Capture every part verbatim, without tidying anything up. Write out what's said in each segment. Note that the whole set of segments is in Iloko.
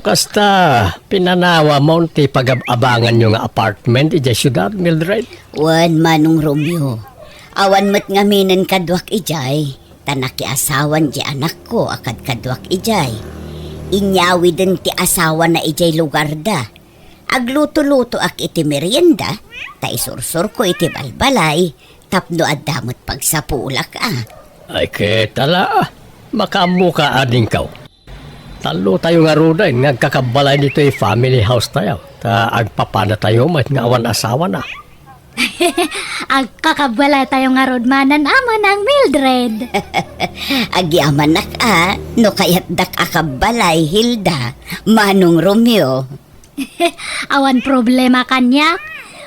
Kasta, pinanawamon ti pagab-abanganyo nga apartment idiay siudad, Mildred? Wen, Manong Romeo. Awan met ngaminen kaduak idiay, ta nakiasawan ti anakko a kadkaduak idiay. Inyawiden ti asawana idiay lugarda. Agluto-lutoak iti merienda, ta isursurko iti balbalay, tapno adda met pagsapulak a. Ay, ket ala, makaammoka, adingko. Tallotayo ngaruden nga agkakabbalay ditoy family house tayo, ta agpapadatayo met nga awan asawana. Agkakabbalaytayo ngarud manen a, Manang Mildred. Agyamanak a, no kayatdak a kabbalay, Hilda, Manong Romeo. Awan problema kaniak.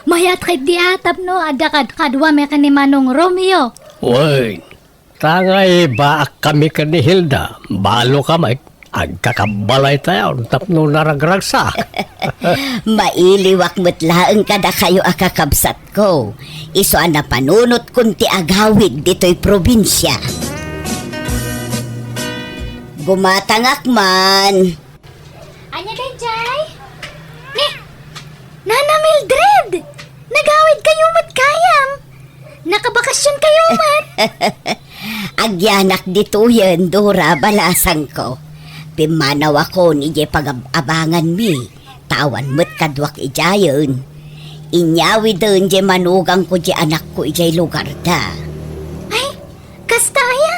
Mayat ketdi a tapno adda kadkaduami ken ni Manong Romeo. Wen, ta nga ibaak kami ken ni Hilda, balo ka met, agkakabbalaytayo tapno naragragsak. Mailiwak met laeng kadakayo a kakabsatko. Isu a napanunotkon ti agawid ditoy probinsia. Gumatangak man. Ania daydiay? Ni, Nana Mildred! Nagawid kayo met gayam! Nakabakasyon kayo met! Agyanak ditoyen, Dora, balasangko. Pimmanawakon idiay pagab-abanganmi, ta awan met kaduak idiayen. Inyawiden diay manugangko diay anakko idiay lugarda. Ay, kasta aya?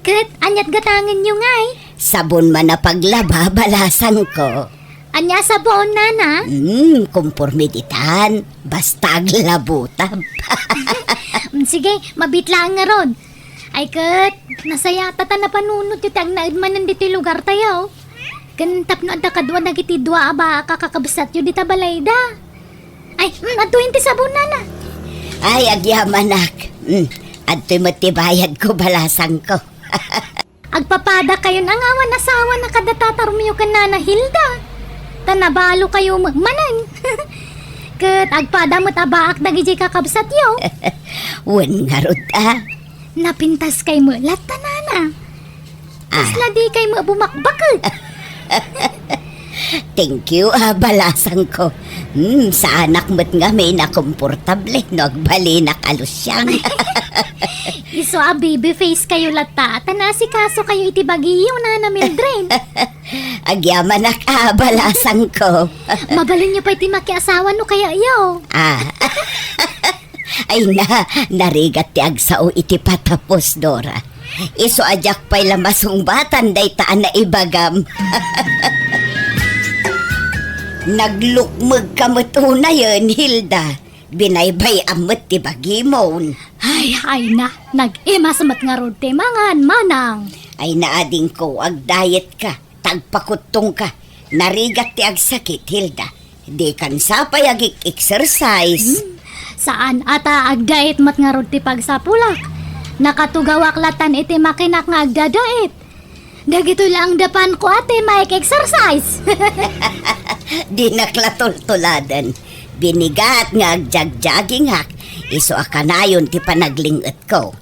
Ket aniat gatangenyo ngay? Sabon man a paglaba, balasangko. Ania a sabon, nana? Hmm, komporme ditan. Basta aglabutab. Mm, sige, mabiit laeng ngarud. Ay ket, nasayata ta napanunotyo ti agnaed manen ditoy lugartayo. Ken tapno adda kadua dagiti dua a baak a kakabsatyo dita balayda. Ay, mm, adtoyen ti sabon, nana. Ay, agyamanak. Mm, adtoy met ti bayadko, balasangko. Agpapadakayon a nga awan asawana kadata a Romeo ken Nana Hilda. Ta nabalokayo met manen. Ket agpada met a baak dagiti kakabsatyo. Wen ngarud a. Napintaskay met latta, nana. Ah. Kasla dikay met bumakbaket. Thank you, a, balasangko. Hmm, saanak met ngamin a komportable no agbalinak a lusiang. Isu a baby face kayo latta, ta naasikaso kayo iti bagiyo, Nana Mildred. Agyamanak a, balasangko. Mabalinyo pay ti makiasawa no kayayo. Ah. Ay na, narigat ti agsao iti patapos, Dora. Isu a diak pay la masungbatan dayta a naibagam. Naglukmegka met unayen, Hilda. Binaybay-am met ti bagimon. Ay, ay na, nag-imas met ngarud ti mangan, manang. Ay na, adingko, agdayet ka. Tagpakuttongka. Narigat ti agsakit, Hilda. Dikan sapay agik-exercise. Hmm, saan a ta agdayet met ngarud ti pagsapulak. Nakatugawak latan iti makinak nga agdadayet. Dagitoy laeng dapanko a ti maik-exercise. Dinak la tultuladen. Binigat nga agjagjagingak. Isu a kanayon ti panagling-etko.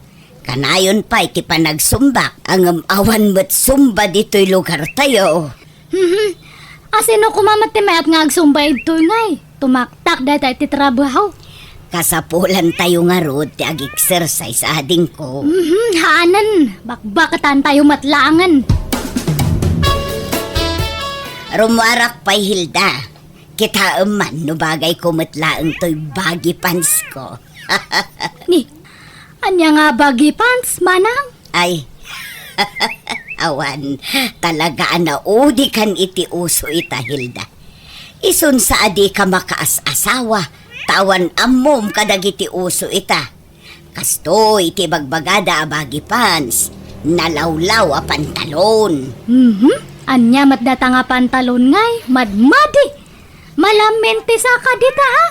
Kanayon pay ti panagsumbak, ngem awan met sumba ditoy lugartayo. Mhm. A, sino koma met ti mayat nga agsumba idtoy ngay? Tumaktak dayta iti trabaho. Kasapulantayo ngarud ti ag-exercise, adingko. Mhm, haanen. Bakbaketantayo met laengen. Rumuarak pay, Hilda. Kitaem man no bagayko met laeng toy baggy pants ko. Ni, ania nga baggy pants, manang? Ay, awan, talaga a naudikan iti uso ita, Hilda. Isun sa a dika makaas-asawa, ta awan ammom kadagiti uso ita. Kastoy ti ibagbagada a baggy pants, nalawlaw a pantalon. Mhm. Ania met data nga pantalon ngay? Madmadi! Malammen ti saka dita, a?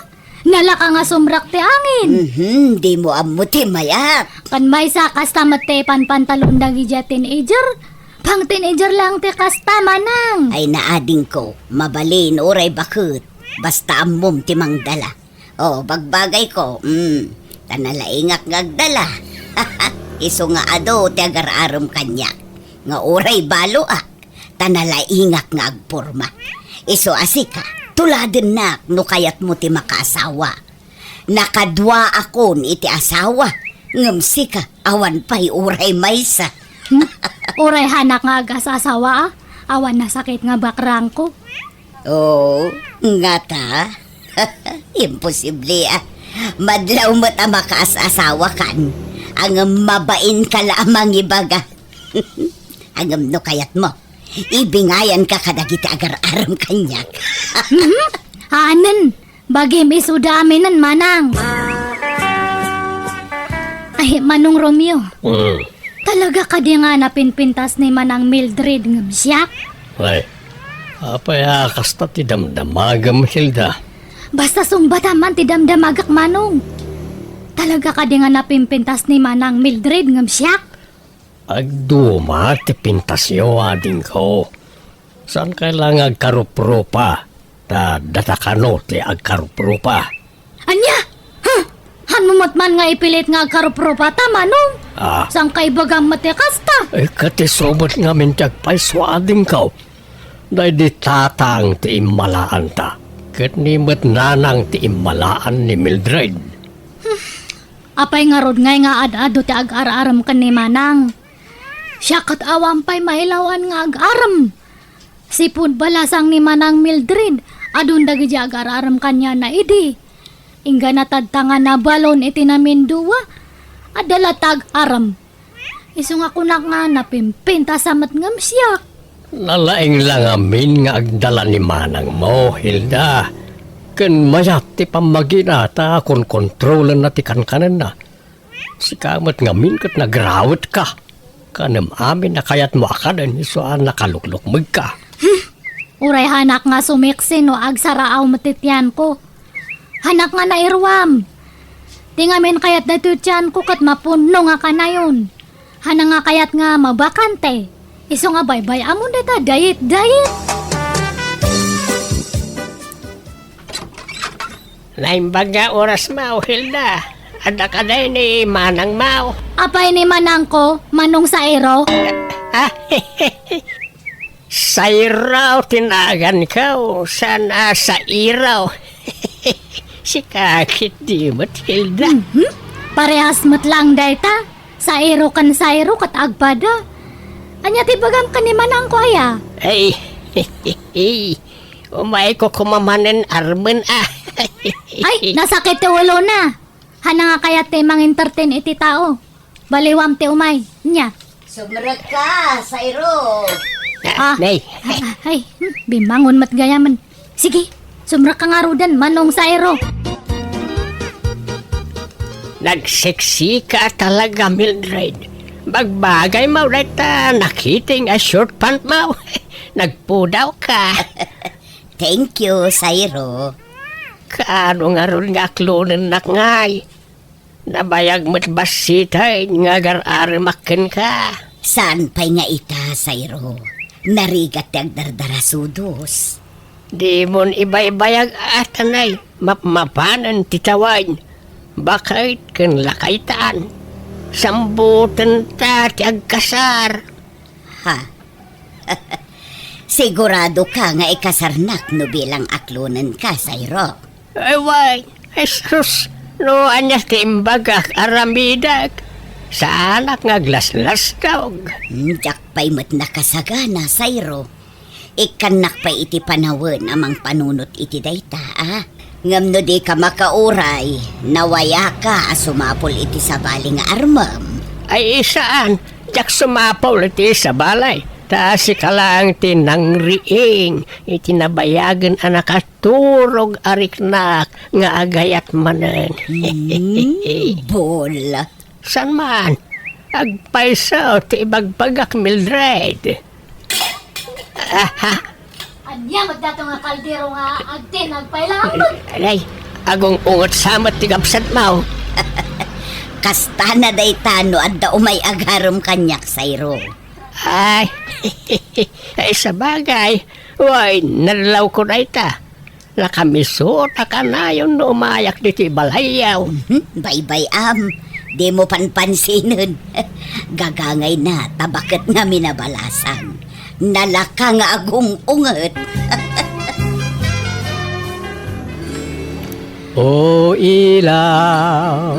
Nalaka nga sumrak ti angin. Mhm, dimo ammo ti mayat. Kan maysa, kasta met ti panpantalon dagiti a teenager. Pang-teenager lang ti kasta, manang. Ay, naadingko, mabalin uray baket. Basta ammom ti mangdala. O, bagbagayko, mm, ta nalaingak nga agdala. Isu nga adu ti agar-arem kaniak, nga uray baloak, ta nalaingak nga agporma. Isu a sika, tuladennak no kayatmo ti makaasawa. Nakaduaakon iti asawa, ngem sika, awan pay uray maysa. Hmm? Uray hanak nga agas-asawa, a? Awan nasakit nga bakrangko. Oo, ngata? Imposible, a. Madlaw met a makaas-asawakan. Ngem mabainka la a mangibaga. Ngem no kayatmo, ibingayanka kadagiti agar-arem kaniak. Mhm. Haanen, bagim isuda aminen, manang. Ay, Manong Romeo. Mm. Talaga kadi nga napinpintas ni Manang Mildred ngem siak? Ay, apay a kasta ti damdamagem, Hilda? Basta sungbatam man ti damdamagek, Manong. Talaga kadi nga napinpintas ni Manang Mildred ngem siak? Agduma ti pintasyo, adingko. Saankay la nga agkaruprupa, ta data kano ti agkaruprupa. Ania? Huh? Hanmo met man nga ipilit nga agkaruprupa ta, Manong? Ah. Saankay ibagam met ti kasta? Eh, ket isu met ngamin ti agpayso, adingko. Daydi tatang ti immalaanta, ket ni met nanang ti immalaan ni Mildred. Apay ngarud ngay nga ad-adu ti agar-arem ken ni manang? Siak ket awan pay mailaw-an nga agar-arem. Sipud balasang ni Manang Mildred, adun dagiti agar-arem kaniana idi. Inggana tadta nga nabalon iti namindua, adda la ti agar-arem. Isu nga kunak nga napimpintas a met ngem siak. Nalaing la ngamin nga agdala ni manangmo, Hilda. Ken mayat ti pammagina ta konkontrolenna ti kankanenna. Sika met ngamin ket nagrawetka. Kanem amin a kayatmo a kanen isu a nakaluklukmegka. Hmm. Uray hanak nga sumiksi no agsaraaw met ti tianko. Hanak nga nairuam. Ti ngamin kayat daytoy tianko ket mapunno nga kanayon. Hanak nga kayat nga mabakante. Isu nga baybay-amon dayta diet, diet. Naimbag nga oras, Mao Hilda. Adda kadi ni manang, Mao? Apay ni manangko, Manong Sairo? Ah, Sairo ti naganko, saan a Sairo. Sika ketdi met, Hilda. Mhm. Parehas met lang dayta. Sairo ken Sairo ket agpada. Ania ti bagam ken ni manangko aya? Ay, umayko koma manen armen a. Ay, nasakit ti ulona. Hanak nga kayat ti mangentertain iti tao. Baliwam ti umay. Nia? Sumrekka, Sairo. Ah, ah, nay. Ah, ah, ay, hmm, bimmangon met gayamen. Sige, sumrekka ngaruden, Manong Sairo. Nagseksika talaga, Mildred. Bagbagay, Mao, dayta nakiting a short pant, Mao. Nagpudawka. Thank you, Sairo. Kaano ngarud nga aklonennak ngay? Nabayag met bassiten nga agar-aremak kenka. Saan pay nga ita, Sairo? Narigat ti agdardarasudos. Dimon ibaybayag a, tanay, mapmapanen ti tawen. Baket ken lakaytan. Sambutenta ti agkasar. Ha? Siguradoka nga ikasarnak no bilang aklonenka, Sairo? Ay, wen, Jesus, no ania ti imbagak, aramidek. Saanak nga aglaslastog. Hmm, diak pay met nakasagana, Sairo. Ikkannak pay iti panawen a mangpanunot iti dayta, a? Ngem no dika makauray, nawayaka a sumapul iti sabali nga armem. Ay, saan, diak sumapul iti sabali, ta sika laeng ti nangriing iti nabayagen a nakaturog a riknak nga agayat manen. Hmm, bol. Saan man, agpayso ti ibagbagak, Mildred. Aha. Ania met dato nga kaldero nga agtin agpaylaang met? Ay, agung-ungot sa met ti gabsat, Mao. Kasta na dayta no adda umay agarem kaniak, Sairo. Ay, ay, sabagay. Way, nadlawko dayta. Nakamisut a kanayon no umayak ditoy balayyo. Mhm, baybay-am. Dimo panpansinen. Gagangayna, ta baket ngamin a balasang. Nalaka nga agung-unget. O ilaw,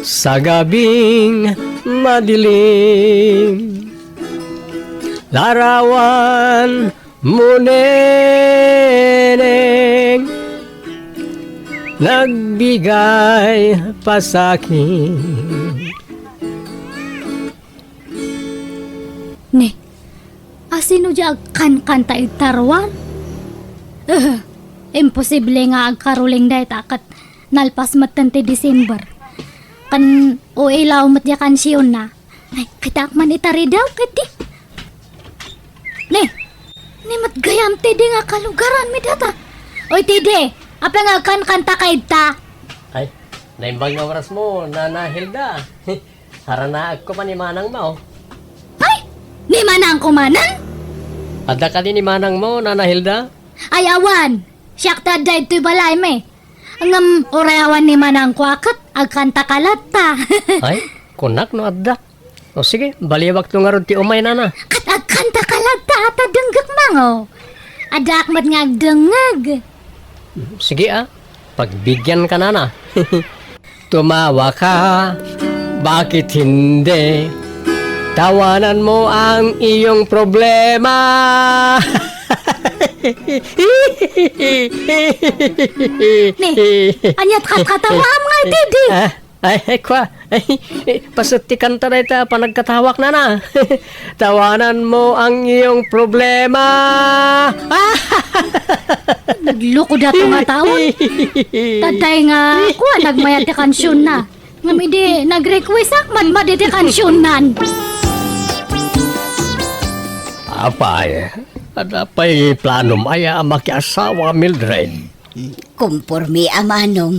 sa gabing madilim, larawan mo, Neneng, nagbigay pa sa'kin. Ne, asino di agkankanta iti taruan? Eh, imposible nga agkaroling dayta ket nalpas metten ti December. Ken o ilaw met di kansionna. Ay, kitaak man ita ridaw, ket di. Ne, ne met gayam ti di nga kalugaran mi data. Oy, ti di, apay nga agkankanta ka ita? Ay, naimbag nga oras mo, Nana Hilda. Haranaek ko man ni manang mo. Ay, ni manang ko manen? Adda kadi ni manang mo, Nana Hilda? Ay, awan. Siak ti adda itoy balay mi. Ngem uray awan ni manang ko a ket agkanta ka latta. Ay, kunak no adda. O sige, baliwak to ngarud ti umay, Nana. Ket agkanta ka latta a ta denggek mango. Addaak met nga agdengngeg. Sige a, pagbigian ka, Nana. Tumawa ka, bakit hindi? Tawanan mo ang iyong problema. Ne, ania't katkatawaam nga iti di? Ah, ay, ay, kwa. Ay, paset ti kanta dayta panagkatawak, Nana. Tawanan mo ang iyong problema. Nagloko dato nga taon. Tatay nga, kwa, nagmayat ti kansionna. Ngem idi nag-request ak, madmadi ti kansionnan. Apay, adda pay planom aya a makiasawa, Mildred? Kumpormi a manong.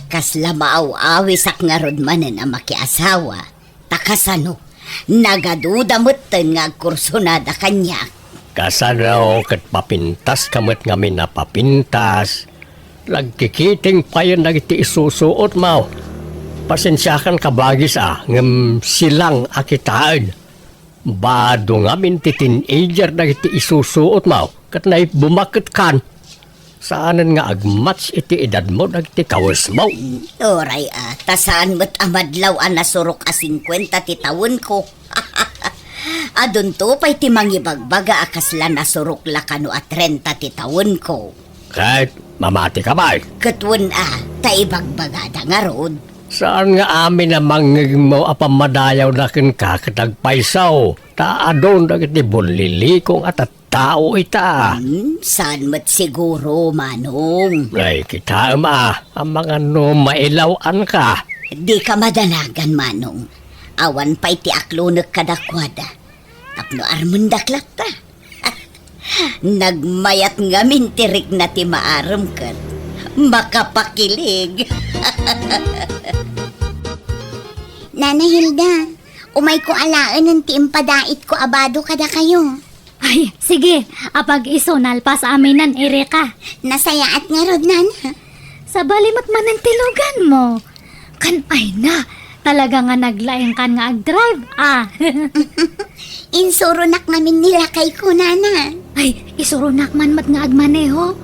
Kasla maaw-awisak ngarud manen a makiasawa. Ta kasano? Nagaduda metten nga agkursunada kaniak. Kasano ket papintas ka met ngamin a papintas? Nagkikiting payen dagiti isusuot mo. Pasensiakan kabagis a, ngem silang a kitaen. Bado ngamin ti teenager dagiti isusuot mo, ket naibumaketkan. Saanen nga agmatch iti edad mo dagiti kawes mo. Uray a, ta saan met a madlaw a nasurok a singkuenta ti tawenko. Adunto pay ti mangibagbaga a kasla nasurok la kano a trenta ti tawenko. Ket mamati ka pay. Ket wen a, ta ibagbagada ngarud. Saan nga amin a mangngegmo a pammadayawda kenka ket agpayso, ta adun dagiti bullilikong a tattao ita. Hmm, saan met siguro, Manong? Ay, kitaem a, amangan no mailaw-anka. Dika madanagan, Manong. Awan pay ti aklonek kadakuada. Tapno armendak latta. Nagmayat ngamin ti rikna ti maarem ket makapakileg. Nana Hilda, umayko alaenen ti impadaitko a bado kadakayo. Ay, sige, apag-isu nalpas aminen, irika. Nasayaat ngarud, Nana. Sabali met manen ti luganmo. Kan ay na, talaga nga naglaingkan nga agdrive, ah. Insuronak ngamin ni lakayko, Nana. Ay, isuronak man met nga agmaneho.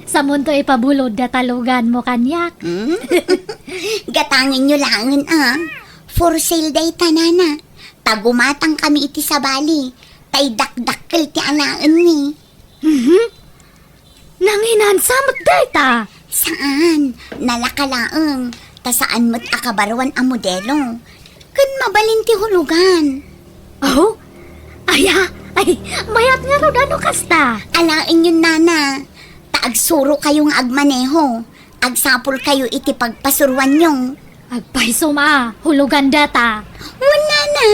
Samunto ipabulod da ta luganmo kaniak. Hmm? Gatangenyo laengen, ah. For sale dayta, Nana. Ta gumatang kami iti sabali. Tay dakdakkel ti alaenmi. Mhm. Nanginansa met dayta? Saan. Nalaka laeng. Ta saan met a kabaruan a modelo. Ken mabalin ti hulugan. Oh? Aya? Ay, mayat ngarud a no kasta. Alaenyon, Nana. Ta agsurokayo nga agmaneho. Agsapulkayo iti pagpasuroanyo. Agpaysom a, hulugan data. Wen, Nana.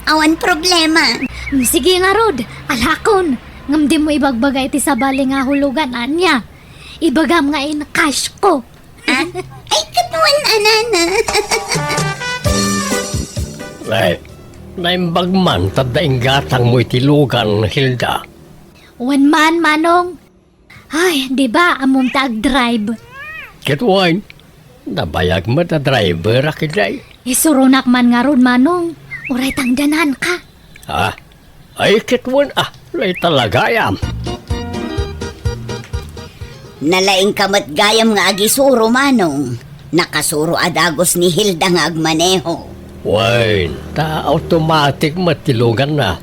Awan problema. Mm, sige ngarud, alakon. Ngem dimo ibagbaga iti sabali nga hulugan, ania? Ibagam nga in cash ko. Ah? Ay, ket wen a, Nana. Ay, naimbag man, tadda inggatangmo iti lugan, Hilda. Wen man, Manong. Ay, di ba, ammom ta agdrive? Ket wen, nabayag met a driver a kiday. Isuronak man ngarud, Manong. Uray tangdananka. Ha? Ay, ket wen a, dayta la gayam. Nalaingka met gayam nga agisuro, Manong. Nakasuro a dagus ni Hilda nga agmaneho. Wen, ta automatic met ti luganna.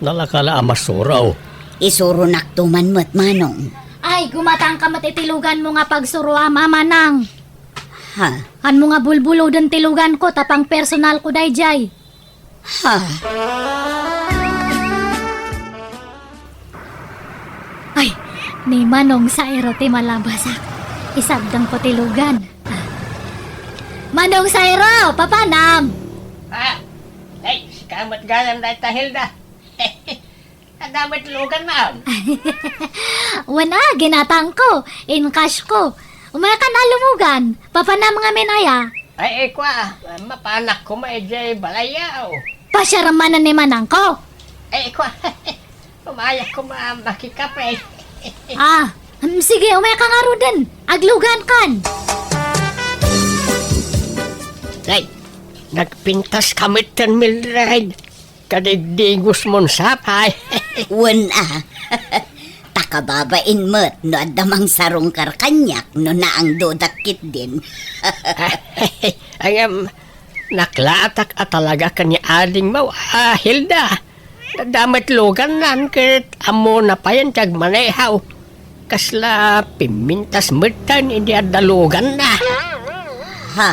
Nalaka la a masuro. Isuronakto man met, Manong. Ay, gumatangka met iti luganmo nga pagsuroam, Manang. Ha? Hanmo nga bulbuloden ti luganko, ta pangpersonalko daydiay. Ha? Ay, ni Manong Sairo ti malabasak. Isagdengko ti lugan. Ah. Manong Sairo, papanam? Ah, ay, sika met gayam dayta, Hilda. Adda met luganmo? Wen a, ginatangko, in-cash ko. Umayakan a lumugan, papanam ngamin aya? Ay, ay, kua, mapanak koma idiay balayyo. Pasiarem manen ni manangko. Ay, kua, umayak koma makikape. Ah, hmm, sige, umayaka ngaruden. Aglugankan. Ay, nagpintaska metten, Mildred. Kadigdigosmon sapay. Wen a. Ta kababain met no adda mangsarungkar kaniak no naangdodak ketdin. Ngem, naklaatak a talaga ken ni adingmo a Hilda. Adda met lugannan ket ammona payen ti agmaneho. Kasla pimmintas metten idi adda luganna. Ha?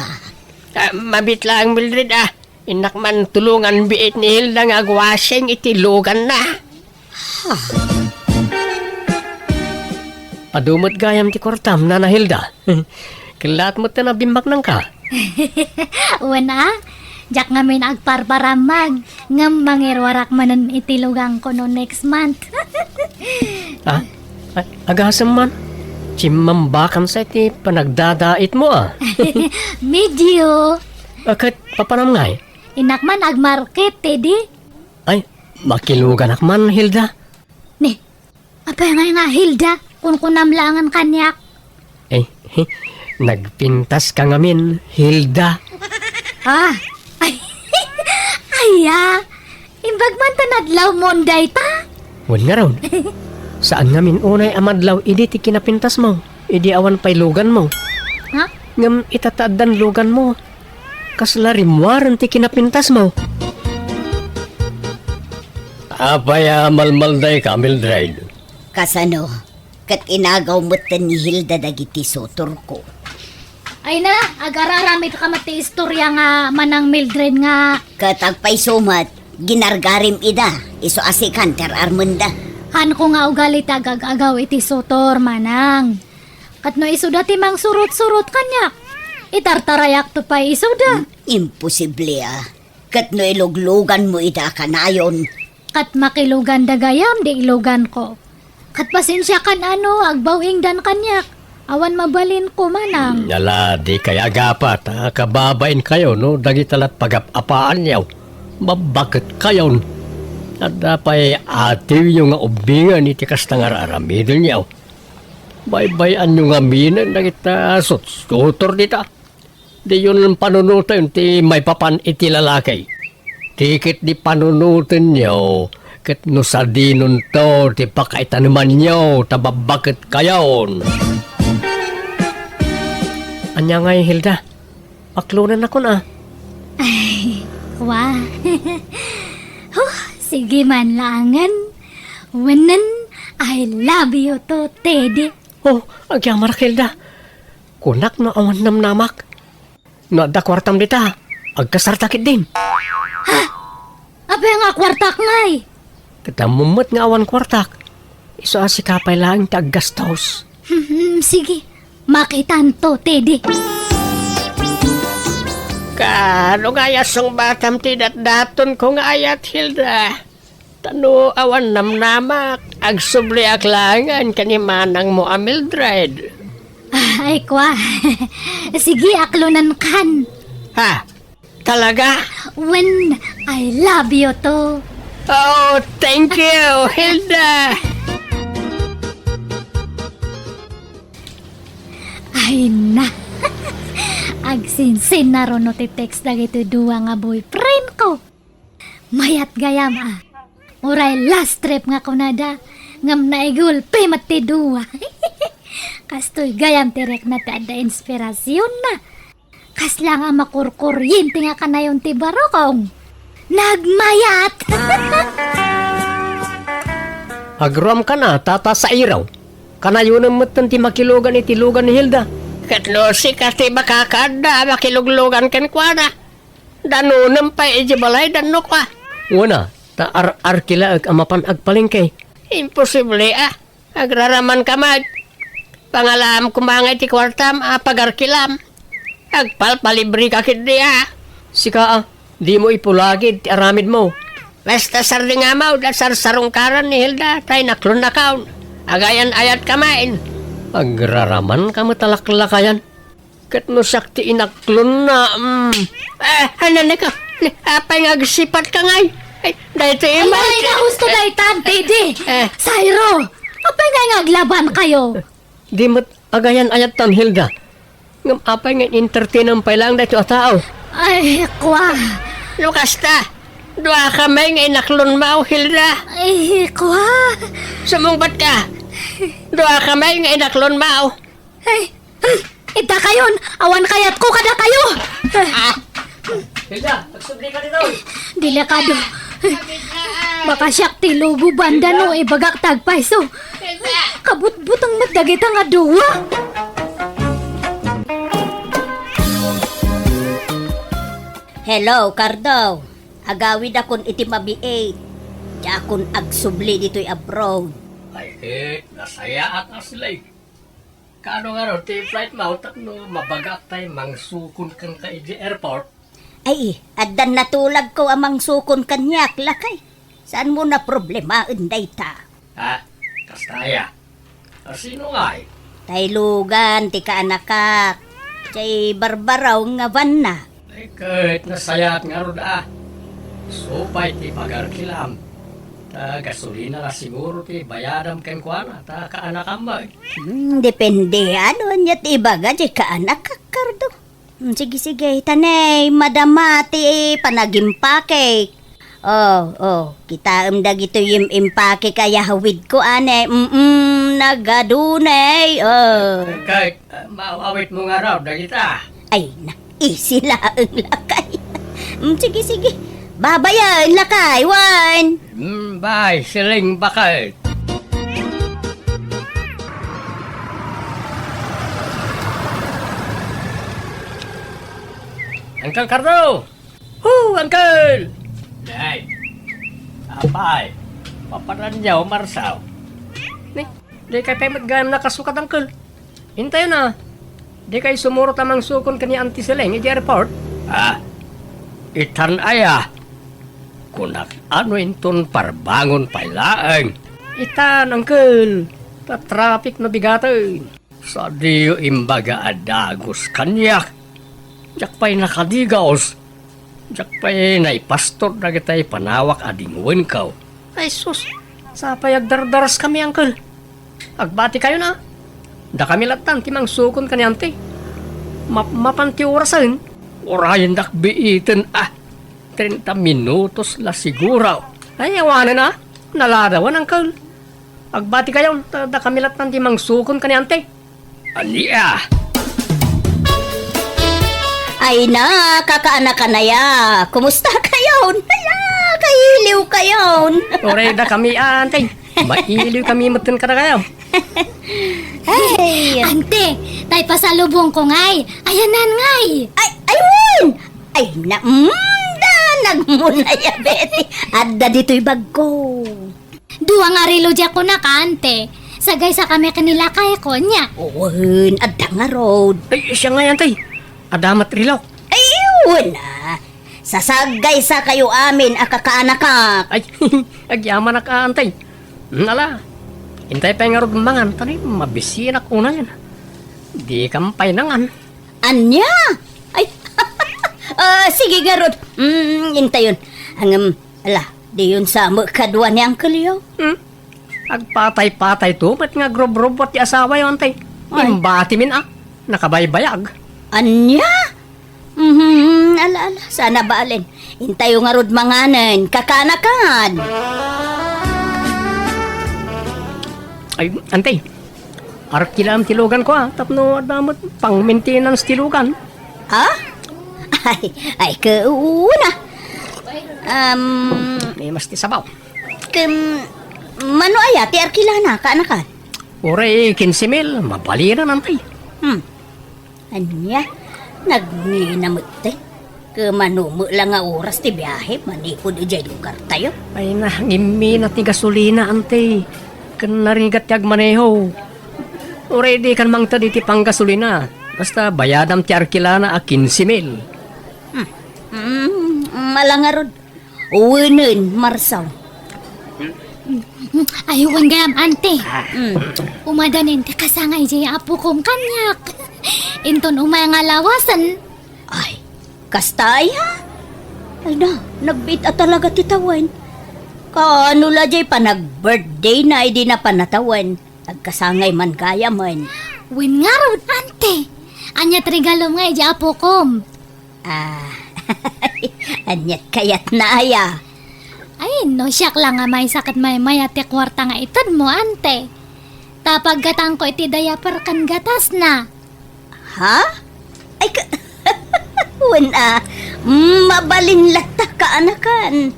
Ah, mabiit laeng, Mildred, ah. Innak man tulongan biit ni Hilda nga agwasing iti luganna. Ha? Adu met gayam ti kuartam, Nana Hilda. Kellaat met ta nabimbaknangka. Wen a, diak ngamin agparparammag, ngem mangiruarak manen iti luganko no next month. Ah, a-, agasem man. Chimmambakam sa iti panagdadaitmo, ah. Medio. Ah, ket papanam ngay? Innak man agmarket, Teddy. Ay, makiluganak man, Hilda. Ni, apay ngay nga Hilda? Kunkunam laengen kaniak. Eh, he, nagpintaska ngamin, Hilda. Ah, ay, aya, imbag man ta nadlawmon dayta? Wen ngarud, saan ngamin unay a madlaw idi ti kinapintasmo, idi awan pay luganmo. Ha? Ngem ita ta addan luganmo, kasla rimmuaren ti kinapintasmo. Apay a malmaldayka, Mildred? Kasano? Ket inagaw metten ni Hilda dagiti sutorko. Ay na, agar-aramidka met ti istoria nga manang Mildred nga. Ket agpayso met, ginargarim ida, isu a sikan ti ar-armenda. Hanko nga ugali ti agag-agaw iti sutor, manang. Ket no isuda ti mangsurot-surot kaniak, itartarayakto pay isuda. Hmm, imposible a. Ket no ilugluganmo ida a kanayon, ket makiluganda gayam di iluganko. Ket pasensiakan a no agbaw-ingdan kaniak. Awan mabalinko, manang. Hmm, ala, dikay agapat a kababainkayo no dagita lat pagap-apaanyo. Babbaketkayon. Adda pay atiwyo nga ubbingen iti kasta nga ar-aramidenyo. Baybay-anyo ngaminen dagita sutsutor dita. Diyon panunoten ti maipapan iti lalaki. Ti ket di panunotenyo, ket no sadinonto ti pakaitanemanyo, ta babbaketkayon. Ania ngay, Hilda? Paklonennakon a. Ay, wa. Huh, sige man laengen. Wenen, I love you too, Teddy. Oh, agyamanak, Hilda. Kunak no awan namnamak. No adda kuartam dita, agkasarta ketdin. Ha? Apay nga kuartak ngay? Ket ammom met nga awan kuartak. Isu a sika pay laeng ti aggastos. Hmm, sige. Makitanto, Teddy. Kaano ngay a sungbatam ti datdatonko nga ayat, Hilda? Ta no awan namnamak, agsubliak laengen ken ni manangmo a Mildred. Ay, kua. Sige, aklonenkan. Ha? Talaga? Wen, I love you too. Oh, thank you, Hilda. Ay na. Agsinsinnaruno ti text dagiti dua nga boyfriend ko. Mayat gayam, ah. Uray last trip nga kunada, ngem naigulpi met ti dua. Kastoy gayam ti rikna ti adda inspirasionna. Kasla nga makurkuryente nga kanayon ti barukong. Nagmayat! Agruamkan a, Tata Sairaw. Kanayonem metten ti makilugan iti lugan ni Hilda. Ket no sika ti makakaadda a makiluglugan kenkuana, danunem pay idiay balay, danno kua. Wen a, ta ar-arkilaek a mapan agpalengke. Imposible a. Agraramanka met. Pangalaam koma nga iti kuartam a pagarkilam. Agpalpalibreka ketdi a. Sika a, dimo ipulagid ti aramidmo. Basta sardengam a, da sarsarungkaran ni Hilda, ta inaklonnakon. Agayan-ayatka met. Agraramanka met a laklakayan. Ket no siak ti inaklonna, mm. Eh, ay, nanay ka. Ni, apay nga agsipatka ngay? Ay, daytoy Ay, ima. Ay, na husto daytan, Teddy. Eh. Sairo, apay nga aglabankayo? Di met agayan-ayattan, Hilda. Ngem apay nga entertainam pay laeng daytoy a tao? Ay, kua. No kasta, duakami nga inaklonmo, Hilda. Ay, kua. Sumungbatka. Duakami nga inaklonmo. Ay, hmm, idakayon, awan kayatko kadakayo. Ah. Hilda, agsubli ka ditoy. Delikado. Baka siak ti lubo banda no ibagak ti agpayso. Kabutbuteng met dagita nga dua. Hello, Cardo. Agawidakon iti mabiit. Diakon agsubli ditoy abroad. Ay, ket nasayaat a silay. Kaano ngarud ti flight mo tapno mabagak tay mangsukon kenka idiay airport? Ay, addan natulagko a mangsukon kaniak, lakay. Saanmo a problemaen dayta? Ha? Kasta aya? A, sino ngay? Tay lugan ti kaanakak. Diay barbaraw nga vanna. Ay, ket nasayaat ngarud a. Isu pay ti pagarkilam. Ta gasolina la siguro ti bayadam kenkuana, ta kaanakam met. Hmm, depende. Ano ania ti ibaga diay kaanakak, Cardo? Hmm, sige, sige. Ta ne, madama ti panagimpake. Oh, oh, kitaem dagitoy im-impake a yahawidko, ane. Mm, nagadunay. Oh. Ket, ah, maawawitmo ngarud dagita. Ay, na, easy laeng, lakay. Mm, sige, sige. Babayen, lakay, wen. Mm, bye, siling baket. Uncle Cardo! Hu, Uncle! Day, apay, papananyaw, Marsaw? Ni, dikay pay met gayam nakasukat, Uncle. Intayon a, dikay sumurot a mangsukon ken ni Auntie Seleng idiay airport? Ah, itan aya? Kunak, ano inton parbangon pay laeng? Itan, Uncle, ta traffic no bigaten. Sadiyo imbaga a dagus kaniak. Diak pay nakadigaus. Diak pay naipastor dagitay panawak a dingwenko. Ay sus, sapay agdardaraskami, Uncle. Agbatikayon a. Dakami lattan ti mangsukon ken ni Auntie. Map-, mapan ti orasen. Urayendak biiten a. Treinta minutos la siguro. Ay, awanen a. Naladawan, Uncle. Agbatikayon, ta dakami lattan ti mangsukon ken ni Auntie. Ania? Ay na, kakaanakan aya. Kumusta kayon? Aya, kailiw kayon. Uray dakami, Auntie. Mailiw kami metten kadakayo. Hey! Auntie, tay pasalubongko ngay. Ayanan ngay. Ay, ay, wen! Ay, na, mm, danagmo na ya, Betty. Adda ditoy bagko. Dua nga relo diak kunaka, Auntie. Sagaysa kami ken ni lakayko, ania? Wen, adda ngarud. Ay, siya nga, Auntie. Adda met relo. Ay, wen a. Sasagaysa kayo amin a kakaanakak. Ay, agyamanak a, Auntie. Hmm, ala, intay pay ngarud mangan, ta ni mabisinak unayen. Dikam pay nangan. Ania? Ay, ah, sige ngarud. Mm, intayon. Ngem, ala, diyon sa met kadua ni Uncle yo? Hmm? Agpatay-patayto met nga agrubrubuat ti asawayo, Auntie. Ay. Imbatimin a, nakabaybayag. Ania? Mhm, ala, ala, saan a balen. Intayo ngarud manganen, kakaanakan. Ay, ante, arkilam ti luganko, a, tapno adda met pang-maintenance ti lugan. Ha? Ay, ay, kauna. Um, May mas ti sabaw. Kem, mano aya ti arkilana, kaanakan? Uray kinse mil, mabalinan, ante. Hmm. Ania? Nagngina met ti. Ket mano met la nga oras ti biahe manipud idiay lugartayo? Ay na, ngimmina ti gasolina, ante. Ken narigat ti agmaneho. Uray dikan mangted iti panggasolina. Basta bayadam ti arkilana a kinse mil. Hmm. Hmm, mala ngarud. Wenen, Marsaw. Ay, wen gayam, ante. Mm. Umadanin ti kasangay jay apokom kaniak. Inton umay nga lawasen. Ay, kasta aya? Ay na, nagbiit a talaga ti tawen. Kaano la jay panag-birthday na, idi na panatawen? Agkasangay man gayamen. Wen ngarud, ante. Ania ti regalom nga idi apokom? Ah, aniat kayatna aya? Ay, no siak la nga maysa ket maymayat ti kuarta nga itedmo, ante. Ta paggatangko iti diaper ken gatasna. Ha? Ay, ka-, wen a, mabalin latta kaanakan.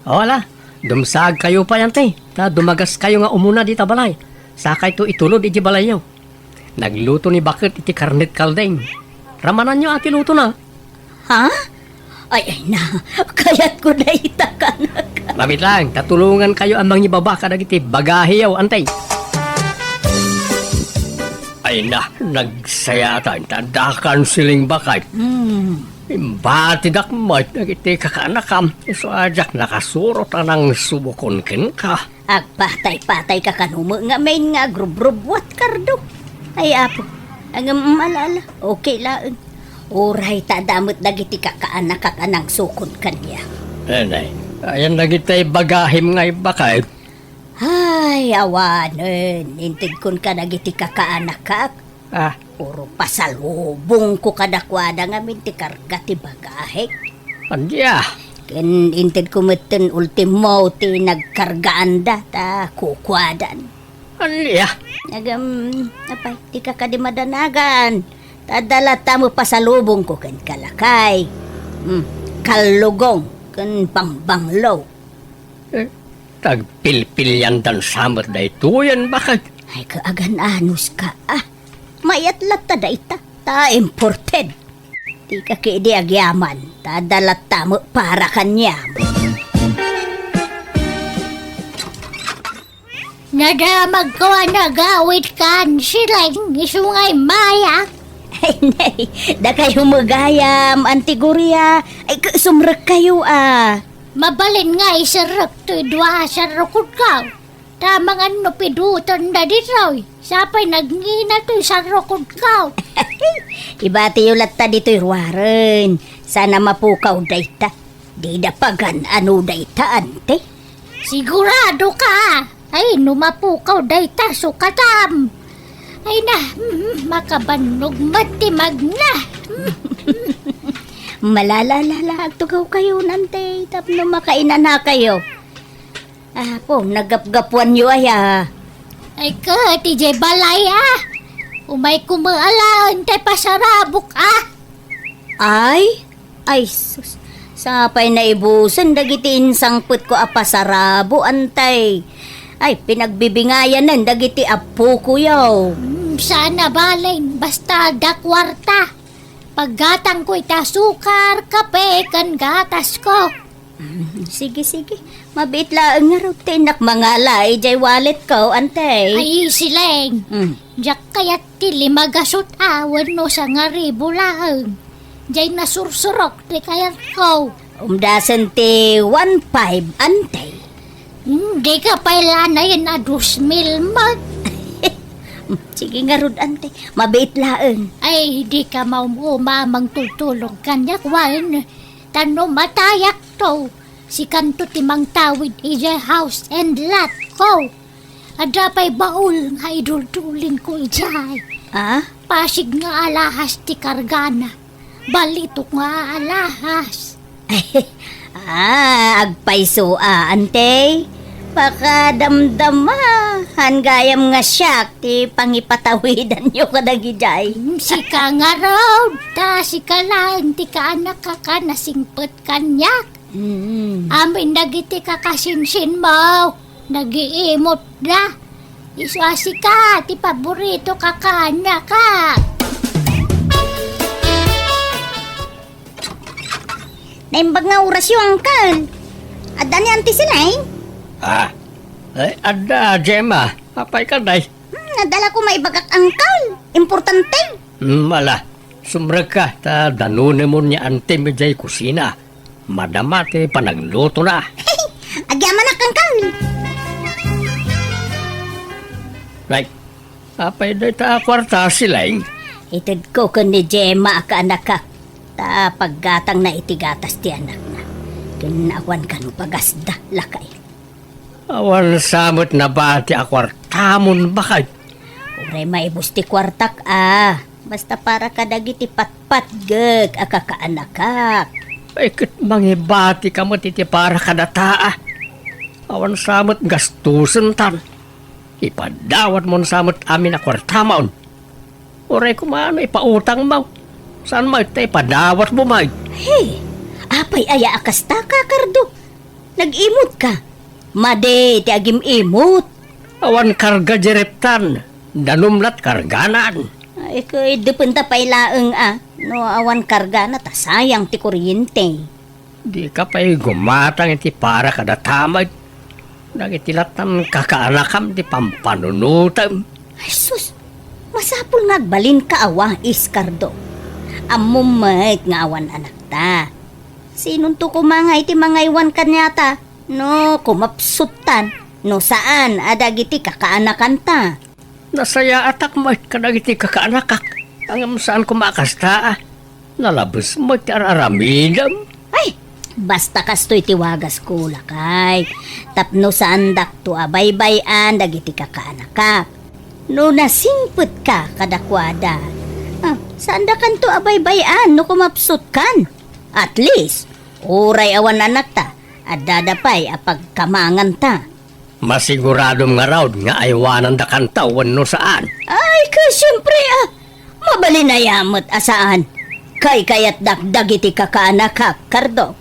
O, ala, dumsagkayo pay, ante, ta dumagaskayo nga umuna dita balay. Sakayto itulod iti balayyo. Nagluto ni Baket iti karnet kaldeng. Ramananyo a ti lutona. Ha? Ay, ay na, kayatko dayta, kanak. Mabiit lang, ta tulongankayo a mangibaba kadagiti bagahiyo, ante. Ay na, nagsayaatan ta dakan siling Baket. Hmm. Imbatidak met dagiti kakaanakam, isu a diak nakasurot a nangsubokon kenka. Agpatay-patayka kano met ngamin nga agrubrubbuat, Kardo. Ay, Apo, ngem ala, ala, okay laeng. Uray ta adda met dagiti kakaanakak a nangsukon kaniak. Anay, ayan dagiti bagahim nga ibaga. Ay, awanen, intedkon kadagiti kakaanakak. Ah. Puro pasalubongko kadakuada ngamin ti karga ti bagahek. Ania? Ken intedko metten ultimo ti nagkargaanda ta kukuadan. Ania? Ngem, apay, dika kadi madanagan. Ta adda latta met pasalubongko kenka, lakay. Hmm, kallugong ken bangbanglo. Eh, tagpilpiliandan sa met daytoyen, Baket? Ay, kaagan-anuska, a. Mayat latta dayta, ta imported. Dika ketdi agyaman, ta adda latta met para kaniam. Nadamagko a nagawidkan, Sileng, isu nga immayak. Ay, nay, dakayo met gayam, Auntie Gloria. Ay, ka-, sumrekkayo, a. Mabalin nga iserrek toy dua a sarrukodko. Ta mangan no pidutenda ditoy. Sapay nagngina toy sarrukodko. Ibatiyo latta ditoy ruaren. Saan a mapukaw dayta. Dida pagan-ano dayta, ante? Siguradoka? Ay, no mapukaw dayta, sukatam. Ay na, mm, makabannog met ti magna. Malalalala, agtugawkayo, ante, tapno makainanakayo. Apo, naggapgapuanyo aya? Ay, ket, idiay balay, a. Umayko met alaen ti pasarabok, a. Ay, ay, sus. Sapay naibusen dagiti insangpetko a pasarabo, antay. Ay, pinagbibingayanen dagiti appokoyo. Hmm, saan a bale, basta adda kuarta. Paggatangko iti asukar, kape, ken gatasko. Hmm, sige, sige. Mabiit laeng ngarud ti innak mangala idiay walletko, antay. Ay, Sileng. Hmm. Diak kayat ti lima gasut a wenno sangaribu laeng. Diay nasursurok ti kayatko. Umdasen ti one five, ante. Hmm, dika pay la nayen a dos mil met. Sige ngarud, ante. Mabiit laeng. Ay, dika maum-uma a mangtultulong kaniak, wen. Ta no matayakto, sikanto ti mangtawid idiay house and lot ko. Adda pay baul nga iduldulinko idiay. Ah? Pasig nga alahas ti kargana. Balitok nga alahas. Ah, agpayso a, ante. Pakadamdama, han gayam nga siak ti pangipatawidanyo kadagidiay. Hmm, sika ngarud, ta sika laeng ti kaanakak a nasingpet kaniak. Mm. Amin dagiti kakasinsinmo, nagiimutda. Isu a sika ti paborito a kaanakak. Naimbag nga orasyo, Uncle. Adda ni Auntie Sileng? Ah, eh, adda, Gemma. Apay ka, day? Hmm, adda la ko maibagak, Uncle. Importante. Hmm, ala, sumrekka, ta danunemon ni Auntie idiay kusina. Madama ti panaglutona. Agyamanak, Uncle. Nay, apay dayta a kuarta, Sileng? Itedko ken ni Gemma a kaanakak, ta paggatangna iti gatas ti anakna. Ken awan kano pagasda, lakay. Awan sa met nabati a kuartamon, baket. Uray maibus ti kuartak a. Basta para kadagiti patpatgek a kakaanakak. Ay, ket mangibatika met iti para kadata a. Awan sa met gastusen tan. Ipadawatmon sa met amin a kuartamon. Uray koma no ipautangmo. Saan met ta ipadawatmo met? Hey, apay aya a kasta, Kakardo? Nag-imutka? Madi ti agim-imut. Awan karga di reptan. Danum lat karganan. Ay, ket dependa pay laeng a no awan kargana ta sayang ti kuryente. Dika pay gumatang iti para kadata met. Dagiti lattan kakaanakam ti pampanunotem. Ay, sus! Masapul nga agbalinka a wais, Kardo. Ammom met nga awan anakta. Sinonto koma nga iti mangaywan kaniata? No kumapsuttan, no saan a dagiti kakaanakanta. Nasayaatak met kadagiti kakaanakak, ngem saan koma a kasta a. Nalabes met ti ar-aramidem. Ay, basta kastoy ti wagas ko, lakay. Tapno saandakto a baybay-an dagiti kakaanakak. No nasingpetka kadakuada, ah, saandakanto a baybay-an no kumapsutkan. At least, uray awan anakta, addada pay a pagkamanganta. Masiguradom ngarud nga aywanandakanta wenno saan? Ay, ket siempre, ah, mabalin aya met a saan. Kaykayatdak dagiti kakaanakak, Kardo.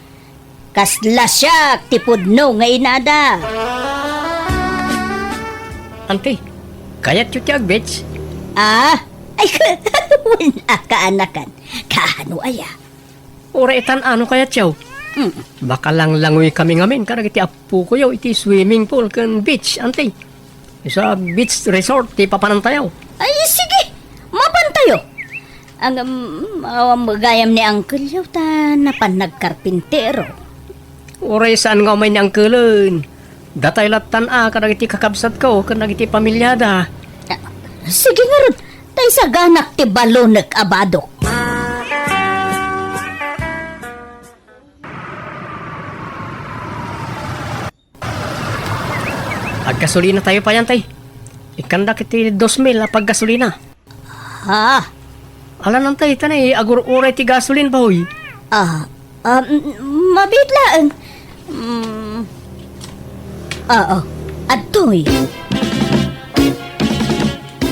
Kasla siak ti pudno nga inada. Auntie, kayatyo ti ag-beach? Ah, ay, wen a kaanakan. Kaano aya? Uray itan a no kayatyo. Mm. Makalanglangoy kami ngamin kadagiti appokoyo iti swimming pool ken beach, Auntie. Isu a beach resort ti papanantayo. Ay, sige, mapantayo. Ang, um, awan gayam ni Uncle yo ta napan nagkarpintero. Uray saan nga umay ni Uncle-en. Datay lattan a kadagiti kakabsatko ken dagiti pamiliada. Ah, sige ngarud, ta isaganak ti balonek a badok. Aggasolina tayo pay, Auntie. Ikkandak iti dos mil a paggasolina. Ha? Ala, Auntie, ta nay agur-uray ti gasolin, bahoy. Ah, ah, m-, mabiit laeng. Mm. Oo, adtoy.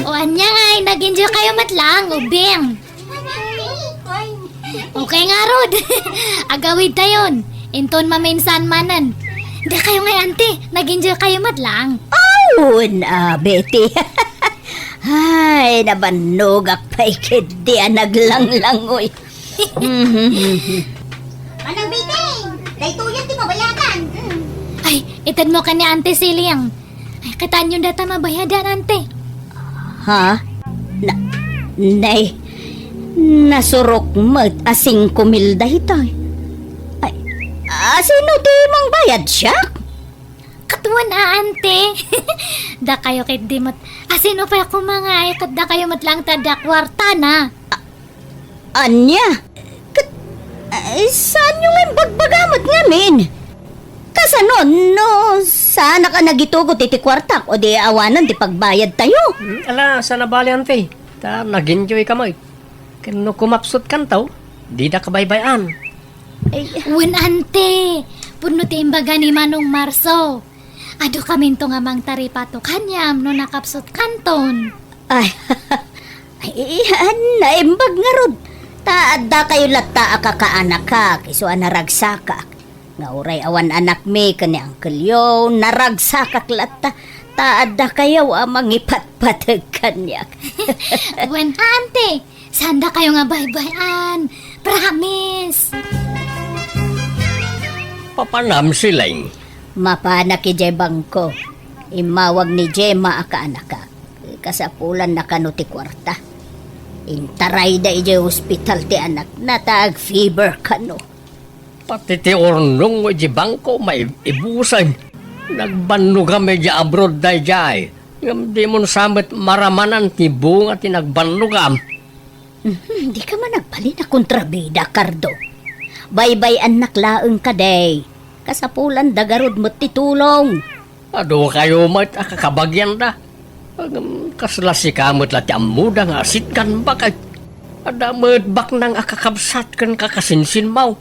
O, ania ngay, nag-enjoy kayo met laeng, ubing? Okay ngarud. Agawid tayon. Inton maminsan manen. Dakayo ngay, Auntie, nag-enjoy kayo met laeng. Awan a, Betty. Ay, nabannogak pay ketdi a naglanglangoy. Manang Betty, daytoyen ti mabayadan. Ay, itedmo ken ni Auntie Siling. Ay, kitaenyo data mabayadan, Auntie. Ha? Na, nay, nasurok met a singko mil daytoy. Ay, a, sino ti mangbayad, siak? Ket wen a, Auntie. Dakayo ketdi met. A, sino pay koma ngay, ket dakayo met laeng ti adda kuartana. A, ania? Ket, ay, saanyo nga imbagbaga met ngamin? Kasano no saanak Ka nagitugot iti kuartak, o di awanen ti pagbayadtayo. Hmm, ala, saan a bale, ante. Ta nag-enjoy ka met. Ken no kumapsut kanto, dida ka baybay-an. Ay. Wen, ante, pudno ti imbaga ni Manong Marso. Adu kaminto nga mangtaripato kaniam no nakapsut kanton. Ay, ay, naimbag ngarud. Ta adda kayo latta a kakaanakak, isu a naragsakak. Nga uray awan anakmi ken ni Uncle Yo, naragsakak latta. Ta adda kayo a mangipatpateg kaniak. Wen, ante, sanda kayo nga baybay-an. Promise. Papanam, Sileng. Mapanak idiay bangko. Immawag ni Gemma a kaanakak. Kasapulanna kano ti kuarta. Intarayda idiay ospital ti anakna ta ag-fever kano. Pati ti urnong idiay bangko maibusen. Nagbannogam idiay abroad daydiay. Ngem dimon sa met maramanan ti bunga ti nagbannogam. Mhm, di ka man agbalin a kontrabida, Cardo. Baybay-annak laeng kadi. Kasapulanda garud met ti tulong. Adu kayo met a kakabagianda. Ngem kasla sika met la ti ammoda nga asitgan baket. Adda met baknang a kakabsat ken kakasinsinmaw.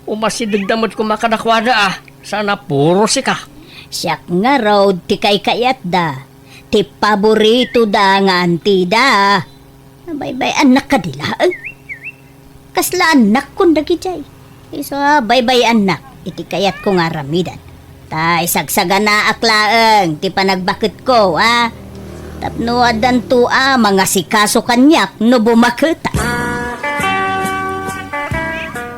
Umasidegda met koma kadakuada a, saan a puro sika. Siak ngarud ti kaykayatda, ti paboritoda nga antida. Baybay-annak kadi laeng. Kasla annakkon dagidiay. Isu a baybay-annak iti kayatko nga aramidan. Ta isagsaganaak laeng ti panagbaketko, a. Tapno addanto a mangasikaso kaniak no bumaketak.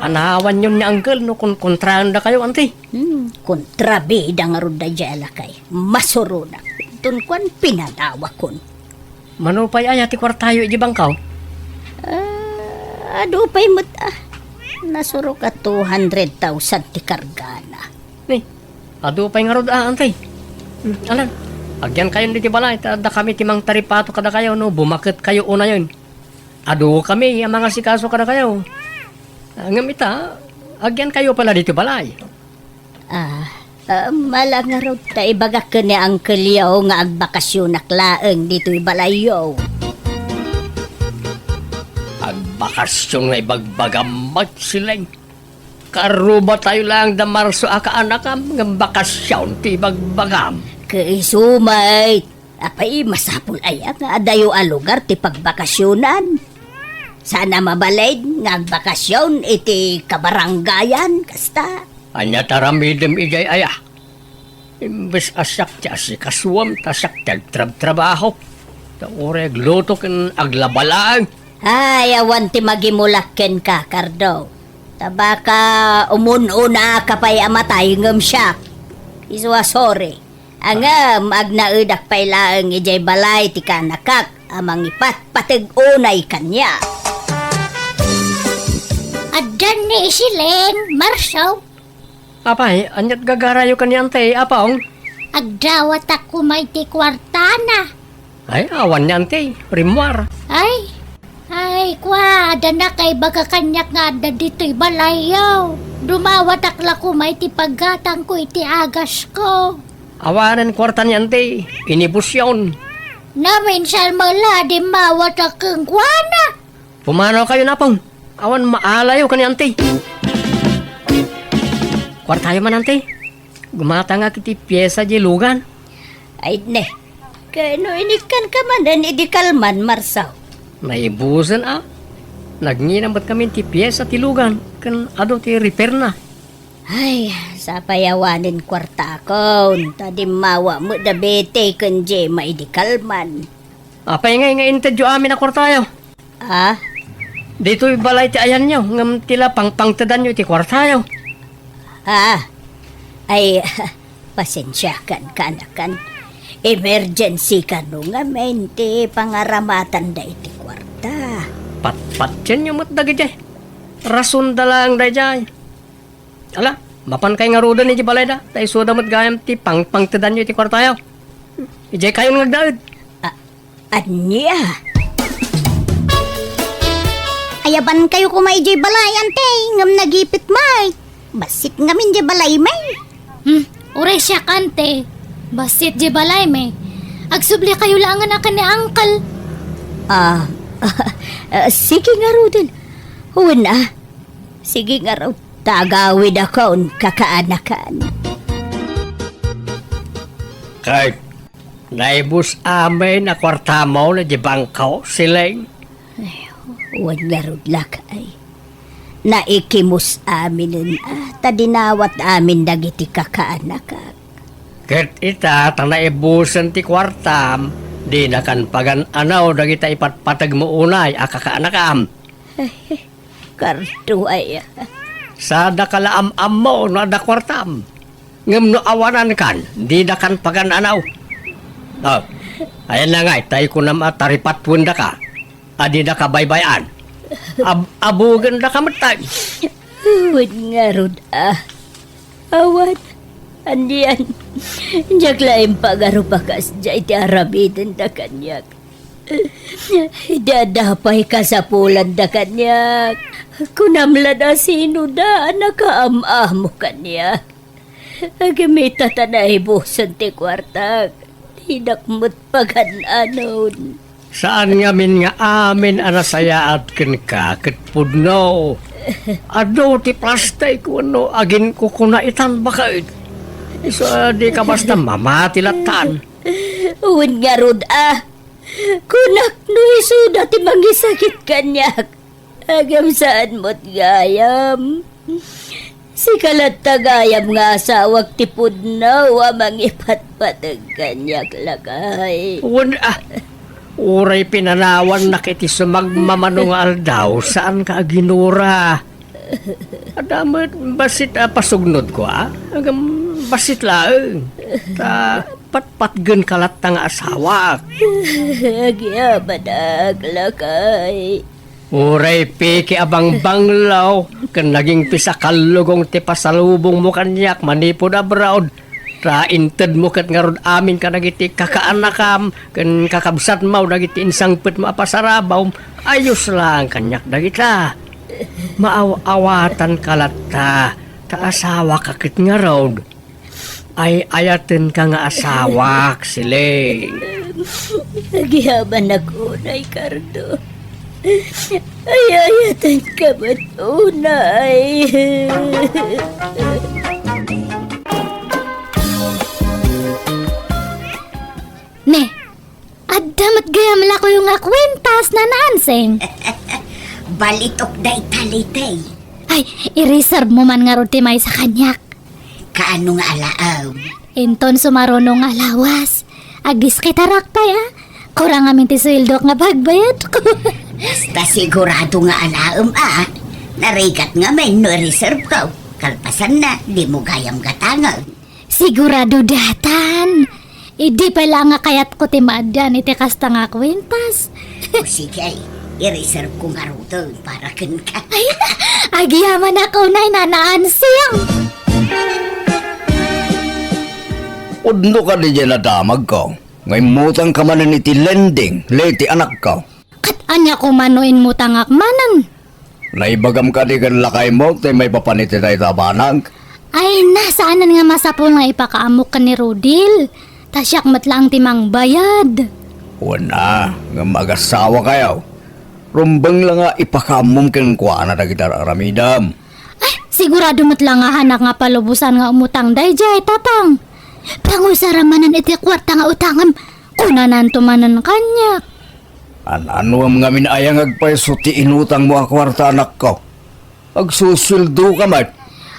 Panawanyon ni Uncle no konkontraendakayo, anti. Hmm, kontrabida ngarud daydiay a lakay. Masuronak. Inton kuan, pinanawakon. Mano pay aya ti kuartayo iti bangkaw? Ah, adu pay met, ah. Nasurok a two hundred thousand ti kargana. Ni, adu pay ngarud, ah, antay. Hmm, alan, agyankayon ditoy balay, ta adda kami ti mangtaripato kadakayo no bumaketkayo unayen. Adu kami a mangasikaso kadakayo. Ah, ngem ita, agyankayo pay la ditoy balay. Ah, ah, mala ngarud ta ibagak ken ni Uncle Yo nga agbakasionak laeng ditoy balayyo. Agbakasion nga ibagbagam met, Sileng. Karubatayo laeng da Marso a kaanakam, ngem bakasion ti ibagbagam. Ket isu met, apay masapul aya nga adayo a lugar ti pagbakasionan? Saan a mabalin nga agbakasion iti kabarangayan, kasta? Ania ti aramidem idiay aya? Imbes a siak ti asikasuem, ta siak ti agtrabtrabaho. Ta uray agluto ken aglaba laeng. Ay, awan ti magimulak kenka, Cardo. Ta baka umun-unaka pay a matay ngem siak. Isu a sorry. Ngem agnaedak pay laeng idiay balay ti kaanakak a mangipatpateg unay kaniak. Addan ni Sileng, Marso. Apay, aniat gagarayo ken ni Antay, Apong? Agdawatak koma iti kuartana. Ay, awan ni Antay, rimmuar. Ay, ay, kua, adda nakaibaga kaniak nga adda ditoy balayyo. Dumawatak la koma iti paggatangko iti agasko. Awanen kuarta ni Antay, inibusyon. Naminsan met la, dimmawatak kenkuana. Pumanaw kayo, Apong. Awan maalayo ken ni Antay. Kuartayo man, Antay. Gumatangak iti piesa diay lugan. Ay, ne. Ken no inikkanka manen idi kalman, Marso? Naibusen a. Nagngina met kami ti piesa ti lugan ken adu ti repairna. Ay, sapay awanen kuartakon, ta dimmawa met da Betty ken Gemma idi kalman. Apay ngay nga intedyo amin a kuartayo? Ah? Ditoy balay ti ayanyo, ngem ti la pangpangtedanyo iti kuartayo. Ah, ay, pasensiakan, kaanakan. Emergency kano ngamin ti pangaramatanda iti kuarta. Patpatienyo met dagiti. Rasonda laeng daydiay. Ala, mapankay ngaruden iti balayda, ta isuda met gayam ti pangpangtedanyo iti kuartayo. Idiay kayon nga agdaed. Ah, Ania? Ayabankayo koma idiay balay, Antay, ngem nagipit met. Bassit ngamin idiay balay, may. Hmm, uray siak, Antay. Bassit di balaymi. Agsublikayo laengen a ken ni Uncle. Ah, ah, sige ngaruden. Wen a. Sige ngarud, ta agawidakon kakaanakan. Ket naibus amin a kuartamo na di bangko, Siling? Ay, wen ngarud, lakay. Naikimus aminen, ah, ta dinawat amin dagiti kakaanakak. Ket ita, ta naibusen ti kuartam, dinakan pagan-anaw dagita ipatpategmo unay a kakaanakam. Karduay. Sadaka la am-ammo no adda kuartam. Ngem no awanankan, didakan pagan-anaw. Oh, ayan na ngay, tay kunam a taripatwendaka, a didaka baybay-an. Ab-, abugendaka met tay. Wen ngarud a. Awan, anian. Diak la impagarup a kasdiay ti aramidenda kaniak. Idi adda pay kasapulanda kaniak, kunam la a sinoda a nakaam-amo kaniak. Ngem ita ta naibusen ti kuartak, dinak met pagan-anon. Saan ngamin nga amin a nasayaat kenka ket pudno? Adu ti plastik wenno aginkukuna itan baket. Isu a dika basta mamati lattan. Wen ngarud a, kunak no isuda ti mangisakit kaniak. Ngem saan met gayam. Sika latta gayam nga asawak ti pudno a mangipatpateg kaniak, lakay. Wen a, uray pinanawannak iti sumagmamano nga aldaw, saanka a ginura. Adda met bassit a pasugnodko a? Ngem bassit laeng. Ta patpatgenka latta nga asawak. Agyamanak, lakay. Uray peke a bangbanglo ken naging pisakalugong ti pasalubongmo kaniak manipud abroad, ta intedmo ket ngarud amin kadagiti kakaanakam ken kakabsatmo dagiti insangpetmo a pasarabawm, ayos laeng kaniak dagita. Maaw-awatanka latta, ta asawaka ket ngarud. Ay-ayatenka nga asawak, Siling. Agyamanak unay, Cardo. Ay-ayatenka met unay. Ne, adda met gayam lakoyo nga kwintas, Nana Ansing. Balitok dayta, Liti. Ay, i-reserve mo man ngarud ti maysa kaniak. Kaano nga alaem? Inton sumaruno nga lawas, agdiskitarak pay a. Kurang ngamin ti sueldok nga pagbayadko. Basta sigurado nga alaem a. Narigat ngamin no i-reserve ko. Kalpasanna, dimo gayam gatangen. Sigurado daytan. Idi pay la nga kayatko ti maaddan iti kasta nga kwintas. O sige, i-reserve ko ngaruden para kenka. Ay, agyamanak unay, Nana Ansing. Pudno kadi diay nadamagko nga immutangka manen iti lending, Leti, anakko. Ket ania koma no immutangak manen? Naibagam kadi ken lakaymo ti maipapan iti dayta a banag? Ay, na, saanen nga masapul nga ipakaammok ken ni Rodil. Ta siak met laeng ti mangbayad. Wen a, ngem agasawakayo. Rumbeng la nga ipakaammom kenkuana dagiti ar-aramidem. Ay, sigurado met la nga hanak nga palubosan nga umutang daydiay, Tatang. Pangusaram manen iti kuarta nga utangem, kunananto manen kaniak. An-anuem ngamin aya nga agpayso ti inutangmo a kuarta, anakko? Agsusueldoka met.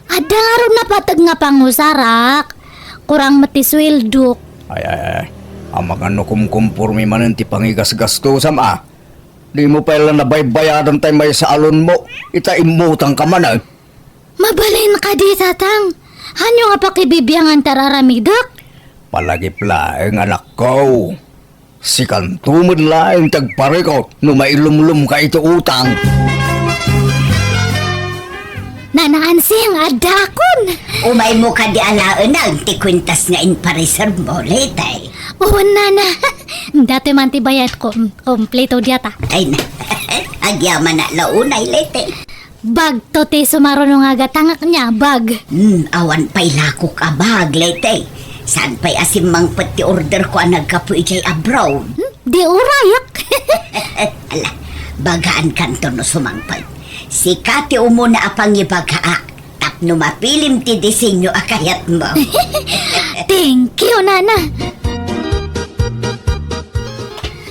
Adda ngarud napateg nga pangusarak. Kurang met ti sueldok. Ay, ay, ay. Amangan no kumkumpormi manen ti pangigasgastosam a. Dimo pay la nabaybayadan tay maysa a loanmo, ita immutangka manen. Mabalin kadi, Tatang? Ania nga pakibibiangan ti ar-aramidek? Palagip laeng, anakko. Sikanto met laeng ti agparikut no mailumlomka iti utang. Nana Ansing, addaakon. Umaymo kadi alaengen ti kuentas nga inpareservemo, Leti. Wen, Nana. Datoy man ti bayadko. Kompleto diata. Ay na. Agyamanak la unay, Leti. Bagto ti sumaruno nga gatangek nia, bag. Hmm, awan pay lakok a bag, Leti. Saan pay a simmangpet ti order ko a naggapu idiay abroad? Hmm? Di urayak. Ala, bagaan kanto no sumangpet. Sika ti umuna a pangibagaak tapno mapilim ti disenyo a kayatmo. Thank you, Nana.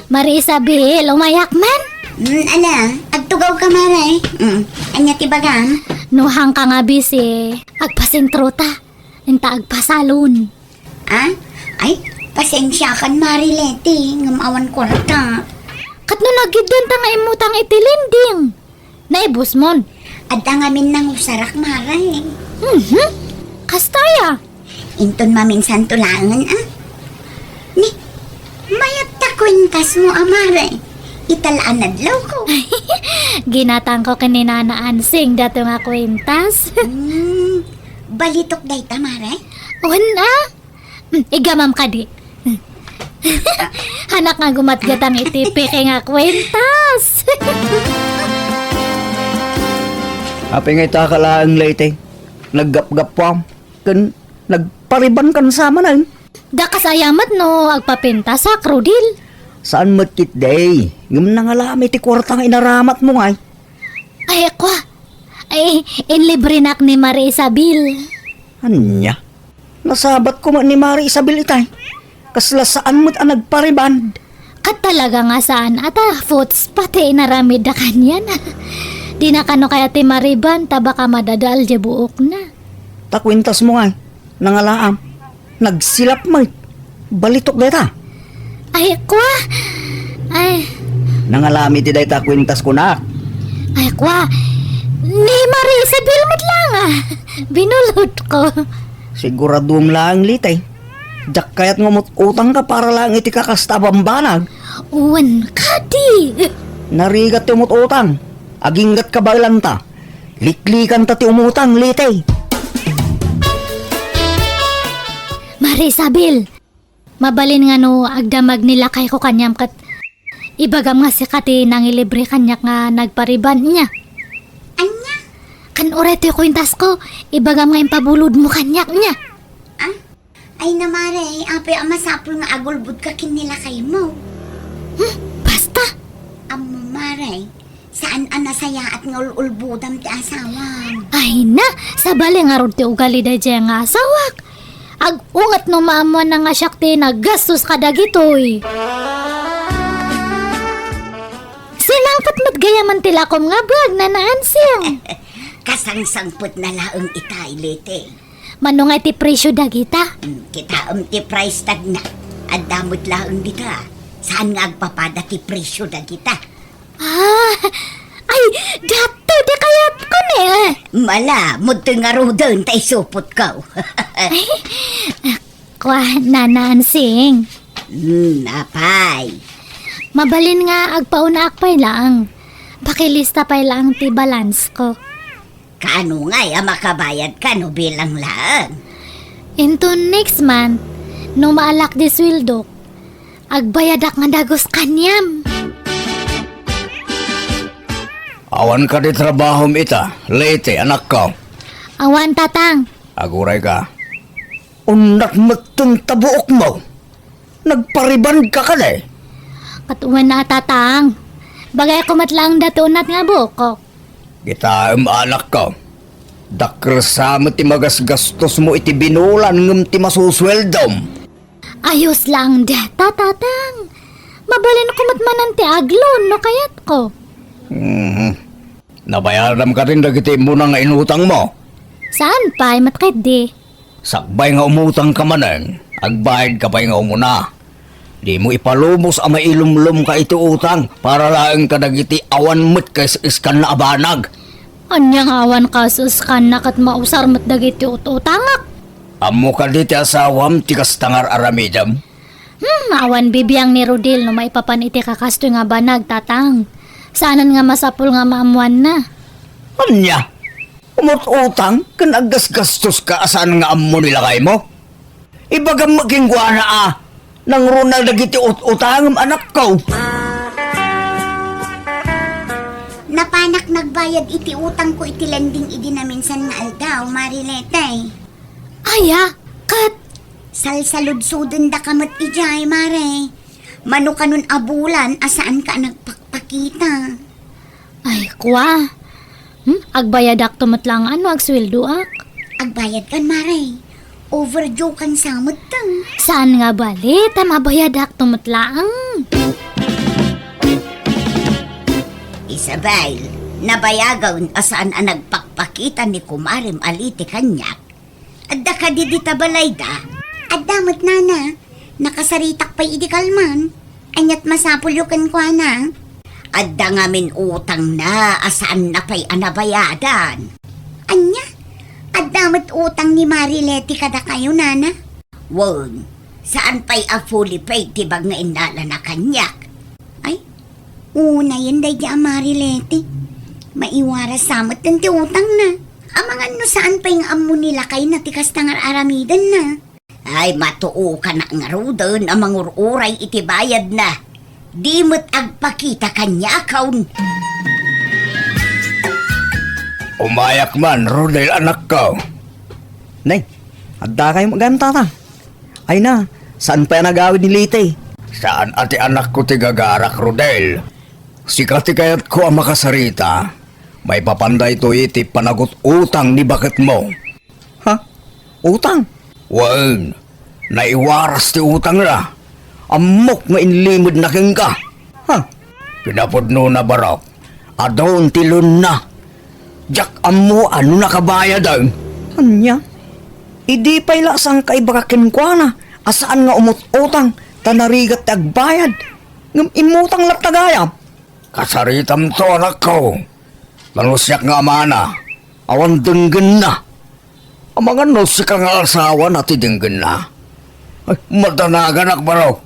Mari Isabel, umayak man? Mm, ala, agtugaw ka, Mare. Mm, anya ti bagam? Nuhang ka nga busy, agpasentrota. Inta agpasalon. Ah? Ay, pasensiakan, Mare Leti, ngem awan kwarta. Ket no nagiddan ta nga immutang iti lending, naibusmon? Adda ngamin nangusarak, Mare. Mhm. Kasta aya? Inton maminsanto laengen, a? Ni, mayat ta kuentasmo a, Mare. Ita la a nadlawko. Ginatangko ken ni Nana Ansing dato nga kuentas. Hmm, balitok dayta, Mare? Wen, a? Hmm, igamam kadi. Hanak nga gumatgatang iti peke nga kuentas. Apay nga ita ka laeng, Leti? Naggapgappuam ken nagparibankan sa manen. Dakas aya met no agpapentasak, Rodil? Saan met ketdi, ngem nangalam iti kuarta nga inaramatmo ngay. Ay, kua. Ay, inlibrenak ni Mare Isabel. Ania? Nasabat ko met ni Mare Isabel itay. Kasla saan met a nagpariband. Ket talaga nga saan a ta, puts, pati inaramidda kanian. Dina kano kayat ti mariband ta baka madadael diay buokna. Ta kuentasmo ngay, nangalaam. Nagsilap met. Balitok dayta. Ay, kua. Ay. Nangalam iti dayta kuentas kunak. Ay, kua. Ni Mare Isabel met laeng a. Binulodko. Siguraduem laeng, Leti. Diak kayat nga umut-utangka para laeng iti kakasta a bambanag. Wen kadi. Narigat ti umut-utang. Aginggatka baelanta. Liklikanta ti umutang, Leti. Mare Isabel, mabalin nga no agdamag ni lakayko kaniam ket ibagam nga sika ti nangilibre kaniak nga nagpariband, nia? Ania? Ken uray toy kuentasko, ibagam nga impabulodmo kaniak, nia? Ah? Ay na, Mare, apay a masapul nga agulbodka ken ni lakaymo? Hmm, basta! Ammo, Mare, saan a nasayaat nga ul-ulbodam ti asawam. Ay na, sabali ngarud ti ugali daydiay nga asawak. Ag-unget no maammoanna nga siak ti naggastos kadagitoy. Sinangpet met gayamen ti lakom nga bag, Nana Ansing. Kasangsangpetna laeng itay, Leti. Mano nga iti presyo dagita? Hmm, kitaem ti price tagna. Adda met laeng dita. Saan nga agpapada ti presyo dagita? Ah, ay, daytoy ti kayatko ne. Mala, mudtoy ngaruden ta isupotko. Ay, kua, Nana Ansing. Hmm, apay? Mabalin nga agpaunaak pay laeng. Pakilista pay laeng ti balance ko. Kaano ngay a makabayadka no bilang laeng? Inton next month, no maalak di sueldok, agbayadak nga dagus kaniam. Awan kadi trabahom ita, Leti, anakko? Awan, Tatang. Agurayka. Unat metten ta buokmo. Nagparibandka kadi? Ket wen a, Tatang. Bagayko met laeng daytoy unat nga buokko. Kitaem, anakko. Dakkel sa met ti magasgastosmo iti binulan ngem ti masusueldom. Ayos laeng dayta, Tatang. Mabalinko met manen ti agloan no kayatko. Mhm. Nabayaram kadin dagiti immuna nga inutangmo? Saan pay met ketdi? Sakbay nga umutangka manen, agbayadka pay nga umuna. Dimo ipalubos a mailumlomka iti utang para laeng kadagiti awan met kaes-eskanna a banag. Ania nga awan kaes-eskanna ket mausar met dagiti ut-utangak? Ammo kadi ti asawam ti kasta nga ar-aramidem? Hmm, awan bibiang ni Rodil no maipapan iti kakastoy nga banag, Tatang. Saanen nga masapul nga maammoanna. Ania? Umut-utang ken aggasgastoska a saan nga ammo ni lakaymo? Ibagam met kenkuana a nangruna dagiti ut-utangem, anakko. Napanak nagbayad iti utangko iti lending idi naminsan nga aldaw, Mare Leti. Aya, ket Salsaludsodendaka met idiay, Mare. Mano kanon a bulan a saanka a nagpakpakita? Ay, kua. Hmm? Agbayadakto met laeng no agsueldoak. Agbayadkan, Mare. Overdue kan sa metten. Saan nga bali, ta mabayadakto met laeng. Isabel, nabayagen a saan a nagpakpakita ni kumarem a Leti kaniak. Adda kadi dita balayda? Adda met, nana. Nakasaritak pay idi kalman. Ania't masapulyo kenkuana? Adda ngamin utangna a saanna pay a nabayadan. Ania? Adda met utang ni Mari Leti kadakayo, nana? Wen, saan pay a fully paid ti bag nga innalana kaniak. Ay, unayen daydi a Mari Leti. Maiwaras sa metten ti utangna. Amangan no saan pay nga ammo ni lakayna ti kasta nga ar-aramidenna. Ay, matuokanak ngaruden a mangur-uray iti bayadna. Di met agpakita kaniakon. Umayak man, Rodel, anakko. Nay, adda kayo magano, tata? Ay na, saan pay a nagawid ni Leti? Saan a ti anakko ti gagarak, Rodel. Sika ti kayatko a makasarita. Maipapan daytoy iti panagut-utang ni baketmo. Ha? Utang? Wen, naiwaras ti utangna. Ammok nga inlimedna kenka. Ha? Kinapudnona, barok. Adun ti loanna. Diak ammo no nakabayaden. Ania? Idi pay la sangka ibaga kenkuana a saan nga umut-utang ta narigat ti agbayad. Ngem immutang latta gayam. Kasaritamto, anakko. Mano siak nga amana, awan denggenna. Amangan no sika nga asawana ti denggenna. Ay, madanaganak, barok.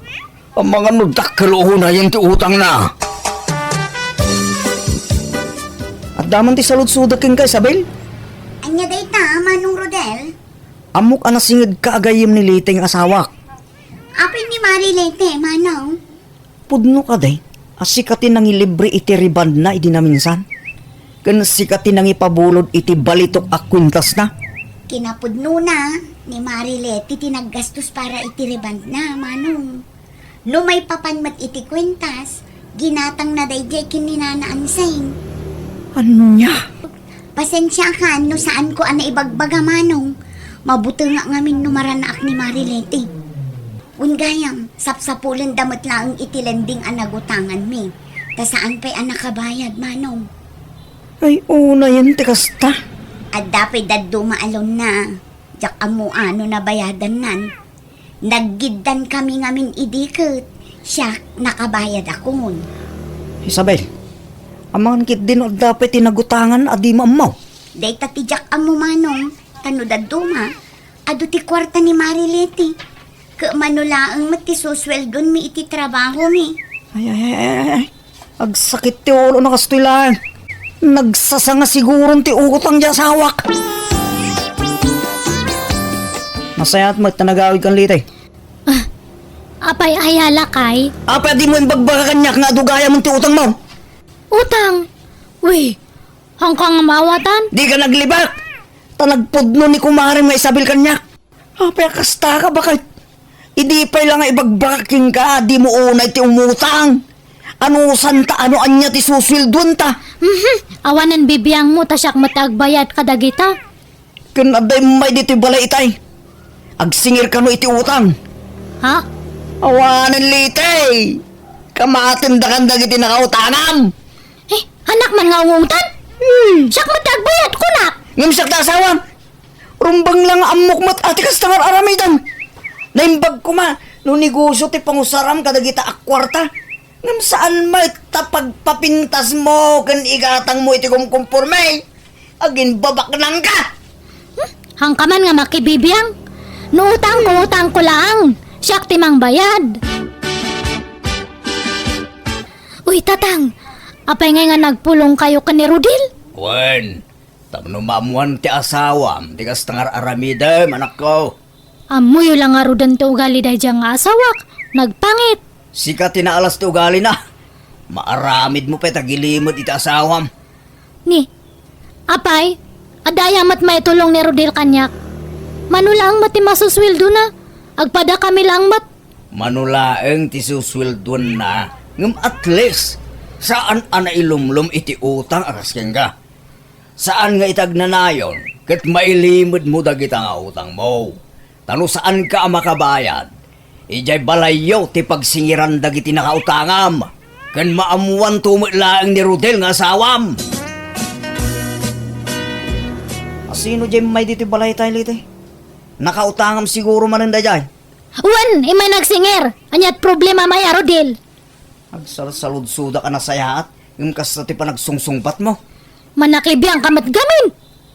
Amangan no dakkel unayen ti utangna. Adda man ti saludsodek kenka, Isabel? Ania dayta, Manong Rodel? Ammok a nasingedka a gayyem ni Leti nga asawak. Apay ni Mari Leti, Manong? Pudno kadi a sika ti nangilibre iti rebondna idi naminsan? Ken sika ti nangipabulod iti balitok a kuentasna? Kinapudnona, ni Mari Leti ti naggastos para iti rebondna, Manong. No maipapan met iti kuentas, ginatangna daydiay ken ni Nana Ansing. Ania? Pasensiakan no saanko a naibagbaga, Manong. Mabutengak ngamin no maranaak ni Mari Leti. Wen gayam, sapsapulenda met laeng iti lending a nagutanganmi. Ta saan pay a nakabayad, Manong. Ay, unayen ti kasta. Adda pay dadduma a loanna. Diak ammo no nabayadannan. Naggiddan kami ngamin idi ket siak nakabayadakon. Isabel, amangan ketdi no adda pay ti nagutangan a dimo ammo. Dayta ti diak ammo, Manong, ta no dadduma, adu ti kuarta ni Mari Leti. Ket mano laeng met ti susueldoanmi iti trabahomi. Ay, ay, ay, ay, ay. Agsakit ti ulona kastoy laeng. Nagsasanga siguron ti utang ti asawak. Nasayaat met ta nagawidkan, Leti. Ah, apay, aya lakay? Apay a dimo imbagbaga kaniak nga adu gayam ti utangmo? Utang? Uy, haanka nga maawatan? Dika naglibak! Ta nagpudno ni kumarem nga Isabel kaniak. Apay a kastaka, baket? Idi pay la nga ibagbagak kenka, dimo unay ti umutang. Anusanta no ania ti susueldoanta? Mhm. Awanen bibiangmo ta siak met ti agbayad kadagita. Ken adda immay ditoy balay itay. Agsingir kano iti utang. Ha? Awanen, Leti. Kamatendakan dagiti nakautangam. Eh, anak man nga ungutan? Hmm. Siak met ti agbayad, kunak. Ngem siak ti asawam. Rumbeng la nga ammok met a ti kasta nga ar-aramidem. Naimbag koma no negosio ti pangusaram kadagita a kuarta. Ngem saan met ta pagpapintasmo ken igatangmo iti kumkumporme. Aginbabaknangka. Hmm? Haanka man nga makibibiang. No utangko, utangko laeng. Siak ti mangbayad. Uy, Tatang, apay ngay nga nagpulongkayo ken ni Rodel? Wen, tapno maammuan ti asawam ti kasta nga ar-aramidem, anakko. Ammoyo la ngaruden ti ugali daydiay nga asawak. Nagpangit. Sika ti naalas ti ugalina. Maaramidmo pay ta gilimed iti asawam. Ni, apay, adda aya met maitulong ni Rodel kaniak? Mano laeng met ti masusueldona? Agpadakami laeng met. Mano laeng ti susueldoanna, ngem at least, saan a nailumlom iti utang a kas kenka. Saan nga iti agnanayon ket mailimedmo dagita nga utangmo. Ta no saanka a makabayad, idiay balayyo ti pagsingiran dagiti nakautangam, ken maammoanto met laeng ni Rodel nga asawam. Asino diay immay ditoy balayta, Liti? Nakautangam siguro manen daydiay. Wen, immay nagsingir. Ania't problemam aya, Rodel? Agsalsaludsodak a nasayaat, ngem kasta ti panagsungsungbatmo. Manakibiangka met gamin.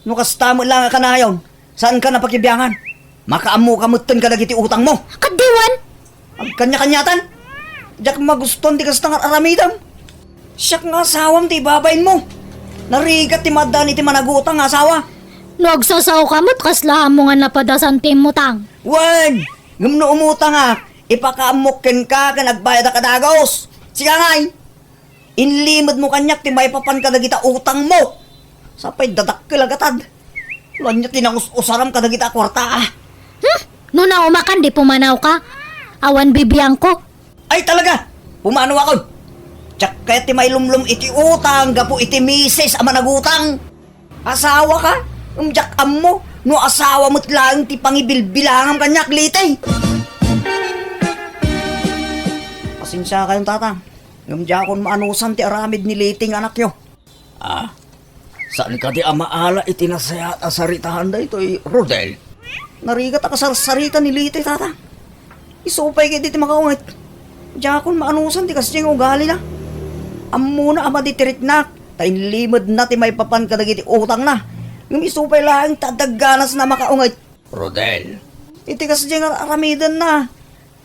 No kasta met laeng a kanayon, saanka a pakibiangan. Makaammoka metten kadagiti utangmo. Ket diwan? Agkaniakaniatan. Diak magustuan ti kasta nga aramidem. Siak nga asawam ti ibabainmo. Narigat ti maaddaan iti managutang nga asawa. No agsasaoka met, kasla ammo nga napadasan ti immutang. Wen, ngem no umutangak, ipakaammok kenka ken agbayadak a dagus. Sika ngay, inlimedmo kaniak ti maipapan kadagita utangmo. Sapay dadakkel a gatad. Ania ti nangus-usaram kadagita a kuarta, a? Hmm? No naumakan, di pumanawka. Awan bibiangko. Ay, talaga! Pumanawakon! Diak kayat ti mailumlom iti utang gapu iti misis a managutang. Asawaka? Ngem diak ammo no asawa met laeng ti pangibilbilangam kaniak, Liti. Pasensiakayon, Tatang. Ngem diakon maanusan ti aramid ni Liti nga anakyo. Ah, saan kadi a maala iti nasayaat a saritaan daytoy, Rodel? Narigat a kasarsarita ni Liti, Tatang. Isu pay ket iti makaunget. Diakon maanusan ti kasdiay nga ugalina. Ammona a madi ti riknak, ta inlimedna ti maipapan kadagiti utangna. Ngem isu pay laeng ta adda ganasna a makaunget. Rodel. Iti kasdiay nga aramidenna,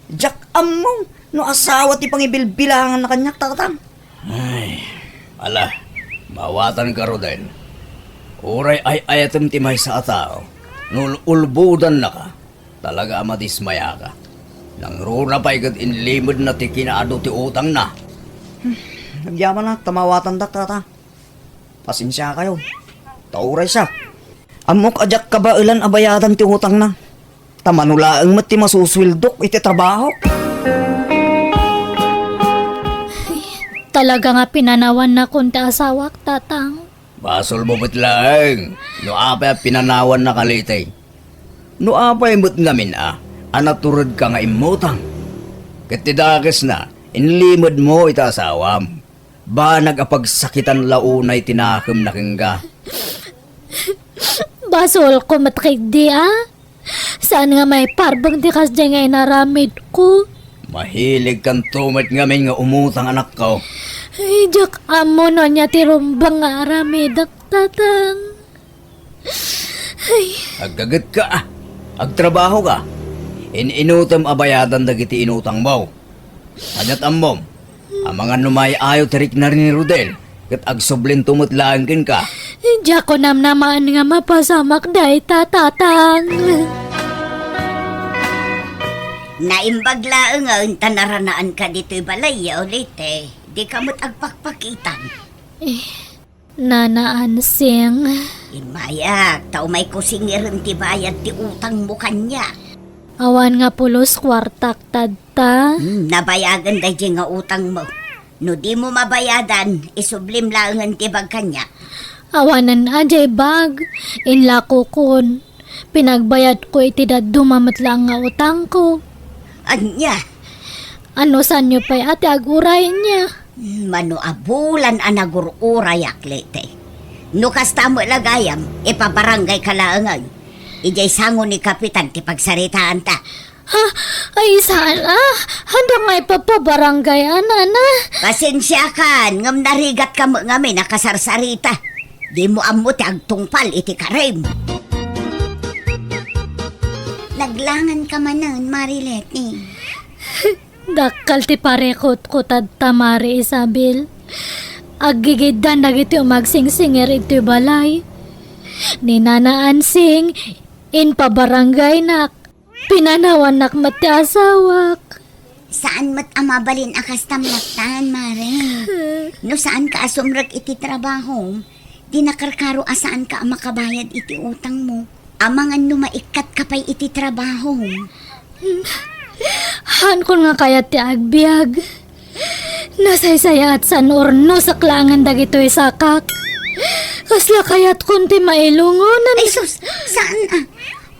diak ammo no asawa ti pangibilbilanganna kaniak, Tatang. Ay, ala, maawatanka, Rodel. Uray ay-ayatem ti maysa a tao, no ul-, ulbodannaka, talaga a madismayaka. Nangruna pay ket inlimedna ti kinaadu ti utangna. Hmm, agyamanak ta maawatandak, Tatang. Pasensiakayo. Ta uray siak, ammok a diak kabaelan a bayadan ti utangna. Ta mano laeng met ti masusueldok iti trabahok. Talaga nga pinanawannakon ti asawak, Tatang. Basolmo met laeng no apay a pinanawannaka, Liti. No apay met ngamin a, a naturedka nga immutang. Ket ti dakesna, inlimedmo iti asawam. Banag a pagsakitan la unay ti nakemna kenka. Basolko met ketdi a. Saan nga maiparbeng ti kasdiay nga inaramidko. Mahiligkanto met ngamin nga umutang, anakko. Ay, diak ammo no ania ti rumbeng nga aramidek, Tatang. Ay. Aggagetka, a. Agtrabahoka. In-inutem a bayadan dagiti inutangmo. Ania't ammom? Amangan no maayo ti rikna ni Rodel, ket agsublinto met laeng kenka. Diak namnamaen nga mapasamak dayta, Tatang. Naimbag laengen ta naranaanka ditoy balay, Liti. Dika met agpakpakitan. Eh, Nana Ansing. Immayak, ta umayko singiren ti bayad ti utangmo kaniak. Awan nga pulos kuartak tadta. Hmm, nabayagen daydiay nga utangmo. No dimo mabayadan, isublim laengen ti bag kaniak. Awanen a diay bag, inlakokon. Pinagbayadko iti dadduma met laeng nga utangko. Ania? Anusanyo pay a ti aguray nia? Mano a bulan a nagur-urayak, Liti. No kasta met la gayam, ipabarangayka laengen. Idiay sango ni Kapitan ti pagsaritaanta. Ha? Ay, saan a? Haanda nga ipapabarangay a, Nana? Pasensiakan, ngem narigatka met ngamin a kasarsarita. Dimo ammo ti agtungpal iti karim. Naglanganka manen, Mari Leti. Dakkel ti parikutko tadta, Mari Isabel. Aggigiddan dagiti umagsingsingir iti balay. Ni Nana Ansing, impabarangaynak. Pinanawannak met ti asawak. Saan met a mabalin a kastam latta, Mare. No saanka a sumrek iti trabahom, di nakarkaro a saanka a makabayad iti utangmo. Amangan no maikkatka pay iti trabahom. Haankon nga kayat ti agbiag. Nasaysayaat san urnosek laengen dagitoy sakak. Kasla kayatkon ti mailungon. Ay, sus! Saan a?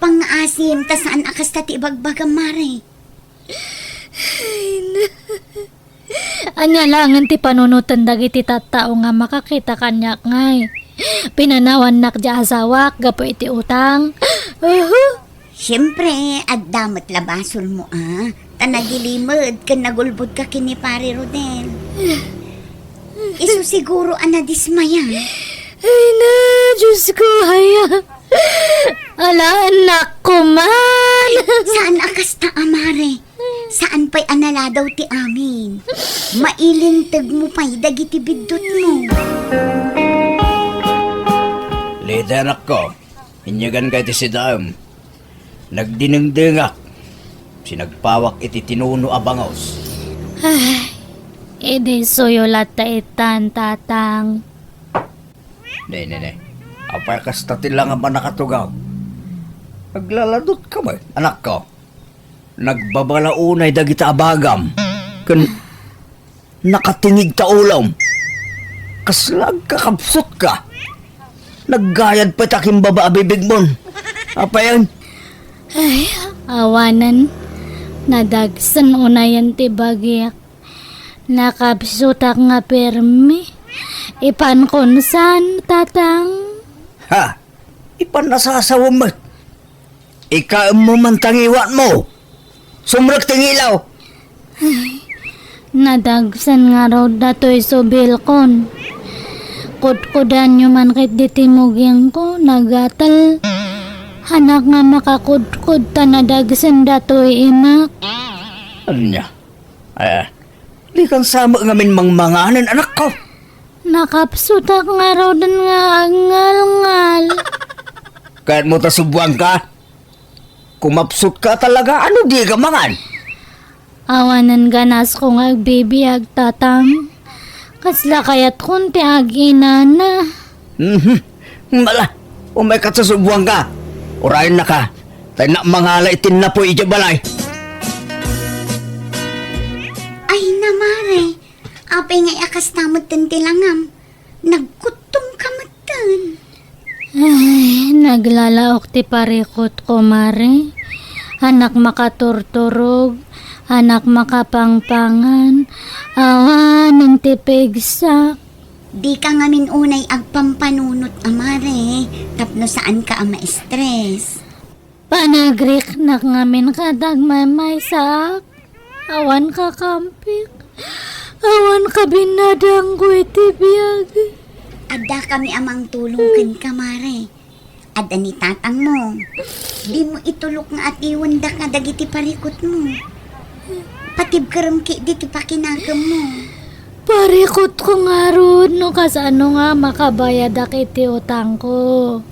Pangngaasim, ta saan a kasta ti ibagbagam, Mare. Ay, na. Ania laengen ti panunoten dagiti tattao nga makakita kaniak ngay? Pinanawannak ti asawak gapu iti utang. Uhu. Siempre, adda met la basolmo a, ta nagilimed ken nagulbodka ken ni Pare Rodel. Isu siguro a nadismaya. Ay na, Diyos ko, aya. Ala, anak ko man. Saan a kasta a, Mare? Saan pay a naladaw ti amin? Mailinteg mo pay dagiti biddutmo. Leti, anakko, inyagan ka iti sidaem. Nagdinengdengak. Sinagpawak iti tinuno a bangus. Ay, idi suyo latta itan, Tatang. Ne, ne, ne. Apay kasta ti langam a nakatugaw? Aglaladutka met, anakko. Nagbabala unay dagita a bagam. Ken nakatingig ta ulom. Kasla agkakabsutka. Naggayad pay ta kimbaba a bibigmon. Apayen? Ay, awanen. Nadagsen unayen ti bagik. Nakabsutak nga permi. Ipankon san, Tatang? Ha? Ipan nasasawem met. Ikaemmo man ta ngiwatmo. Sumrek ti ngilaw. Ay, nadagsen ngarud datoy subilkon. Kudkudanyo man ket diti mugingko, nagatel. Anak nga makakudkod ta nadagsen datoy imak. Ania? Eh, dikan sa met ngamin mangmanganen, anakko. Nakapsutak ngaruden nga agngalngal. Kayatmo ta subuanka? Kumapsutka talaga, ano di ka mangan? Awanen ganasko nga agbibiag, Tatang. Kasla kayatkon ti aginana. Mhm. Mala, umayka ta subuanka. Urayennaka. Tay na mangala iti napoy iti balay. Ay, na, Mare. Apay ngay a kasta metten ti langam? Nagkuttom ka metten. Ay, naglalaok ti parikutko, Mare. Anak makaturturog, anak makapangpangan, awanen ti pigsak. Dika ngamin unay agpampanunot a, Mare, tapno saanka a ma-stress. Panagriknak ngamin ket agmaymaysaak. Awan kakampik. Awan kabinnadangko iti biag. Addakami a mangtulong kenka, Mare. Adda ni tatangmo. Dimo itulok nga atiwendaka dagiti parikutmo. Patibkerem ketdi ti pakinakemmo. Parikutko ngarud no kasano nga makabayadak iti utangko.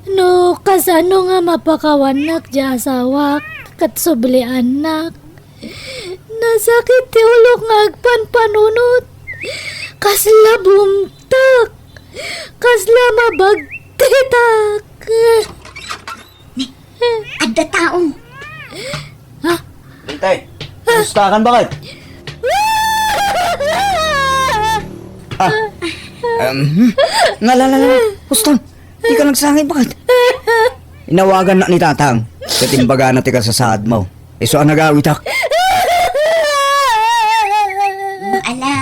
No kasano nga mapakawannak ti asawak ket subliannak. Nasakit ti ulok nga agpanpanunot. Kasla bumtak. Kasla mabagtitak. Ni, adda tao. Ha? Bintay, kumusta ka, bakit? Ah, um, hmm. Nga, la, la, la, la. Kuston, di ka nagsangit, bakit? Inawagan na ni Tatang. Ket imbagana ti kasasaad mo. Isu a nagawitak. Ala,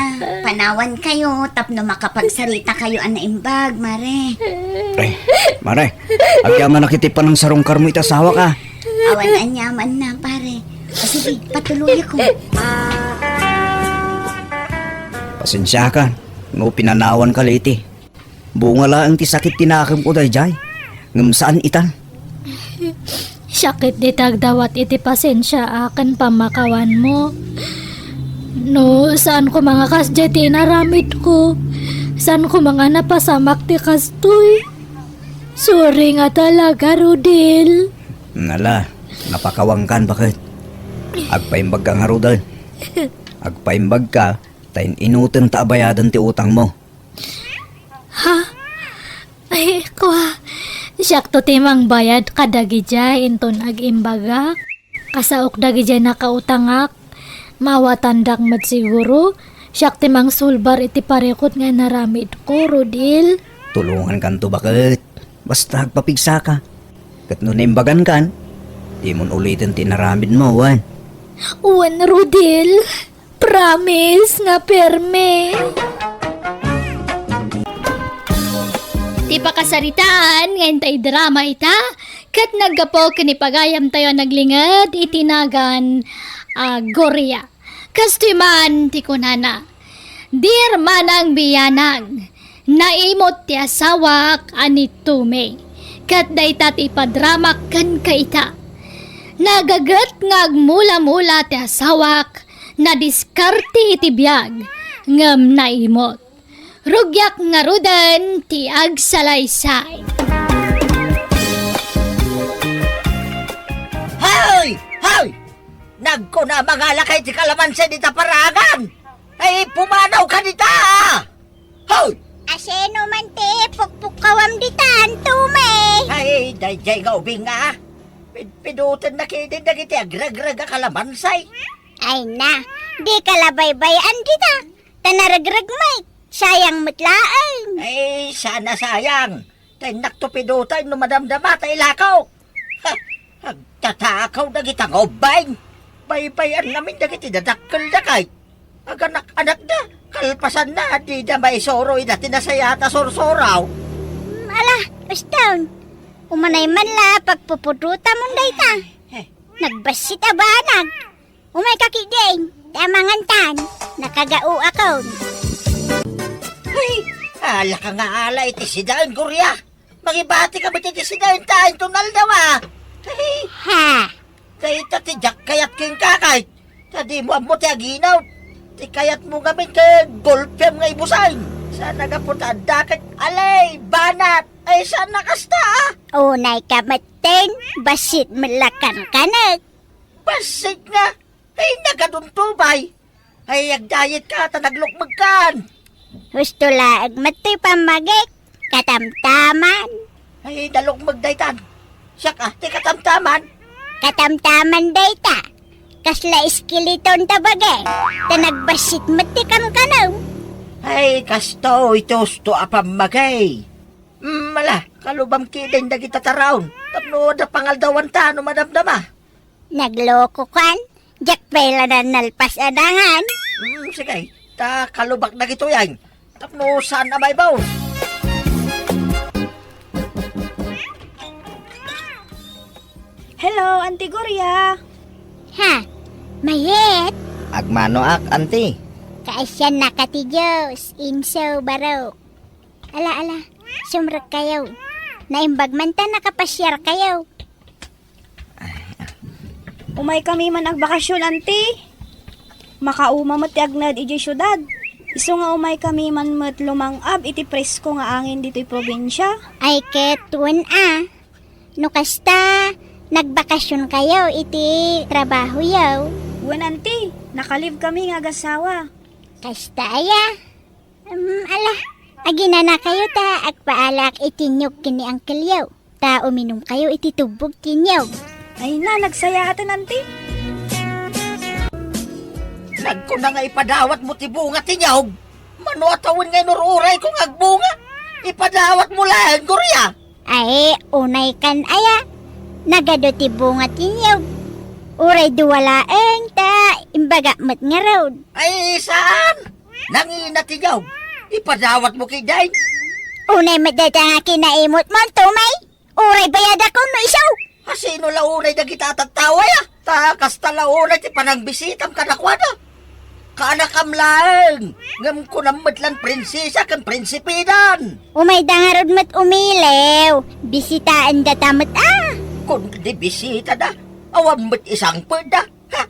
panawan kayo, tapno makapagsarita kayo a naimbag, Mare. Ay, Mare, agyamanak iti panangsarungkarmo iti asawak. Awan aniamanna, Pare. O sige, patuloyko. Pasensiakan, no pinanawanka, Leti. Bunga laeng ti sakit ti nakemko daydiay, ngem saan itan. Siak ketdi ti agdawat iti pasensiaak ken pammakawanmo. No, saan koma nga kasdiay ti inaramidko. Saan koma nga napasamak ti kastoy. Sorry nga talaga, Rodel. Ala, napakawankan, bakit? Agpaimbagka ngaruden. Agpaimbagka, ta in-inutenta a bayadan ti utangmo. Ha? Ay, kua, siakto ti mangbayad kadagidiay inton agimbagak? Kasaok dagidiay nakautangak. Maawatandak met siguro. Siak ti mangsulbar iti parikut nga inaramidko, Rodel. Tulongankanto baket. Basta agpapigsaka. Ket no naimbagankan, dimon uliten ti inaramidmo, wen? Wen, Rodel. Promise nga permi. Ti pakasaritaan nga inta idrama ita, ket naggapu ken ni pagayamtayo a naglinged iti nagan a Gloria. Kastoy man ti kunana, "Dear Manang Biyanag, naimut ti asawak a ni Tommy, ket dayta ti ipadramak kenka ita. Nagaget nga agmula-mula ti asawak, nadiskarte iti biag, ngem naimut. Rugiak ngaruden ti agsalaysay." Hoy! Hoy! Nagkuna, mangalakay ti kalamansi dita paragan! Ay, pumanawka dita! Hoy! Asino man ti pukpukkawam ditan, Tommy? Ay, daydiay nga ubing nga. Pidpiduten na kidi dagiti agregreg a kalamansi. Ay na, di ka la baybay-an dita. Ta naregreg met, sayang met laeng. Ay, saan a sayang. Ta innak to piduten no madamdama ta ilako. Ha, agtatakaw dagita nga ubbing. Baybay-an ngamin dagiti dadakkelda kay. Aganak-anakda, kalpasanna, dida maisuro ida ti nasayat a sursuro. Mm, ala, uston. Umanay man la pagpupudutamon dayta. Eh. Nagbassit a banag. Umayka ketdin, ta amangantan, nakagaoakon. Ay, ala ka nga ala iti sidaen, Gloria. Mangibatika met iti sidaen ta inton aldaw, a. Ay, ha? Dayta ti diak kayat kenka, kay ta dimo ammo ti aginawt. Ti kayatmo ngamin ket golpem nga ibusen. Saan a gapu ta adda ket alay, banat. Ay, saan a kasta, a? Unayka metten, bassit met la kankanek. Bassit nga? Ay, nagadunto, bay. Ay, agdayetka ta naglukmegkan. Husto laeng met ti pammagik, katamtaman. Ay, nalukmeg daytan. Siak, a, ti katamtaman? Katamtaman dayta. Kasla eskeleton ta bagi, ta nagbassit met ti kankanem. Ay, kastoy ti husto a pammagi. Mm, ala, kalubam ketdin dagita taraon. Tapno adda pangaldawanta no madamdama. Naglokokan, diak pay la nalpas a dangan. Mm, sige, ta kalubak dagitoy, ay. Tapno saan a maibaw. Hello, Auntie Gloria. Ha? Mayat? Agmanoak, Auntie. Kaasiannaka ti Dios, inso, barok. Ala, ala, sumrekkayo. Naimbag man ta nakapasiarkayo. Umaykami man agbakasyon, Auntie. Makauma met ti agnaed idiay siudad. Isu nga umaykami man met lumang-ab iti presko nga angin ditoy probinsia. Ay ket wen a. No kasta, nagbakasionkayo iti trabahoyo? Wen, Auntie, naka-leave kami nga agasawa. Kasta aya? Em, ala, aginanakayo ta agpaalaak iti niyog ken ni angkelyo, ta uminumkayo iti tubbog ti niyog. Ay na, nagsayaaten, Auntie. Nagkuna nga ipadawatmo ti bunga ti niyog. Mano a tawen nga inur-urayko nga agbunga? Ipadawatmo laeng, Gloria. Ay, unaykan aya. Nagadu ti bunga ti niyog. Uray dua laeng, ta imbagak met ngarud. Ay, saan? Nangina ti niyog. Ipadawatmo ketdin. Unay met dayta nga kinaimutmo, Tommy. Uray bayadakon no isu. Asino la unay dagita a tattao aya? Ta kasta la unay ti panangbisitam kadakuada. Kaanakam laeng, ngem kunam met lan prinsesa ken prinsipedan. Umayda ngarud met umiliw. Bisitaendata met a. Kun di bisitada, awan met isangpetda. Ha?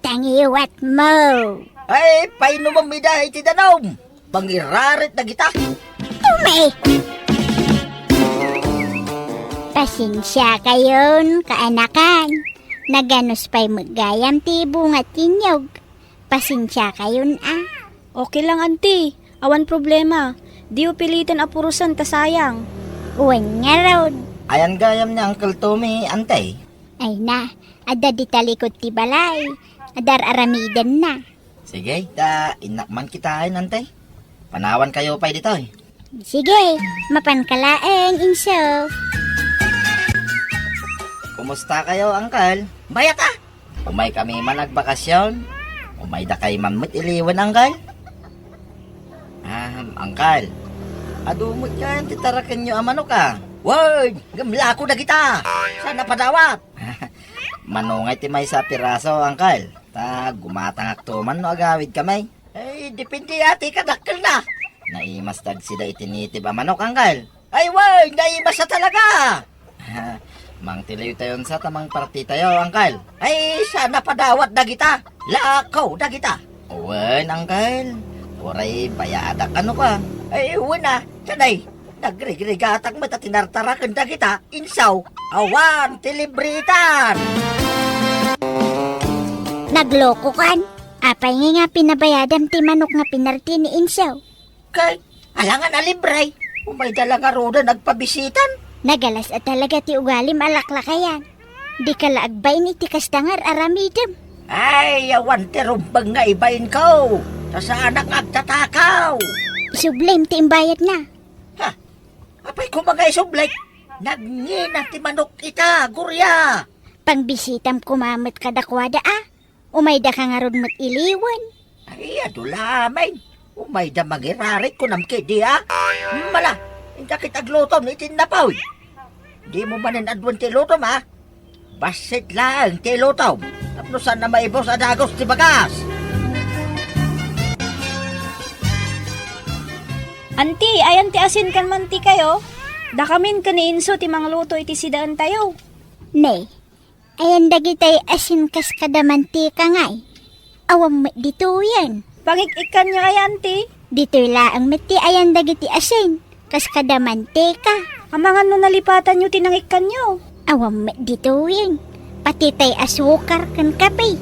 Tangiwatmo. Ay, painomem ida iti danum. Pangirarit dagita. Tommy! Pasensiakayon, kaanakan. Naganus pay met gayam ti bunga ti niyog. Pasensiakayon a. Okay lang, Auntie. Awan problema. Diyo piliten a purosen ta sayang. Wen ngarud. Ayan gayam ni Uncle Tommy, Auntie? Ay na, adda di talikod ti balay. Adda ar-aramidenna. Sige, ta innak man kitaen, Ante. Panawankayo pay ditoy. Sige, mapanka laeng, Inso. Kumustakayo, Angkel? Mayat a! Umaykami man agbakasyon. Umaydakay man met iliwen, Angkel. Ah, Angkel. Adu met ngayen ti tarakenyo a manok, a? Wen, ngem lako dagita. Saan a padawat. Manungay ti maysa a piraso, Angkel. Ta gumatangakto man no agawidkami. Ay, depende a ti kadakkelna. Naimas dagsida iti native a manok, Angkel. Ay, wen, naimas a talaga. Mangtilawtayon sa ta mangpartitayo, Angkel. Ay, saan a padawat dagita. Lako dagita. Wen, Angkel. Uray bayaadak kano ka. Ay, wen a, kanay. Nagrigrigatak met a tinartaraken dagita, Inso. Awan ti libritan. Naglokokan? Apay ngay nga pinabayadam ti manok nga pinarti ni Inso? Kay, alangan a libre. Umayda la ngaruden agpabisitan. Nagalas a talaga ti ugalim a laklakayan. Dika la agbain iti kasta nga ar-aramidem. Ay, awan ti rumbeng nga ibainko. Ta saanak nga agtatakaw. Isublim ti imbayadna. Ha? Apay koma nga isublik? Nagngina ti manok ita, Gloria. Pangbisitam koma met kadakuada a. Umayda ka ngarud met iliwen. Ay, adu la amin. Umayda mangirarit kunam kadi a. Mala, inka kit aglutom iti napaw. Dimo manen aduen ti lutom a. Bassit laeng ti lutom. Tapno saan a maibus a dagus ti bagas. Anti, ayan ti asin ken mantikayo? Dakamin ken ni Inso ti mangluto iti sidaentayo. Ne, ayan dagitay asin kas kada mantika ngay. Awan met ditoyen. Pangik-ikkanyo aya, anti? Ditoy laeng met ti ayan dagiti asin kas kada mantika. Amangan no nalipatanyo ti nangikkanyo. Awan met ditoyen. Pati tay asukar ken kape.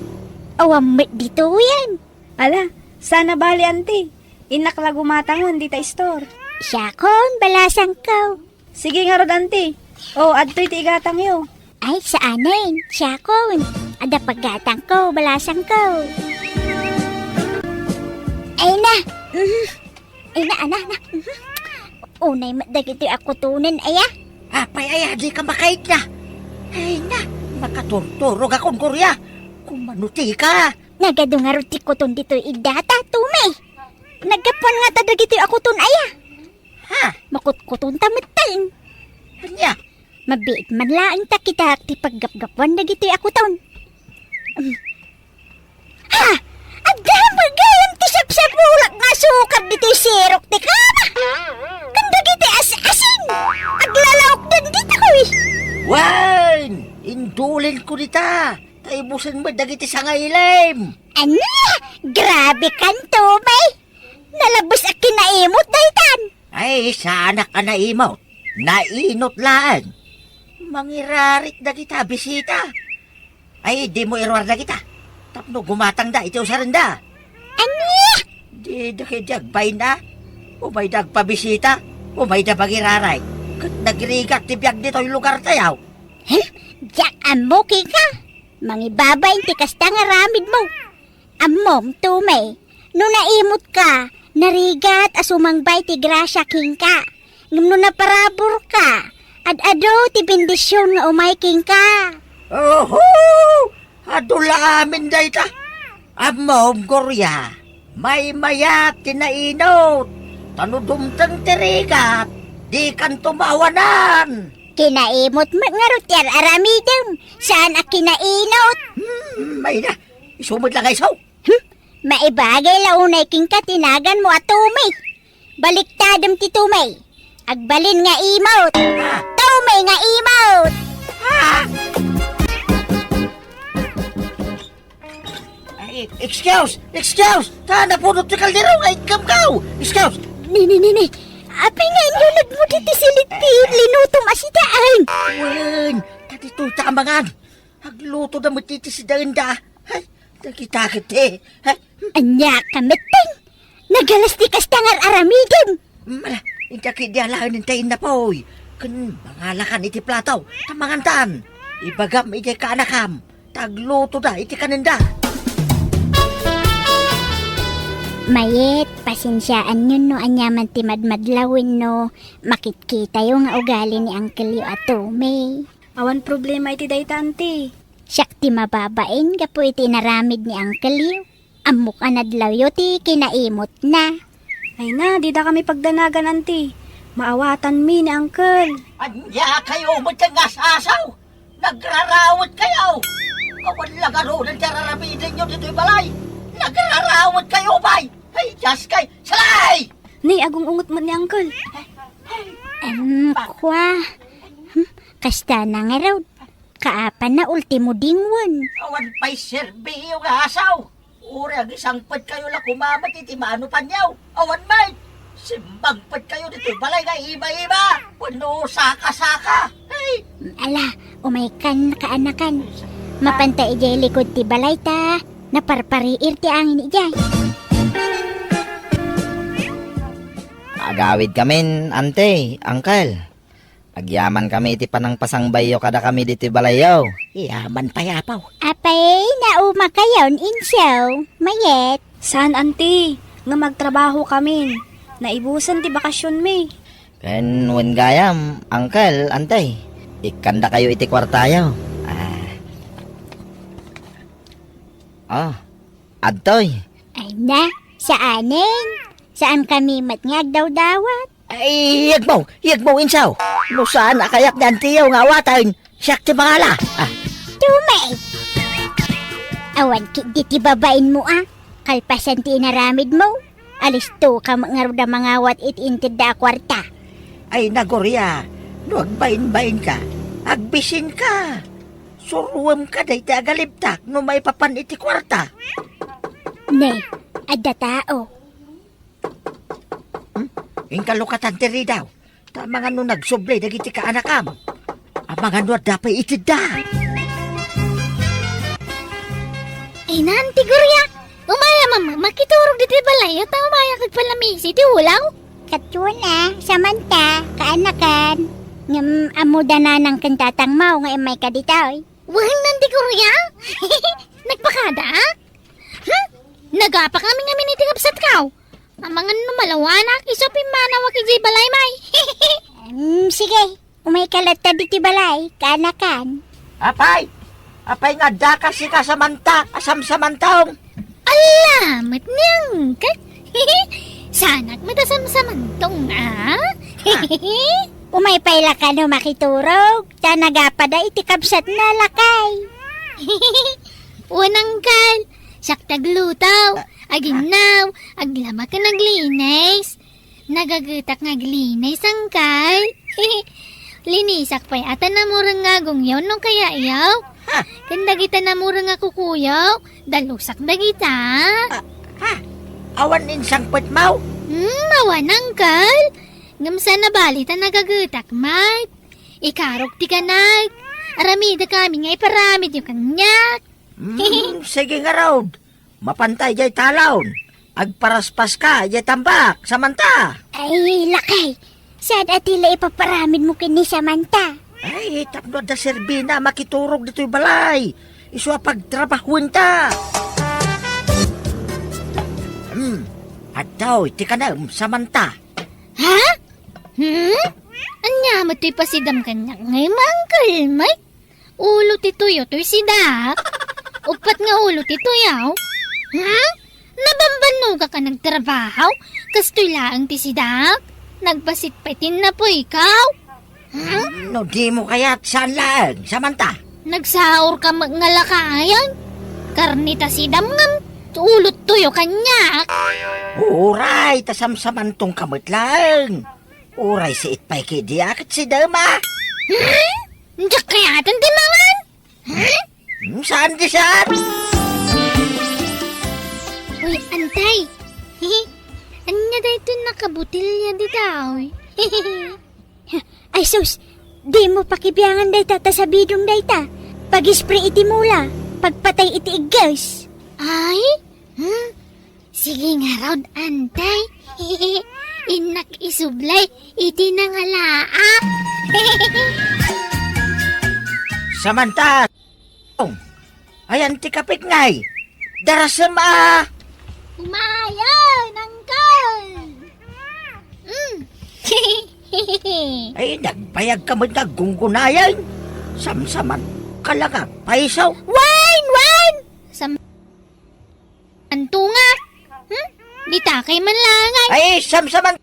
Awan met ditoyen. Ala, saan a bali, anti. Innak la gumatangen dita istor. Siakon, balasangko. Sige ngarud, anti. O, adtoy ti igatangyo. Ay, saanen. Siakon. Adda paggatangko, balasangko. Ay na. Mhm. Ay na, ana, ana. Mhm. Unay met dagitoy a kutonen, aya. Apay, aya, dika makaitna. Ay na, makaturturog akon, Gloria. Kumano ti ka? Nagadu ngarud ti kuton ditoy iddata, Tumi. Naggapuan ngata dagitoy a kuton, aya. Ha? Makutkuton ta metten. Ania? Mabiit man laeng ta kitak ti paggapgapuan dagitoy a kuton. Mm. Ha? Adda met gayam ti sapsapulak nga asukar ditoy sirok ti kama. Ken dagiti as-asin. Aglalaokdan ditoy. Wen! Indulinko dita. Ta ibusen met dagiti sangailim. Ania? Grabe kan, Tumi. Nalabes a kinaimot daytan. Ay, saanak a naimot. Nainot laeng. Mangirarit dagita bisita. Ay, dimo iruar dagita. Tapno gumatangda iti usarenda. Ania? Dida ketdi agbain a. Umayda agpabisita. Umayda mangirarit. Ket nagrigat ti biag ditoy lugartayo. Hm? Diak ammo kenka. Mangibabain ti kasta nga aramidmo. Ammom, Tumi, no naimotka, narigat a sumangbay ti grasia kenka. Ngem no naparaburka, ad-adu ti bendision nga umay kenka. Oho! Adu la amin dayta. Ammom, Gloria, maymayat ti nainot. Ta no dumteng ti rigat, dikanto maawanan. Kinaimot met ngarud ti ar-aramidem, saan a kinainot. Hmm, mayna, isu met la nga isu. Hmm, maibagay la unay kenka ti naganmo a Tumi. Baliktadem ti Tumi. Agbalin nga imot. Ah! Tumi nga imot. Ah! Ay, excuse! Excuse! Ta, napudot ti kaldero nga ikkamkaw! Excuse! Ni, ni, ni, ni. Apay nga inyo nagmudi ti silit ti linutom a sidaen? Wen, ta ditoy ta amangan. Agluto da met ti sidaenda. Ay, dagita ket ti. Ay. Ania ka metten? Nagalas ti kasta nga ar-aramidem. Mala, inka ketdi alaen ta innapoy. Ken mangalakan iti plato, ta mangantan. Ibagam idiay kaanakam, ta aglutoda iti kanenda. Mayet, pasensiaanyon no aniaman ti madmadlaw wenno makitkitayo nga ugali ni Uncle-yo a Tommy. Awan problema iti dayta, Auntie. Siak ti mababain gapu iti inaramid ni Uncle-yo. Ammok a nadlawyo ti kinaimutna. Ay na, dida kami pagdanagan, Auntie. Maawatanmi ni Uncle. Ania kayo met nga asasaw? Nagrarawet kayo! Awan la ngaruden ti ar-aramidenyo ditoy balay! Nagrarawet kayo, bay! Ay, Diyos kay, salay! Ni, agung-ungot met ni Uncle. Em, kua. Hmm, kasta na ngarud. Kaapanna ultimo dingwen. Awan pay serbiyo nga asaw. Uray agisangpet kayo la kumamet iti maano panyaw. Awan met. Simbangpet kayo ditoy balay nga iba-iba. Wenno saka-saka. Ay! Ala, umaykan, kaanakan. Mapanta idiay likod ti balay ta naparpariir ti angin idiay. Agawidkamin, ante, angkel. Agyamankami iti panangpasangbayyo kadakami ditoy balayyo. Yaman pay, apo. Apay, naumakayon, insaw. Mayet. Saan, anti, nga magtrabahokamin. Naibusen ti bakasionmi. Ken wen gayam, angkel, ante, ikkandakayo iti kuartayo. Ah. Ah, adtoy. Ay na, saanen. Saankami met nga agdawdawat. Ay, yegmo, yegmo, insaw. No saan a kayak ni antiyo nga awaten, siak ti mangala. Ah. Tumay! Awan ketdi ti babainmo a. Kalpasan ti inaramidmo, alistoka met ngarud a mangawat iti intedda a kuarta. Ay, Gloria, no agbainbainka, agbisinka. Suroemka dayta a galibtak no maipapan iti kuarta. Ne, adda tao. Hmm? Inka lukatan ti ridaw. Ta amangan no nagsubli dagiti kaanakam. Amangan no adda pay itedda. Ay, Nanti Gloria, umayam a makiturog ditoy balayyo ta umayak agpalamisi ti ulaw. Katsuna, Samantha, kaanakan. Ngem ammoda nanang ken tatangmo nga immayka ditoy. Wen, Nanti Gloria? Nagpakada? Hmm? Nagapakami ngamin iti kabsatko. Amangan no malawanak, isu a pimmanawak idiay balay, may. Hmm, sige. Umayka latta ditoy balay, kaanakan. Apay! Apay nga addaka sika, Samantha, a samsamantong? Ala, met ni angka. Saanak met a samsamantong, a? Ah. Umay pay la kano makiturog, ta nagapada iti kabsatna, lakay. Wen, angkel, siak ti agluto, ah, aginnaw, aglaba ken aglinis. Nagagetak nga aglinis, angkel. Linisak pay a ta namureng nga agongyo no kayayo. Ha? Ken dagita namureng nga kukuyo, dalusak dagita. Ah, ha? Awan insangpetmo? Hmm, awan, angkel. Ngem saan a bali ta nagagetak met. Ikarok ti kanag. Aramidek amin nga iparamidyo kaniak. Hmm, sige ngarud. Mapanta idiay talon. Agparaspaska idiay tambak, Samantha. Ay, lakay. Saan a ti la ipaparamidmo ken ni Samantha? Ay, tapno adda serbina a makiturog ditoy balay. Isu a pagtrabahuenta. Hmm, adtoy ti kanem, Samantha. Ha? Hmm? Ania met toy pasidam kaniak nga imangkel, Mike? Ulo ti tuyo toy sidaak? Uppat nga ulo ti tuyo? Hmm? Nabambannogak a nagtrabaho? Kastoy laeng ti sidaak? Nagbasit pay ti napuyko? Hmm? No dimo kayat, saan laeng, Samantha? Nagsaurka met nga lakayan? Karne ta sidam ngem ulo ti tuyo kaniak? Uray, ta samsamantongka met laeng. Uray siit pay ketdi a ket sidam a. Hmm? Diak kayaten ti mangan? Hmm? Hmm, saan ti saan? Uy, antay. Ania daytoy nakabotelya dita, uy? Ay sus, dimo pakibiangan dayta ta sabidong dayta. Pag-spray iti mula, pagpatay iti igges. Ay? Hmm? Sige ngarud, antay. Innak isublay iti nangalaak. Samantha! Ayan ti kapit ngay. Darasem a! Umayon, Uncle! Mm. Ay, nagbayag ka met nga aggunggunayan. Samsaman ka la nga paiso. Wen, wen! Sam-, anto nga? Hmm? Ditakay man langay. Ay, samsaman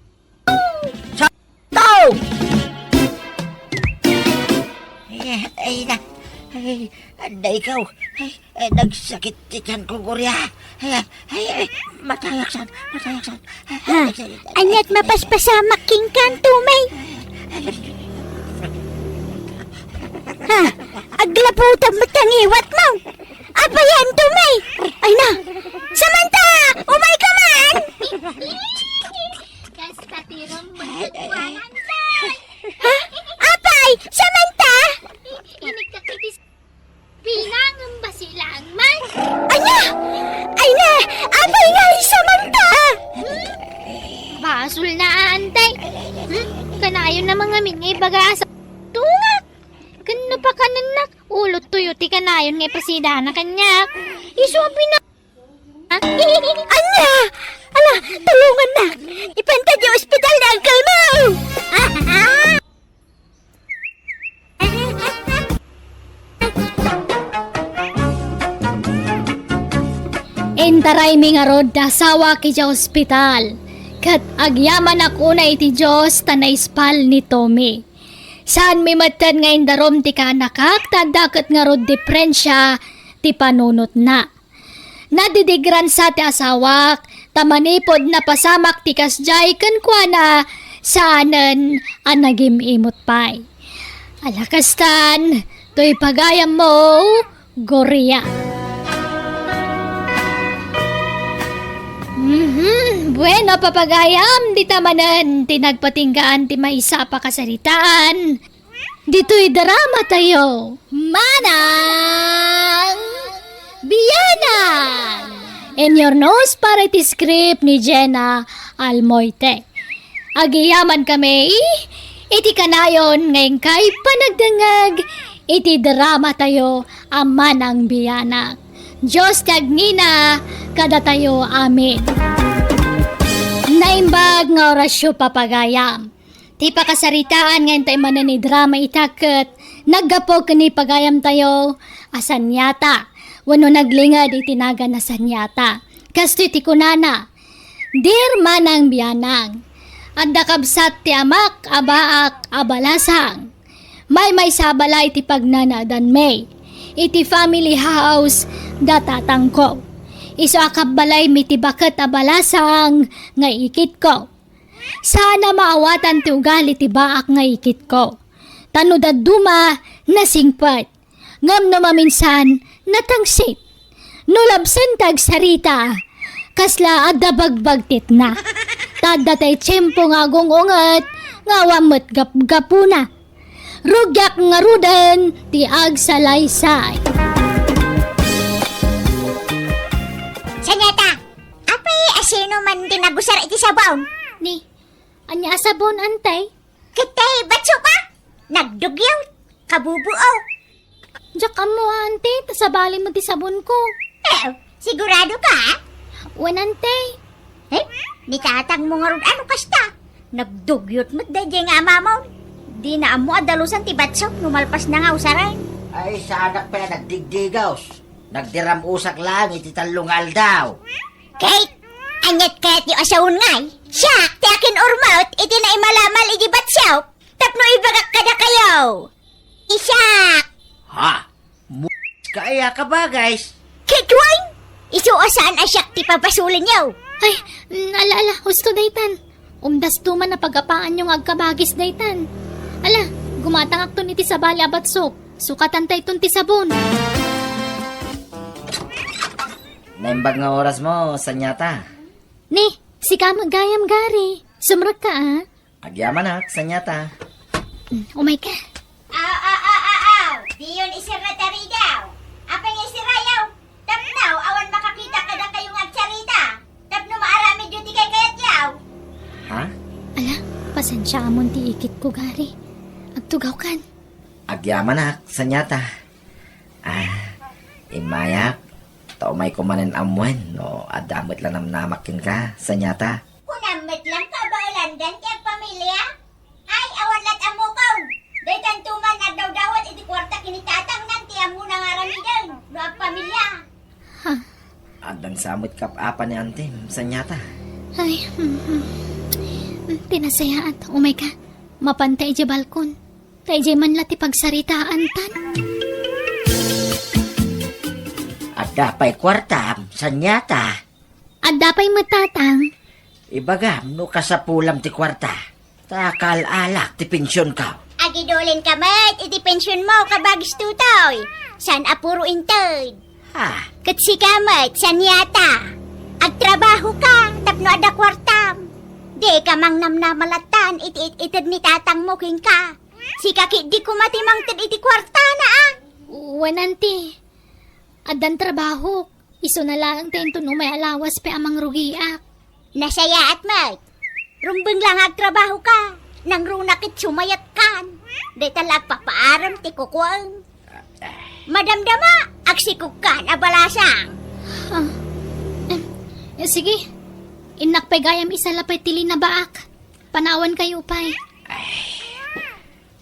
sa tao! Ay, ay, na. Ay, anda ikaw. Ay, ay, nagsakit ti tiyan ko, Gloria. Ay, ay, ay, ay, matayaksan, matayaksan. Ha? Aniat mapaspasamak kenka, Tommy? Ha? Aglaputan met ti ngiwatmo? Apay, Tommy? Ay na! Samantha! Umay ka man! Kas katirong magkakwanan, Tay! Ha? Apay! Samantha! Inig ka kritis pinangang basilang man! Anya? Ay na! Apay nga, Samantha! Basol na, Antay! Hmm? Kanayon na mangamin nga ibaga sa tungak! Ken no pakanennak, ulo tuyo ti kanayon nga ipasidana kaniak. Isu a pina-, Ania! Ala, tulongannak! Ipanta ti ospital ni uncle mo! Intaraymi ngarud ti asawak idiay ospital, ket agyamanak unay iti Dios ta naispal ni Tommy. Saanmi metten nga indarum ti kaanakak ta adda ket ngarud diferensia ti panunotna. Nadidigransa ti asawak, ta manipud napasamak ti kasdiay kenkuana, saanen a nagim-imot pay. Ala kastan, toy pagayammo, Gloria. Mhm, bueno, papagayam, dita manen ti nagpatinggaan ti maysa a pakasaritaan. Ditoy drama tayo, Manang Bianang! In your nose para iti script ni Jenna Almoite. Agyamankami iti kanayon nga inkay panagdengngeg iti drama tayo a Manang Bianang. Dios ti agnina kadatayo. Amen. Naimbag nga orasyo, papagayam. Ti pakasaritaan nga intay manen idrama ita ket naggapu ken ni pagayamtayo a Saniata, wenno naglinged iti nagan a Saniata. Kastoy ti kunana, "Dear Manang Bianang, adda kabsat ti amak a baak a balasang. Maymaysa a balay ti pagnanaedanmi. Iti family house da tatangko. Isu a kabbalaymi ti baket a balasang nga ikitko. Saan a maawatan ti ugali ti baak nga ikitko. Ta no dadduma, nasingpet. Ngem no maminsan, natangsit. No labsen ti agsarita, kasla adda bagbagtitna. Ta adda tay tiempo nga agung-unget nga awan met gapgapuna. Rugiak ngaruden ti agsalaysay." Saniata, apay a sino man ti nagusar iti sabon? Ni, ania a sabon, Antay? Ket tay batso pa? Nagdugyaw, kabubuo. Diak ammo, Ante, ta sabali met ti sabon ko. Eh, sigurado ka? Wen, Ante. Eh, ni tatangmo ngarud ano kasta? Nagdugyot met daydiay nga amamon. Dina ammo a dalusan ti batsok no malpas na nga usaren. Ay, saanak pay a nagdigdigos. Nagdiram-usak laeng iti tallo nga aldaw. Kate, aniat kayatyo a sawen ngay? Siak ti akin-urmot iti naimalamal iti batsok tapno ibagak kadakayo. Isak! Ha? Mu-, ka aya ka, bagay? Kate, wen? Isu a saan a siak ti pabasolenyo. Ay, mm, ala, ala, husto daytan. Umdasto man a pagapaanyo nga agkabagis daytan. Ala, gumatangakton iti sabali a batsok. Sukatantayton ti sabon. Naimbag nga orasmo, Saniata. Ni, sika met gayam, Gary. Sumrekka, a? Agyamanak, Saniata. Mm, umayka. Aw, aw, aw, aw, aw! Diyon isirra ti ridaw. Apay nga isirrayo? Tapno awan makakita kadakayo nga agsarita. Tapno maaramidyo ti kaykayatyo. Ha? Ala, pasensiaamon ti ikitko, Gary. Agtugawkan. Agyamanak, Saniata. Ah, immayak, ta umayko manen ammoen no adda met la namnamak kenka, Sanyata. Kunam met lang kabaelandan ti agpamilia? Ay, awan lat ammokon. Daytanto man nagdawdawat iti kuarta ken ni tatangnan ti ammona nga aramiden no agpamilia. Ha? Addan sa met kap-apa ni antim, Sanyata. Ay, mm, mm. Mm, ti nasayaat, umayka. Mapanta idiay balkon. Ta idiay man la ti pagsaritaantan. Adda pay kuartam, Sanyata? Adda pay met, Tatang. Ibagam no kasapulam ti kuarta, ta kaal-alak ti pensionko. Agidulinka met iti pensionmo, kabagis Tutoy. Saan a puro inted. Ha? Ket sika met, Sanyata, agtrabahoka tapno adda kuartam. Dika mangnamnama lattan iti it-ited ni tatangmo kenka. Sika ketdi koma ti mangted iti kuartana, a? Wen, Auntie. Addan trabahok. Isuna laeng ta inton umay a lawas pay a mangrugiak. Nasayaat met. Rumbeng la nga agtrabahoka. Nangruna ket sumayatkan. Dayta la agpapaaram ti kukuaem. Madamdama, agsikogkan a balasang. Ah, em, eh, sige. Innak pay gayam isala pay ti linabaak. Panawankayo pay.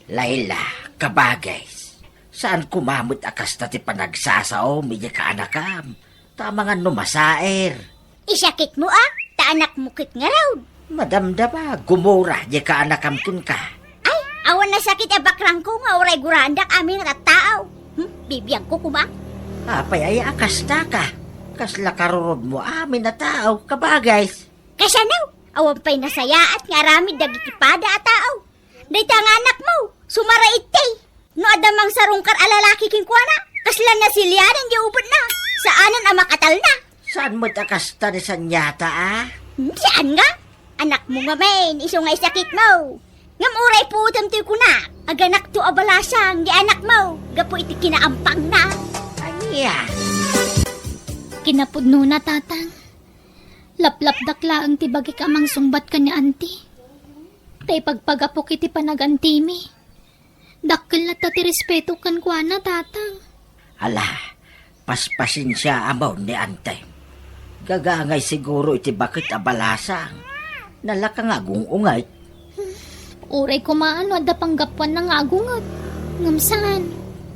Laila, kabagis, saan koma met a kasta ti panagsasaom idiay kaanakam, ta amangan no masaer. Isakitmo a, ta anakmo ket ngarud. Madamdama, gumura diay kaanakam kenka. Ay, awan a sakit a bakrangko nga uray guraandak amin a tattao. Hmm, bibiangko koma. Apay aya a kastaka? Kasla karurodmo amin a tao, kabagis. Kasano? Awan pay nasayaat nga aramid dagiti pada a tao. Dayta nga anakmo, sumara itti. No adda mangsarungkar a lalaki kenkuana, kasla nasilianan diay ubetna. Saanen a makatalna. Saan met a kasta ni Sanyata, a? Hmm, saan nga? Anakmo ngamin, isu nga isakitmo. Ngem uray puotem toy kuna, aganakto a balasang diay anakmo gapu iti kinaampangna. Ania? Kinapudnona, Tatang. Laplapdak laeng ti bagik a mangsungbat ken ni Auntie. Ta ipagpagapok iti panagantimi. Dakkel latta ti respeto kenkuana, Tatang. Ala, paspasensiaam ni Auntie. Gagangay siguro iti baket a balasang. Nalaka nga agung-unget. Uray koma no adda panggapuanna nga agunget. Ngem saan.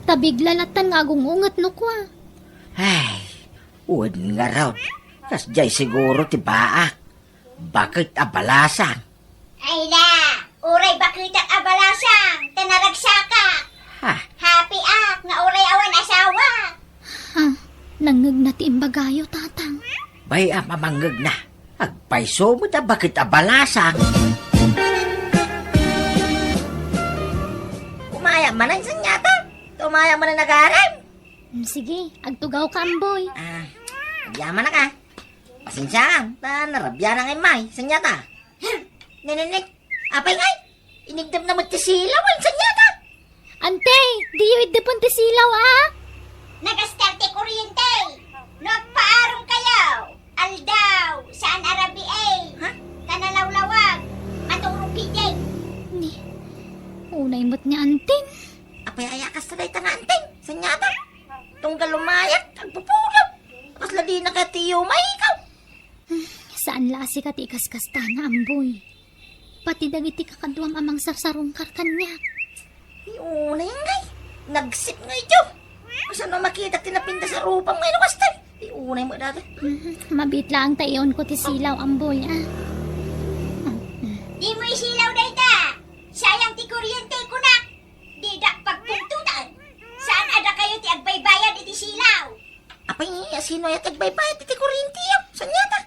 Ta bigla lattan nga agung-unget no kua. Ay, wen ngarud. Kasdiay siguro ti baak. Baket a balasang. Ay na, uray baketak a balasang, ta naragsakak. Ha? Happy ak nga uray awan asawa. Ha? Nangngegna ti imbagayo, Tatang. Bay-am a mangngegna. Agpayso met a baket a balasang. Umayam manen, Sanyata. Umayam manen, agarem. Mm, sige, agtugawka, Amboy. Ah, agyamanak a. Pasensiaam, ta narabianak ngay, May, Sanyata. Nininik, apay ngay? Inigdepna met ti silaw, Sanyata. Ante, diyo iddepen ti silaw, a? Nagastar ti kuryente. No agpaarumkayo, aldaw, saan a rabii. Ha? Ta nalawlawag, maturog ketdi. Ni, unay met ni Anting. Apay aya kasta dayta nga Anting, Sanyata? Tunggal umayat, agpupulot. Kasla dina kayat ti iyumaykaw. Hmm, saan la a sika ti ikaskastana, Amboy. Pati dagiti kakaduam a mangsarsarungkar kaniak. Ni unay ngay, nagsip nga idiyo. Kasano a makitak ti napintas a rupam ngay no kasta? Ni unay mo dati. Mhm, mabiit laeng ta iunko ti silaw, Amboy, a. Dimo isilaw dayta. Sayang ti kuryente, kunak. Didak pagpuntotan. Saan a dakayo ti agbaybayad iti silaw? Apay, asino aya ti agbaybayad iti kuryente, a? Sanyata?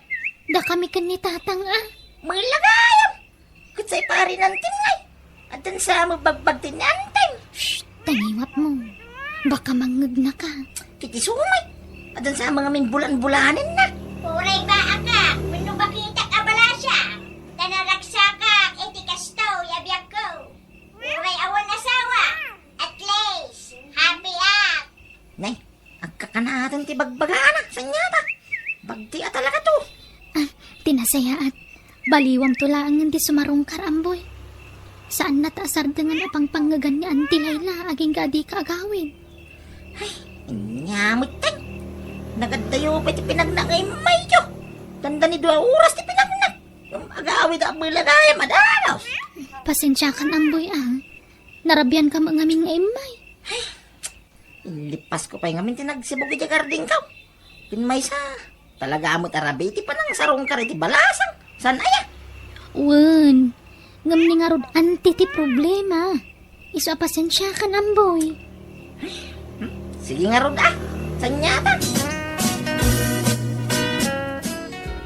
Dakami ken ni Tatang, a. Mangilagayam. Ket say pari ni Anting, ay. Addan sa mabagbag ti ni Anting. Shh, tangiwatmo. Baka mangngegnaka. Kiti sumay. Addan sa mangamin bulan-bulanen na. Uray baaka, wenno baketak a balasang. Ta naragsakak iti kastoy a biagko. Uray awan asawa, at least, happy ak. Nay, agkakanaten ti bagbagana, Sanyata. Bagti a talaga to. Ah, ti nasayaat. Baliwam to laengen ti sumarungkar, Amboy. Saanna ta asardengan a pangpangngegan ni Auntie Laila agingga a dika agawid. Ay, Pay ti pinagnak nga immay, Diyo. Dandani dua oras ti pinagnak. Agawid a bela gayam a danos. Pasensiakan, Amboy, a. Narabianka met ngamin nga immay. Inlipasko pay ngamin ti nagsibug iti gardengko. Ken maysa, talaga met a rabii ti panangsarungkar iti balasang. Saan aya? Wen, ngem ni ngarud anti ti problema. Isu a pasensiakan, Amboy. Sige ngarud a, saan aya ta?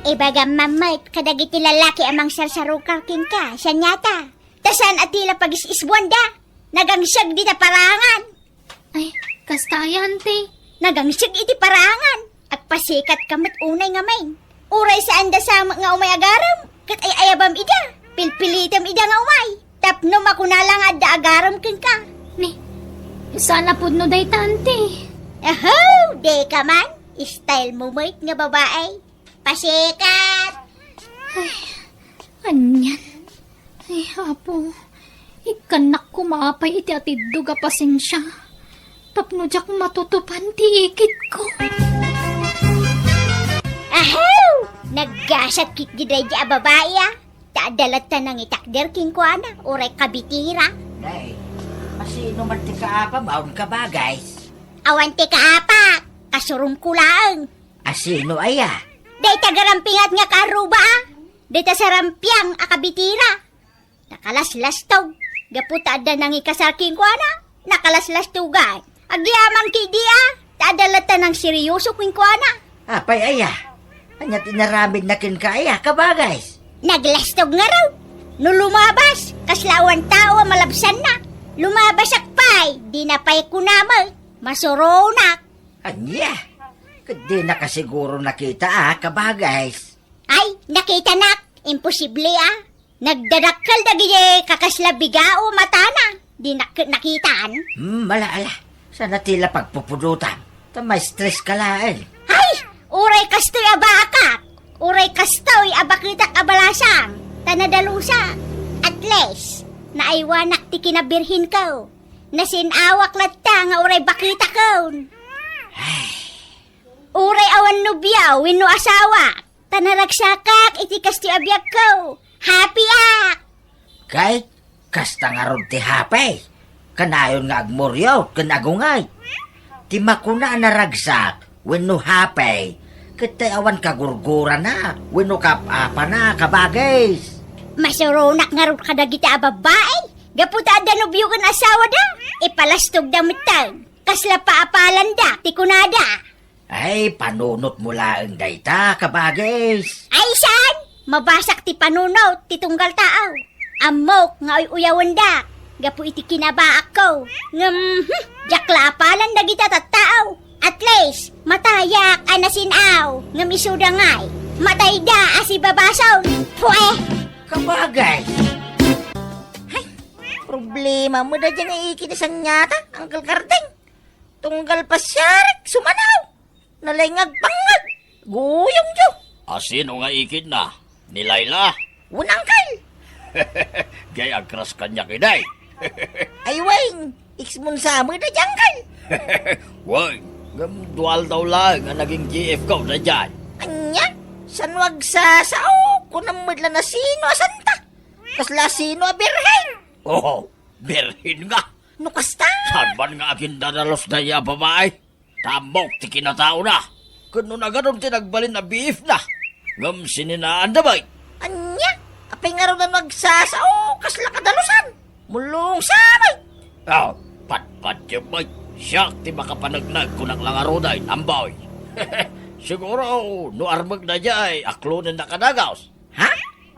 Ibagam man met kadagiti lalaki a mangsarsarungkar kenka, saan aya ta? Ta saan a ti la pagis-isbuanda. Nagangseg dita parangan. Ay, kasta aya, Auntie. Nagangseg iti parangan. Agpasikatka met unay ngamin. Uray saanda sa met nga umay agarem, ket ay-ayabam ida. Pilpilitem ida nga umay. Tapno makuna la nga adda agarem kenka. Ni, saan a pudno dayta, Auntie? Aho, dika man. Style mo met nga babae. Pasikat! Ay, anian? Ay, Apo, ikkannak koma pay iti atiddog a pasensia tapno diak matutupan ti ikitko. Ahew! Naggasat ketdi daydi a babai, a. Ta adda latta nangitakder kenkuana, uray kabitira. Nay, asino man ti kaapa, maon ka ba, guys? Awan ti kaapa, kasurongko laeng. Asino aya? Dayta garampingat nga kaarruba, a. Dayta sarampiang a kabitira. Nakalaslastog. Gapu ta adda nangikasar kenkuana. Nakalaslastogan. Agyaman ketdi, a. Ta adda latta nangseryoso kenkuana. Apay aya? Ania ti inaramidna kenka aya, kabagis? Naglastog ngarud. No lumabas, kasla awan tao a malabsanna. Lumabasak pay, dina pay kunam. Masuronak. Ania? Ket dinaka siguro nakita, a, kabagis? Ay, nakitanak. Imposible, a. Nagdadakkel dagiti kakasla bigao matana. Dinak ket nakitan. Hmm, ala, ala. Saan a ti la pagpupudotam? Ta ma-stress ka laeng. Ay! Uray kastoy a baakak. Uray kastoy a baketak a balasang. Ta nadalusak. At least, naaywanak ti kinabirhenko. Nasin-awak latta nga uray baketakon. Ay. Uray awan nobio wenno asawa, ta naragsakak iti kastoy a biagko. Happy ak! Ket kasta ngarud ti happy. Kanayon nga agmuriot ken agunget. Ti makuna a naragsak wenno happy, ket tay awan kagurgurana wenno kaap-apana, kabagis. Masuronak ngarud kadagiti a babbai, gapu ta adda nobio ken asawada, ipalastogda metten. Kasla paapalanda ti kunada. Ay, panunotmo laeng dayta, kabagis. Ay, saan? Mabasak ti panunot ti tunggal tao. Ammok nga uy-uyawendak gapu iti kinabaakko. Ngem, hmm, diak la apalan dagita tattao. At least, matayak a nasin-aw, ngem isuda ngay, matayda a sibabason. Pue! Kabagis. Ay, problema met dayta nga ikit ni Sanyata, Uncle Karding. Tunggal pasiarik, sumanaw. Nalaing nga agpangngeg. Guyong, Diyo. Asino nga ikitna? Ni Laila? Wen, Uncle. Jay, agkras kaniak, iday. Ay, wen, ex-mon sa met dayta, Uncle. Wen, ngem dua aldaw laeng a naging G F ko daydiay. Ania? Saan no agsasao? Kunam met la no sino a santa. Kasla sino a birhen? Oo, birhen nga. No kasta? Saan man nga agindadalus dayta a babai? Ta ammok ti kinataona. Ken no nagadun ti nagbalin a B F na. Ngem sininaanda met. Ania? Apay ngarud a no agsasao, kasla kadalusan? Mulong sa met. Ah, patpatyo met. Siak ti makapanegneg, kunak la ngaruden, Amboy. Siguro, no armegna jay, aklonennak a dagus. Ha?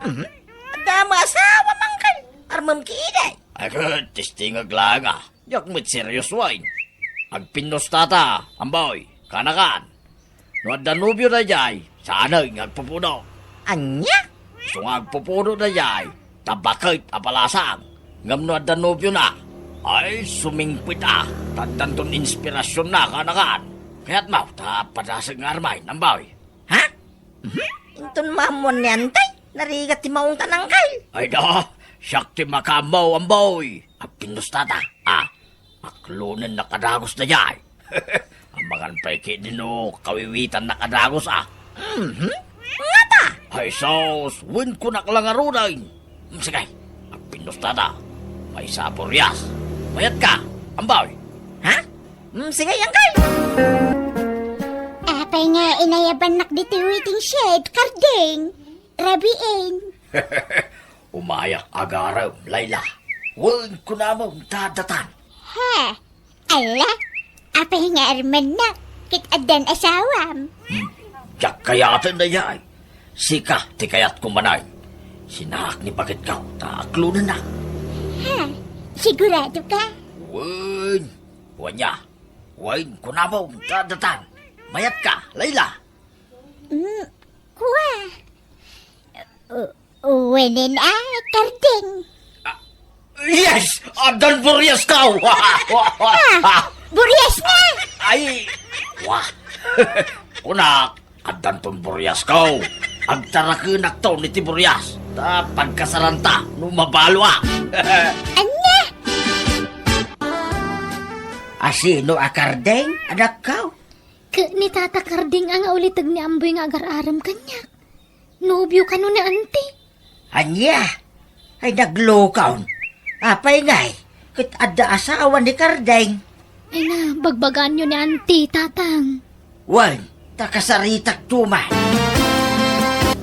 Mhm. Adda met asawa, Uncle. Armem ketdi. Agut, testingek laeng a. Diak met serioso, ay. Agpinnustata, Amboy, kanakan. No adda nobio daydiay, saanen nga agpupuno. Ania? Isu nga agpupuno daydiay, ta baket a palasang. Ngem no adda nobiona, ay, sumingpet a, ta addanton inspirasionna, kanakan. Kayatmo, ta padasek nga armay, Amboy. Ha? Mhm. Inton maammuan ni Antay, narigat ti maungtan, Uncle. Ay da, siak ti makaammo, Amboy. Agpinnustata. Ah, aklonennak a dagus daydiay. Amangan Pay ketdi no kawiwitannak a dagus, a. Mhm. Ngata? Ay, sus, wen kunak la ngaruden. Mm, sige, agpinustada. Maysa a burias. Mayatka, Amboy. Ha? Mm, sige, Angkay. Apay nga inayabannak ditoy waiting shed, Kardeng? Rabiin. Umayak agarem, Layla. Wen kunam ta datan. Ha? Ala, apay nga armennak ket addan asawam? Hmm, diak kayaten dayay. Sika ti kayatko manen. Sinaak ni baketko ta aklonennak. Ha? Sigurado ka? Wen. Wen ya. Wen kunam ta datan. Mayatka, Layla. Mm, kua. Uh, Wenen a, Kardeng. Ah, yes! Addan buriasko! Ah, burias nga! Ay, wa. Kunak, addanton buriasko. Agtarakenakton iti burias. Ta pagkasaranta no mabaloak. Ania? Asino a Kardeng, anakko? Ket ni Tata Kardeng a nga uliteg ni Amboy nga agar-arem kaniak. Nobio kano ni Auntie. Ania? Ay, naglokon. Apay ngay, ket adda asawa ni Kardeng? Ay na, bagbagaanyo ni Auntie, Tatang. Wen, ta kasaritakto man.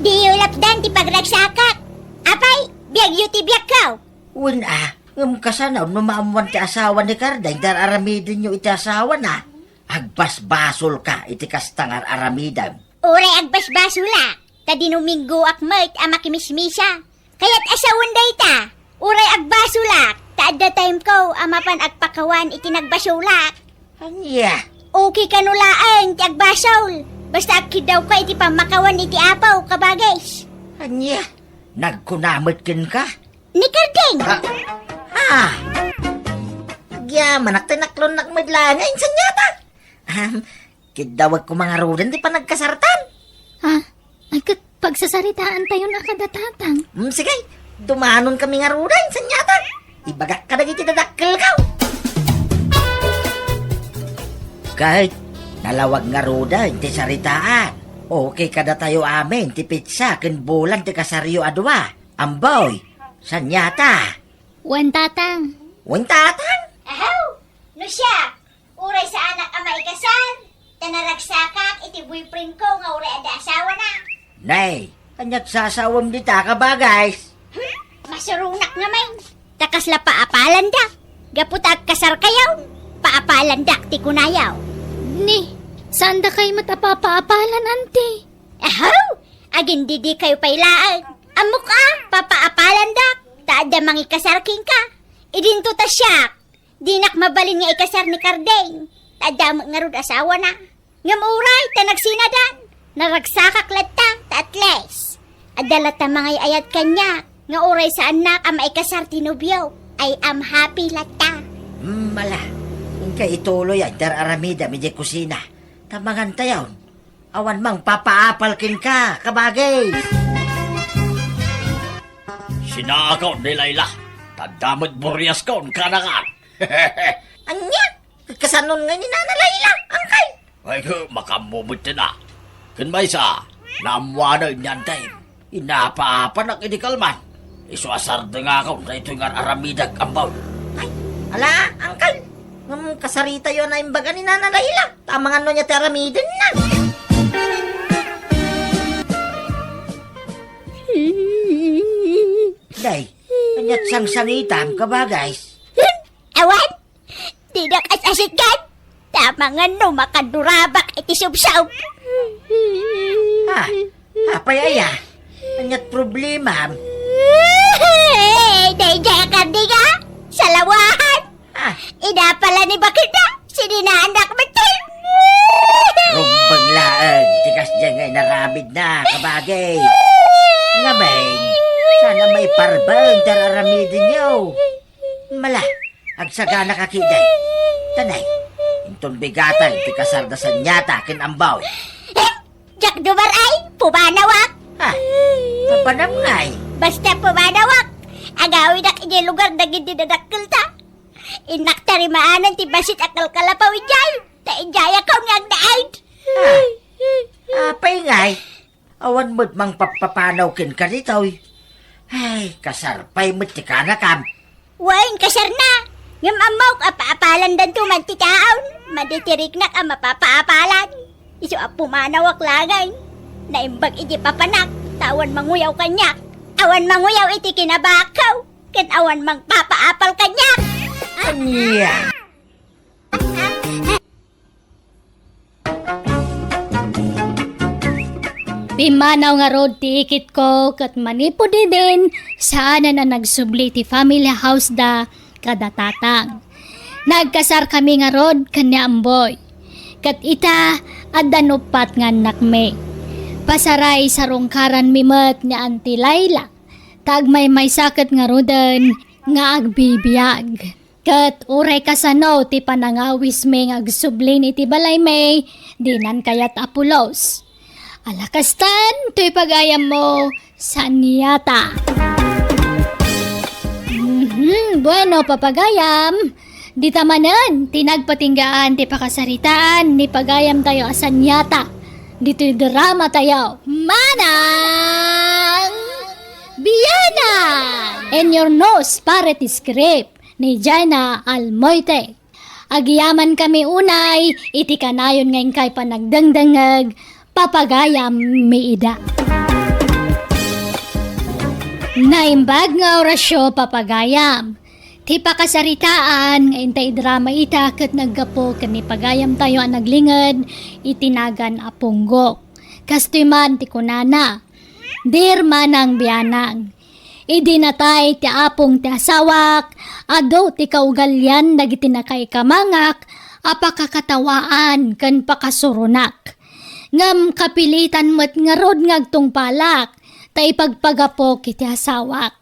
Diyo lapdan ti pagragsakak. Apay, biagyo ti biagko. Wen a, ngem kasano no maammoan ti asawa ni Kardeng ti ar-aramidenyo iti asawana? Agbasbasolka iti kasta nga ar-aramidem. Uray agbasbasolak, ta dinuminggoak met a makimismisa. Kayat a sawen dayta, uray agbasolak, ta adda timeko a mapan agpakawan iti nagbasolak. Ania? Okay kano laeng ti agbasol, basta agkiddawka iti pammakawan iti Apo, kabagis. Ania? Nagkuna met kenka? Ni Kardeng! Ah, ah! Agyamanak ti naklonnak met laeng nga insaniata. Ahem, kiddawek koma ngaruden ti panagkasartan. Ah, ay ket pagsasaritaantayon a kada Tatang. Hmm, sige, dumanonkami ngaruden, insaniata. Ibagak kadagiti dadakkelko. Ket nalawag ngaruden ti saritaan. Okay kadatayo amin ti petsa ken bulan ti kasaryo a dua. Amboy, saniata? Wen, Tatang. Wen, Tatang? Ahaw! No siak, uray saanak a maikasar, ta naragsakak iti boyfriendko nga uray adda asawana. Nay, ania't sasawem dita, kabagis? Hmm? Masuronak ngamin. Ta kasla paapalandak. Gapu ta agkasarkayo, paapalandak ti kunayo. Ni, saandakay met a papaapalan, Auntie? Ahaw! Agindidikayo pay laeng. Ammok a, papaapalandak, ta adda mangikasar kenka. Idinto ta siak, dinak mabalin nga ikasar ni Kardeng, ta adda met ngarud asawana. Ngem uray ta nagsinadan, naragsakak latta, ta at least, adda latta mangay-ayat kaniak, nga uray saannak a maikasar ti nobio, I am happy latta. Hmm, ala, inka ituloy a, dar-aramidem idiay kusina. Ta mangantayon, awan mangpapaapal kenka, kabagis. Sinaakon ni Layla, ta adda met buriaskon kanakan. Ania? Kasanon ngay ni Nana Layla, Angkay? Ay, makaammo met ti na. Ken maysa, naammoanen ni Antem. Inapaapanak idi kalman. Isu a sardengakon daytoy nga ar-aramidek, Amboy. Ay, ala, Angkay. Ngem kasaritayo a naimbaga ni Nana Layla. Ta amangan no ania ti aramidenna. Day, ania't sangsangitam, kabagis? Awan, dinak as-asiggan. Ta amangan no makadurabak iti subsob. Ah, apay aya? Ania't problemam? Daydiay a Kardeng a salawahan. Ah. Inapala ni baketda, sininaannak metten. Rumbeng laeng ti kasdiay nga inaramidna, kabagis. Ngamin, saan a maiparbeng ti ar-aramidenyo. Mala, agsaganaka ketdi. Tanay, inton bigaten ti kasarda saniata ken Amboy. Diak dumar-ay, pumanawak. Ah, mapanam ngay. Basta pumanawak, agawidak idiay lugar dagiti dadakkelta. Innak tarimaanen ti bassit a kalkalapaw idiay. Ta idiay a kaw nga agdaan. Awan met mangpapapanaw kenka ditoy. Ay, kasar pay met ti kanakam. Wen, kasarna. Ngem ammok a paapalandanto man ti taon. Madi ti riknak a mapapaapalan. Isu a pumanawak laeng. Naimbag iti papanak, ta awan manguyaw kaniak. Awan manguyaw iti kinabakko, ken awan mangpapaapal kaniak. Ania? Pimmanaw ngarud ti ikitko ket manipud idin, saanen a nagsubli ti family house da kada tatang. Nagkasarkami ngarud ken ni Amboy. Ket ita, adda uppat nga annakmi. Pasaray sarungkaranmi met ni Auntie Laila. Ta agmaymaysa ket ngaruden nga agbibiag. Ket uray kasano ti panangawismi nga agsublin iti balaymi, dinan kayat a pulos. Ala kastan, toy pagayammo, Sanyata. Mhm, bueno, papagayam. Dita manen, ti nagpatinggaan ti pakasaritaan ni pagayamtayo a Sanyata. Ditoy dramatayo, Manang Bianang! In your nose, pare ti script. ni Jana Almoite. Agyamankami unay iti kanayon nga inkay panagdengdengngeg, papagayam mi ida. Naimbag nga orasyo, papagayam. Ti pakasaritaan nga intay drama ita ket naggapu ken ni pagayamtayo a naglinged iti nagan a Punggok. Kastoy man ti kunana, Dear Manang Bianang, idi natay ti apong ti asawak, adu ti kaugalian dagiti nakaikamangak a pakakatawaan ken pakasuronak. Ngem kapilitan met ngarud nga agtungpalak ta ipagpagapok iti asawak.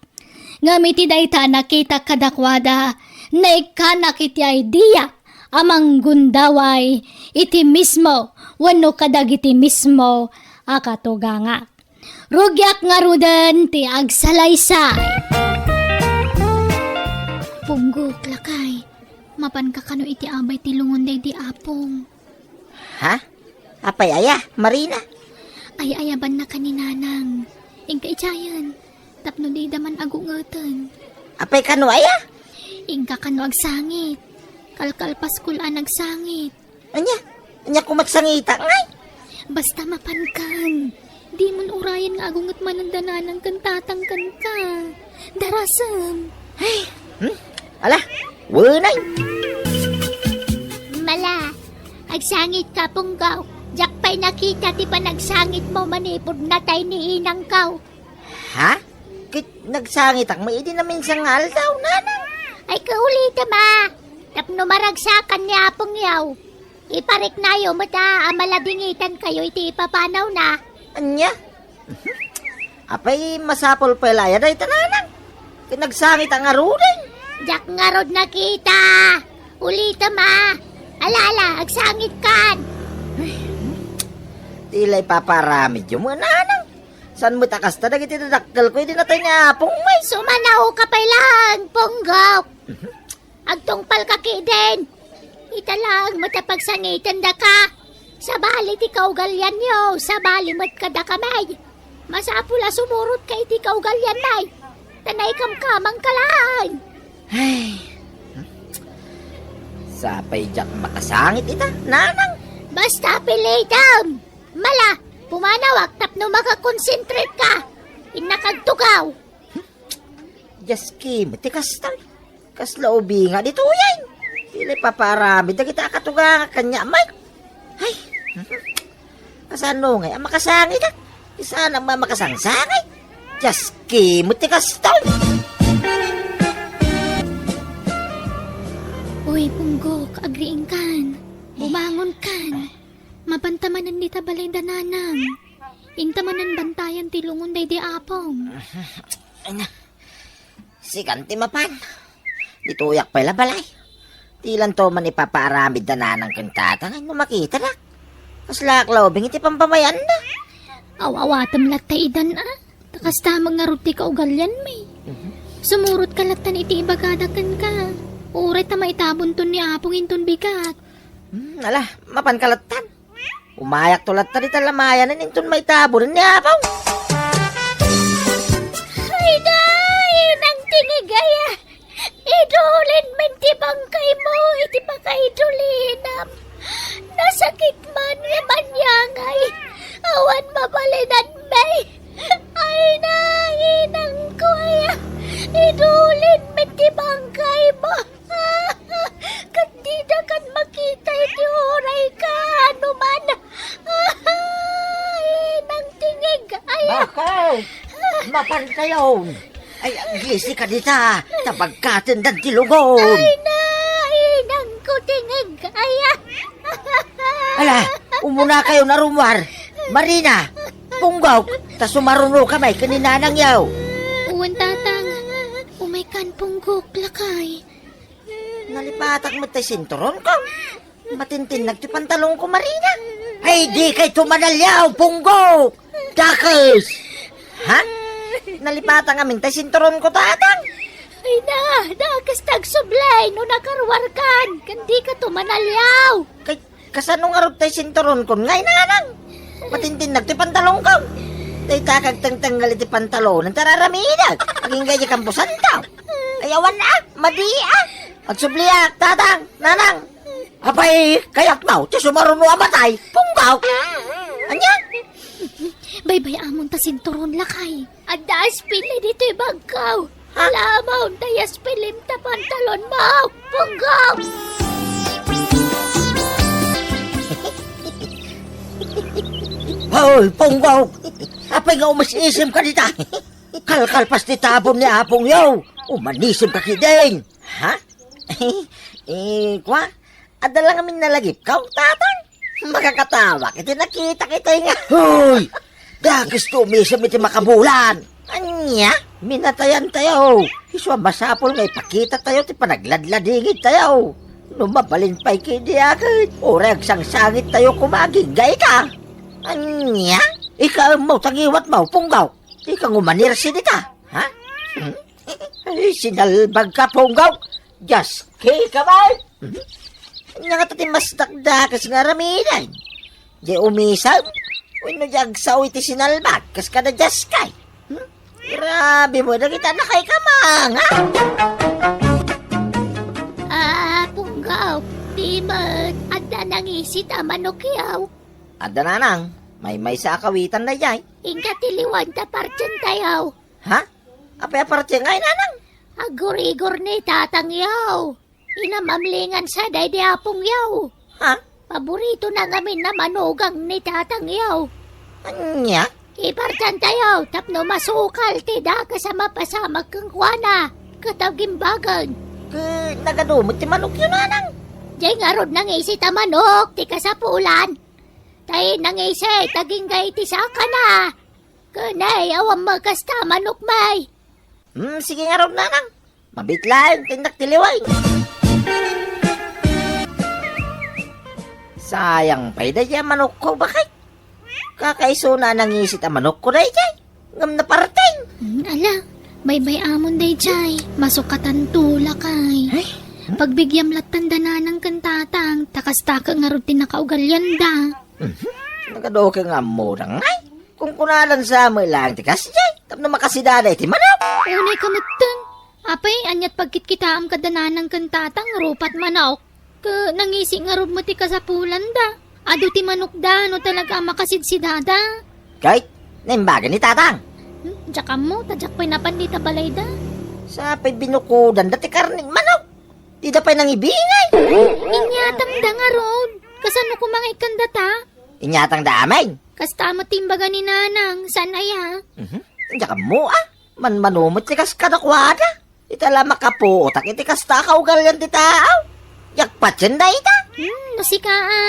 Ngem iti dayta a nakitak kadakuada, naikkanak iti idea a manggundaway iti mismo wenno kadagiti mismo a katugangak. Rugiak ngaruden ti agsalaysay. Punggok, lakay, mapanka kano iti abay ti lungon daydi apong? Ha? Apay aya, Marina? Ay-ayabanna ken ni Nanang. Inka idiayen, tapno dida man agungeten. Apay kano aya? Inka kano agsangit. Kalkalpaskol a nagsangit. Ania? Ania koma ti sangitak ngay? Basta mapankan. Dimon urayen nga agunget manen da Nanang ken Tatang kenka. Darasem. Ay, hmm? Ala, wenay. Mala, agsangitka, Punggok. Diak pay nakita ti panagsangitmo manipud natay ni inangko. Ha? Ket nagsangitak met idi naminsan nga aldaw, Nanang? Ay, kaulita ma. Tapno maragsakan ni Apong yaw. Ipariknayo met a, a maladingitankayo iti ipapanawna. Ania? Apay, masapul pay la aya dayta, Nanang? Ket nagsangitak ngaruden. Diak ngarud nakita. Ulitem a. Ala, ala, agsangitkan. Ti la ipapaaramidyo met, Nanang. Saan met a kasta dagiti dadakkelko idi natay ni Apong, may? Sumanaoka pay laeng, Punggok. Agtungpalka ketdin. Ita laeng met a pagsangitendaka. Sabali ti kaugalianyo, sabali met kadakami. Masapul a sumurotka iti kaugalianmi. Ta naikamkamangka laeng. Ay. Sapay diak makasangit ita, Nanang. Basta pilitem. Mala, pumanawak tapno makakonsentrate ka. Innakagtugaw. Dios ki met ti kasta. Kasla ubing nga ditoyen. Ti la ipapaaramid dagiti akatugangak kaniak, may. Ay. Kasano ngay a makasangit, a? Saan a makasangsangi? Dios ki met ti kasta. Uy, Punggok, agriingkan. Bumangonkan. Mapanta manen dita balay da Nanang. Inta manen bantayan ti lungon daydi Apong. Ay na. Sikan ti mapan. Ditoyak pay la balay. Dilanto man ipapaaramid da Nanang ken Tatang no makitanak. Kaslaak la ubing iti pampamayanna. Aw-awatem latta idan a. Ta kasta met ngarud ti kaugalianmi. Mhm. Sumurotka lattan iti ibagada kenka. Uray ta maitabonton ni Apong inton bigat. Hmm, ala, mapanka lattan. Mayakto latta dita lamayanen inton maitaburen ni Apo. Ay, da, inang tingig aya. Idulin men ti bangkaymo iti pakaidulinam. Nasakit man nga manyangay. Awan mabalinanmi. Ay, na, inang ko aya. Idulin men ti bangkaymo. Ket dida kan makita iti uray ka, ano man. Ay, nangtingig, ay. Bakit? Mapantayon. Ay, aglisi ka dita. Tabagkaten dan ti lugon. Ay, na, inang ko tingig, ay. Ala, umuna kayo na rumwar. Marina, Punggok, ta sumaruno ka may ken ni Nanang yaw. Wen, Tatang. Umay kan, Punggok, lakay. Nalipatak met tay sinturon ko. Matintinnag ti pantalon ko, Marina. Ay, di kay tumanalyaw, Punggok! Dakes! Ha? Nalipatak amin tay sinturon ko, Tatang. Ay na, dakes ta agsublay no nakaruarkan, ken di ka tumanalyaw. Kay, kasano ngarud tay sinturon kon ngay, Nanang? Matintinnag ti pantalon ko. Tay ta kagtengtengngel iti pantalon, ta raramidak. Agingga iti kambusantaw. Ay, awan a, madi a. Agsubliak, Tatang, Nanang. Apay, kayatmo ti sumaruno a matay, Punggok? Ania? Baybay-amon ta sinturon, lakay. Adda aspili ditoy bagko. Ha? Alamon, tay aspilim ta pantalon mo, Punggok. Hoy, Punggok! Apay nga umis-isim ka dita? Kalkalpas ti tabon ni Apong yaw. Umanisim ka kidin. Ha? Eh, kwa? Adda lang amin nalagipkaw, Tatang? Makakatawak iti nakitak itay nga. Hoy! Dakes ti umisim iti makabulan. Ania? Minatayan tayo. Isu a masapul nga ipakita tayo ti panagladladingit tayo. No mabalin pay kidi aket, uray agsangsangit tayo koma agingga ika. Ania? Ika mo, tangiwat mo, Punggok. Ika ngumanirsi dita. Ha? Hmm? Ay, sinalbag ka, Punggok. Just kick ka, bay. Nya nga ti mas dakdakes nga aramiden. Di umisem, wenno di agsao iti sinalbag, kas kada Dios kay. Hmm? Grabe mo, dagita na kay kamang, ha? Ah, Punggok, di met, adda nangisit a manok yaw. Adda nanang, maymaysa a kawitan dayjay. Inka ti liwan ta partien tayaw. Ha? Apay a partien ngay, nanang? Agurigor ni tatang yaw. Inamamlingan sa daydi apong yaw. Ha? Paboritona ngamin a manugang ni tatang yaw. Ania? Ipartian tayaw tapno masukal ti dakes a mapasamak kenkuana ket agimbagen. Ket nagadu met ti manokyo, nanang? Diay ngarud nangisit a manok ti kasapulan. Tay nangisit agingga iti sakana. Ken ay, awan met kasta a manok, may. Hmm, sige ngarud, nanang. Mabiit laeng ti innak ti liwen. Sayang pay daydi a manokko, baket. Kakaisuna a nangisit a manokko daydiay. Ngem naparten. Hmm, ala, baybay-amon daydiay. Masukatanto, lakay. Ay? Pagbigyam lattan da nanang ken tatang, ta kasta ket ngarud ti nakaugalianda. Mhm. Nagadu ket nga ammodang, ay? Kunkunadan sa met laeng ti kasdiay, tapno makasidada iti manok. Unay ka metten. Apay, aniat pagkitkitaem kada nanang ken tatang, rupat manok. Ket nangisi ngarud met ti kasapulanda. Adu ti manokda no talaga a makasidsidada. Ket, naimbagan ni tatang. Hmm, diak ammo, ta diak pay napan dita balayda. Sa pay binukudanda ti karne manok. Dida pay nangibingay. Inyatangda ngarud. Kasano koma nga ikkandata? Inyatangda amin. Kasta met ti imbaga ni nanang, saan aya? Mhm. Diak ammo, a. Manmano met ti kas kadakuada. Ita la makapuotak iti kasta a kaugalian ti tao. Diak patien dayta. Hmm, no sika, a.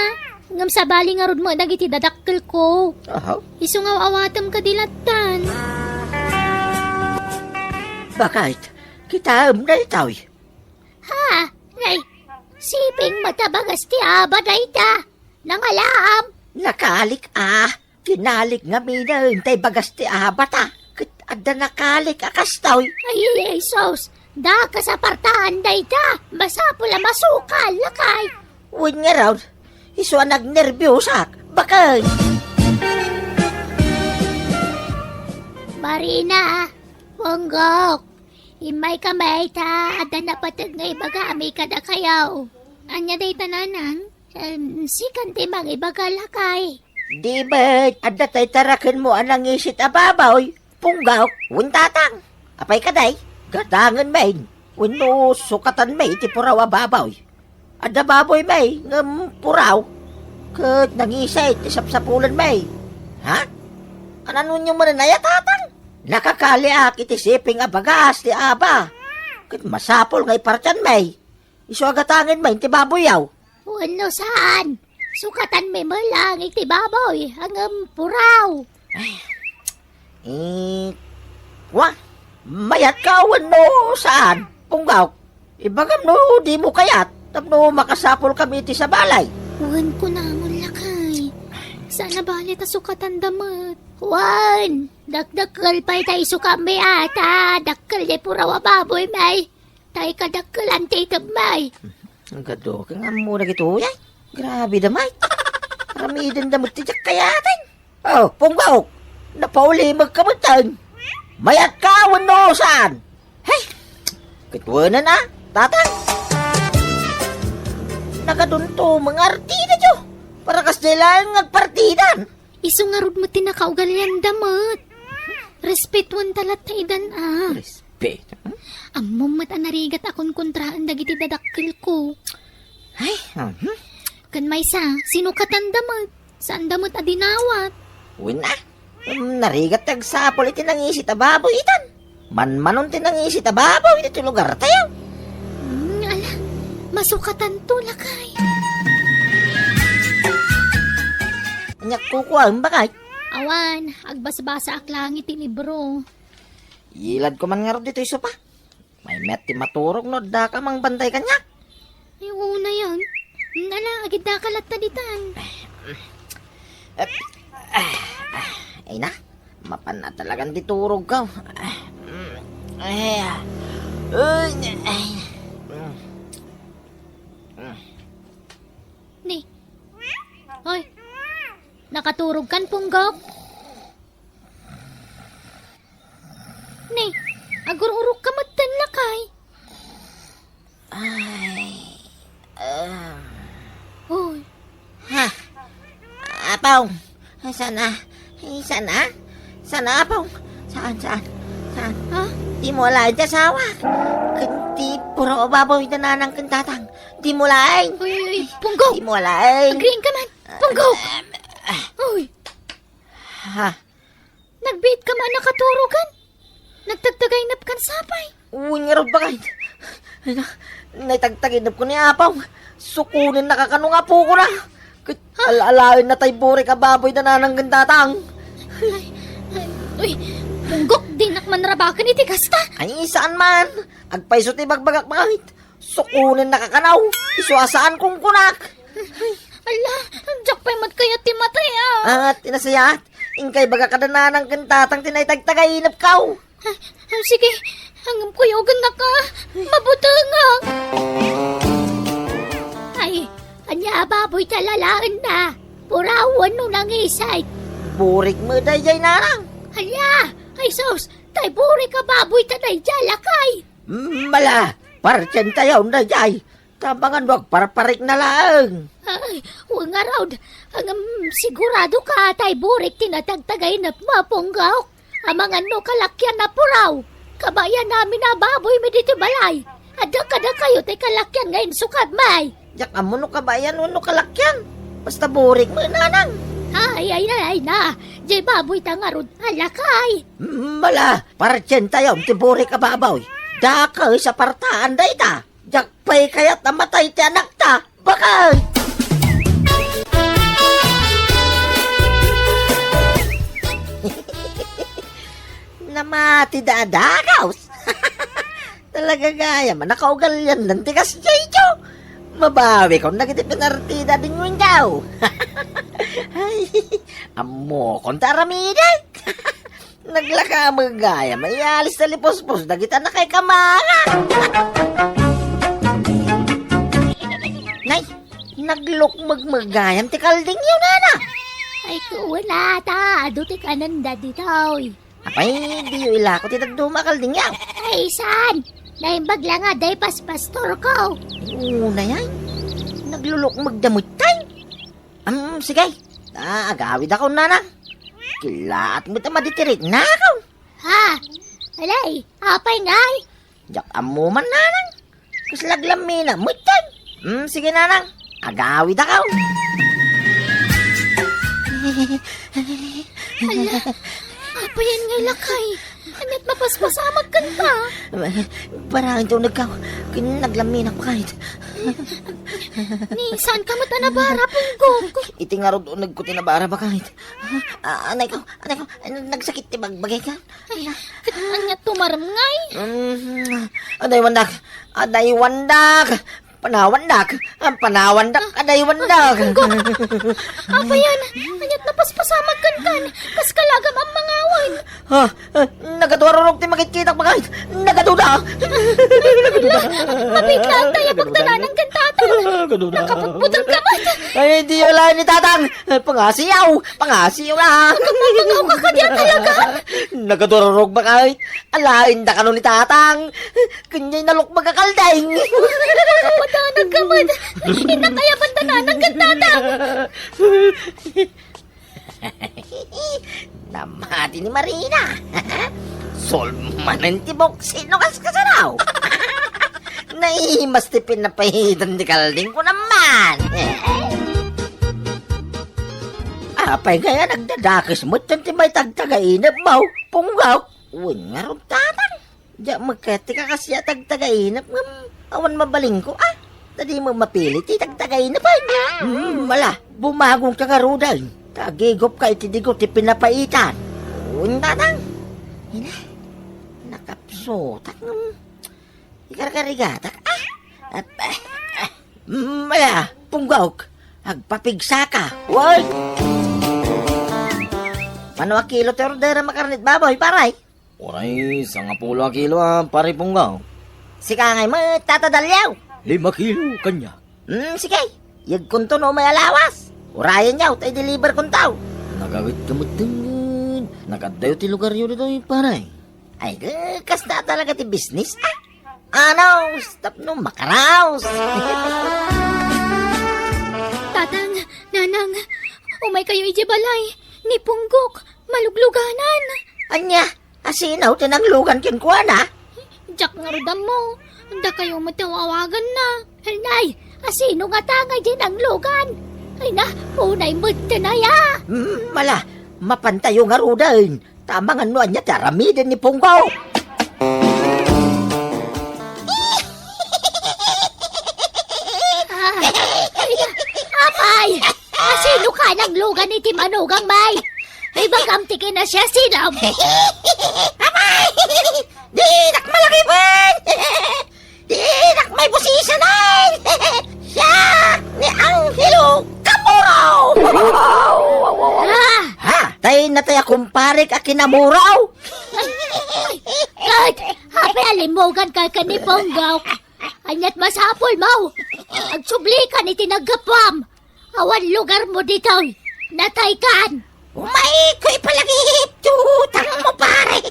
Ngem sabali ngarud met dagiti dadakkelko. Aha. Isu nga aw-awatem kadi lattan. Baket, kitaem daytoy. Ha? Nay, siping met a bagas ti aba dayta. Nangalaam. Nakalik a. Kinalik ngaminen tay bagas ti abata. Ket adda nakalik a kastoy. Ay, Jesus! Dakes a partaan dayta. Masapul a masukal, lakay. Wen ngarud, isu a nagnerbiosak. Bakit? Marina, Punggok, immaykami ta adda napateg nga ibagami kadakayo. Ania dayta, nanang? Em, sikan ti mangibaga, lakay. Di met, adda tay tarakenmo a nangisit a baboy. Punggok, wen tatang. Apay kadi? Gatangen men. Wenno sukatan men iti puraw a baboy. Adda baboy men, ngem puraw. Ket nangisit ti sapsapulen men. Ha? Ananonyo manen aya, tatang? Nakakaliak iti siping a bagas ti aba. Ket masapul nga ipartian men. Isu a gatangen men ti baboyyo. Wenno saan? Sukatan mi met lang iti baboy, ngem puraw. Eh, wa, mayatka wenno saan? Punggok, ibagam no dimo kayat tapno makasapulkami iti sabali. Wen kunamon, lakay. Saan a bale ta sukatanda met. Wen, dakdakkel pay ta isukami ata, dakkel ti puraw a baboy, may. Tay kadakkelan ti iteb, may. Ang gado, kang ammo dagitoy, ay. Grabe da, may. Aramidenda met ti diak kayaten. Oh, Punggok, napaulimegka metten. Mayatka wenno saan? Hey, kitwenan a, tatang. Nagadunto, mga artida, jo. Para kasdiay laeng nga agpartidan. Isu ngarud met ti nakaugalianda met. Respetuenta latta idan a. Respet? Ammom met a narigat a konkontraen dagiti dadakkelko. Ay, mhm. Ken maysa, sinukatanda met. Saanda met a dinawat. Wen a. Em, narigat ti agsapul iti nangisit a baboy itan. Manmanon ti nangisit a baboy iti lugartayo. Hmm, ala, masukatanto, lakay. Aniak kukuam, bakit? Awan, agbasbasaak lang iti libro. Iladko man ngarud ditoy sopa. Mayat ti maturog no addaka mangbantay kaniak. Ay, unay, ah. Nala, agiddaka latta ditan. Ay na, mapan na talagan ti turogko. Ay, ay, ay. Ni. Hoy. Nakaturogkan, Punggok? Ni, agur-urokka metten, lakay. Ay, ah. Hoy. Ha? Apo, saan a? Saan a? Saan a, Apo? Saan, saan? Saan? Ha? Dimo alaen ti asawak. Ken ti puraw a baboy da nanang ken tatang. Dimo alaen. Hoy, hoy, hoy, Punggok! Dimo alaen. Agriingka man. Punggok! Hoy. Ha? Nagbiitka man a nakaturogan? Nagtagtagaynepkan sapay? Wen ngarud, bakit? Ay na, naitagtagaynepko ni Apo. Sukonennaka kano nga apokona. Ket al-alaenna tay burik a baboy da nanang ken tatang. Ay, ay, uy, Punggok, dinak man rabaken iti kasta. Ay, saan man. Agpayso ti ibagbagak, bakit? Sukonennaka kano, isu a saan kunkunak. Ala, diak pay met kayat ti matay, ah. Ah, ti nasayaat, inkay baga kada nanang ken tatang ti naitagtagaynepko. Ah, ah, sige, ngem kuyogennaka, mabutengak. Ay, ania a baboy ti alaenna? Puraw wenno nangisit? Burik met daydiay, nanang. Ala, ay sus, tay burik a baboy ta daydiay, lakay. Mala, partientayon daydiay. Tabangan no agparparikna laeng. Ay, wen ngarud. Ngem, siguradoka tay burik ti natagtagaynepmo, Punggok? Amangan no kalakian a puraw. Kabayan amin a baboymi ditoy balay. Adda kadakayo tay kalakian nga insukadmi. Diak ammo no kabayan wenno kalakian. Basta burik met, nanang. Ay, ay, ay, ay na. Diay baboy ta ngarud a lakay. Mala, partientayon ti burik a baboy. Dakes a partaan dayta. Diak pay kayat a matay ti anakta. Bakit? Namati da a dakes. Talaga gayam a nakaugalian ti kasdiay. Mabawikon dagiti pinartida a dinwendaw. Ay, ammokon ti aramidek. Naglaka met gayam a iyalis ti lipuspos dagiti a nakaikamara. Nay, naglukmeg met gayam ti kaldingyo, nana. Wen a ta, adu ti kanenda ditoy. Apay, diyo ilako ti dadduma a kaldingyo? Ay, saan? Naimbag la nga adda paspastorko. Unay ay, naglulukmeg da metten. Am, sige. Ah, agawidakon, nanang. Kilaat met a maditiriknakon. Ha? Alay, apay ngay? Diak ammo man, nanang. Kasla aglammina metten. Hmm, sige, nanang. Agawidakon. Ala, apayen ngay lakay? Ania't mapaspasamak kenka? Para ito nagkaw, kin-, naglamminak pa kahit. Ni, saan ka met a nabara, Punggok? Iti ngarud uneg ko ti nabara, bakit? Ah, anay ko, anay ko, ay, nagsakit ti bagbagay ka. Ay, ania't tumarem ngay? Mm, adaywandak, adaywandak. Panawandak, ang panawandak, adaywandak. Apayen, ania't napaspasamak kenkan, kas kalagam a mangawan. Ha? Ah, nagaduarurog ti makitkitak, bakit? Nagaduda. Ala, mabitlaan tayo pagdalanan kan tatang. Nagaduda. Nakaputputang ka man. Ay, di wala ni tatang. Pangasiyaw, pangasiyaw na. Nagpapagaw ka kadi talaga. Nagaduarurog, bakit? Alaen da kano ni tatang. Kanyay nalukmeg a kalding. Makapadanag ka man. Inakayabanda na nang gandata. Namati ni Marina. Solmanen ti boksino kas kasaraw. Naimas ti pinapahitan ti kalding ko naman. Apay kaya nagdadakes met ti may tagtagainep mo, Punggok? Wen ngarud tatang. Diak met kayat ti kakasya a tagtagainep ngem awan mabalin ko, a. Ta di met mapili ti tagtagainep, ay. Hmm, ala, bumagon ka ngaruden. Ta agigop ka iti digo ti pinapaitan. Wen tatang. Ina, nakapsutak ngem ikarkarigatak, a. Ap-, ah, ah. Hmm, ala, Punggok, agpapigsa ka. Wen! Mano a kilo ti orderem a karnit baboy, pare? Uray, sangapulo a kilo a, pare Punggok. Sika ngay met, Tata Dalyaw. Lima kilo, kanya. Hmm, sige. Yegkonto no may alawas. Urayenyo, ta i-deliverkonto. Nagawid ka met dengnged. Nagadayo ti lugaryo ditoy, pare. Ay, ge, kasta talaga ti business, a. Anos, tapno makaraos. Tatang, nanang, umay kayo iti balay. Ni Punggok, malugluganan. Ania? Asino ti nanglugan kenkuana? Diak ngarud ammo. Dakayo met ti aw-awaganna. Nay, asino ngata ngay ti nanglugan? Ay na, unay met ti naya. Hmm, ala, mapantayo ngaruden. Ta amangan no ania ti aramiden ni Punggok. Ah, ay na, apay! Asino ka nanglugan iti manugang, may? Ibagam ti kinasiasilam. Amay! Dinak malagipen! Dinak may busisanan! Siak ni Angelo Camuro! Ah! Ha? Tay na tay a kumparek a kinamuraw! Ay, ay, ay, apay a limmugan ka ken ni Punggok? Ania't masapul mo? Agsubli kan iti naggapuam. Awan lugar mo ditoy. Natay kan. Umay ko ipalagip ti utang mo, pare.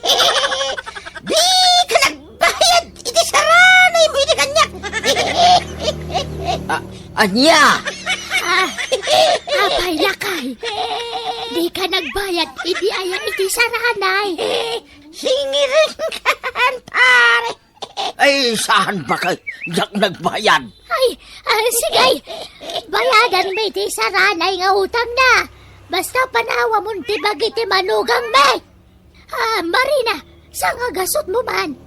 Di ka nagbayad iti saranay mo iti kaniak. A-, ania? Ah, apay lakay. Di ka nagbayad idi aya iti saranay. Singiring kan, pare. Ay, saan bakit? Diak nagbayad. Ay, ah, sige. Bayadan mi ti saranay nga utang na. Basta panawamon ti bagi ti manugang mi. Ah, Marina, saan nga gasut mo man?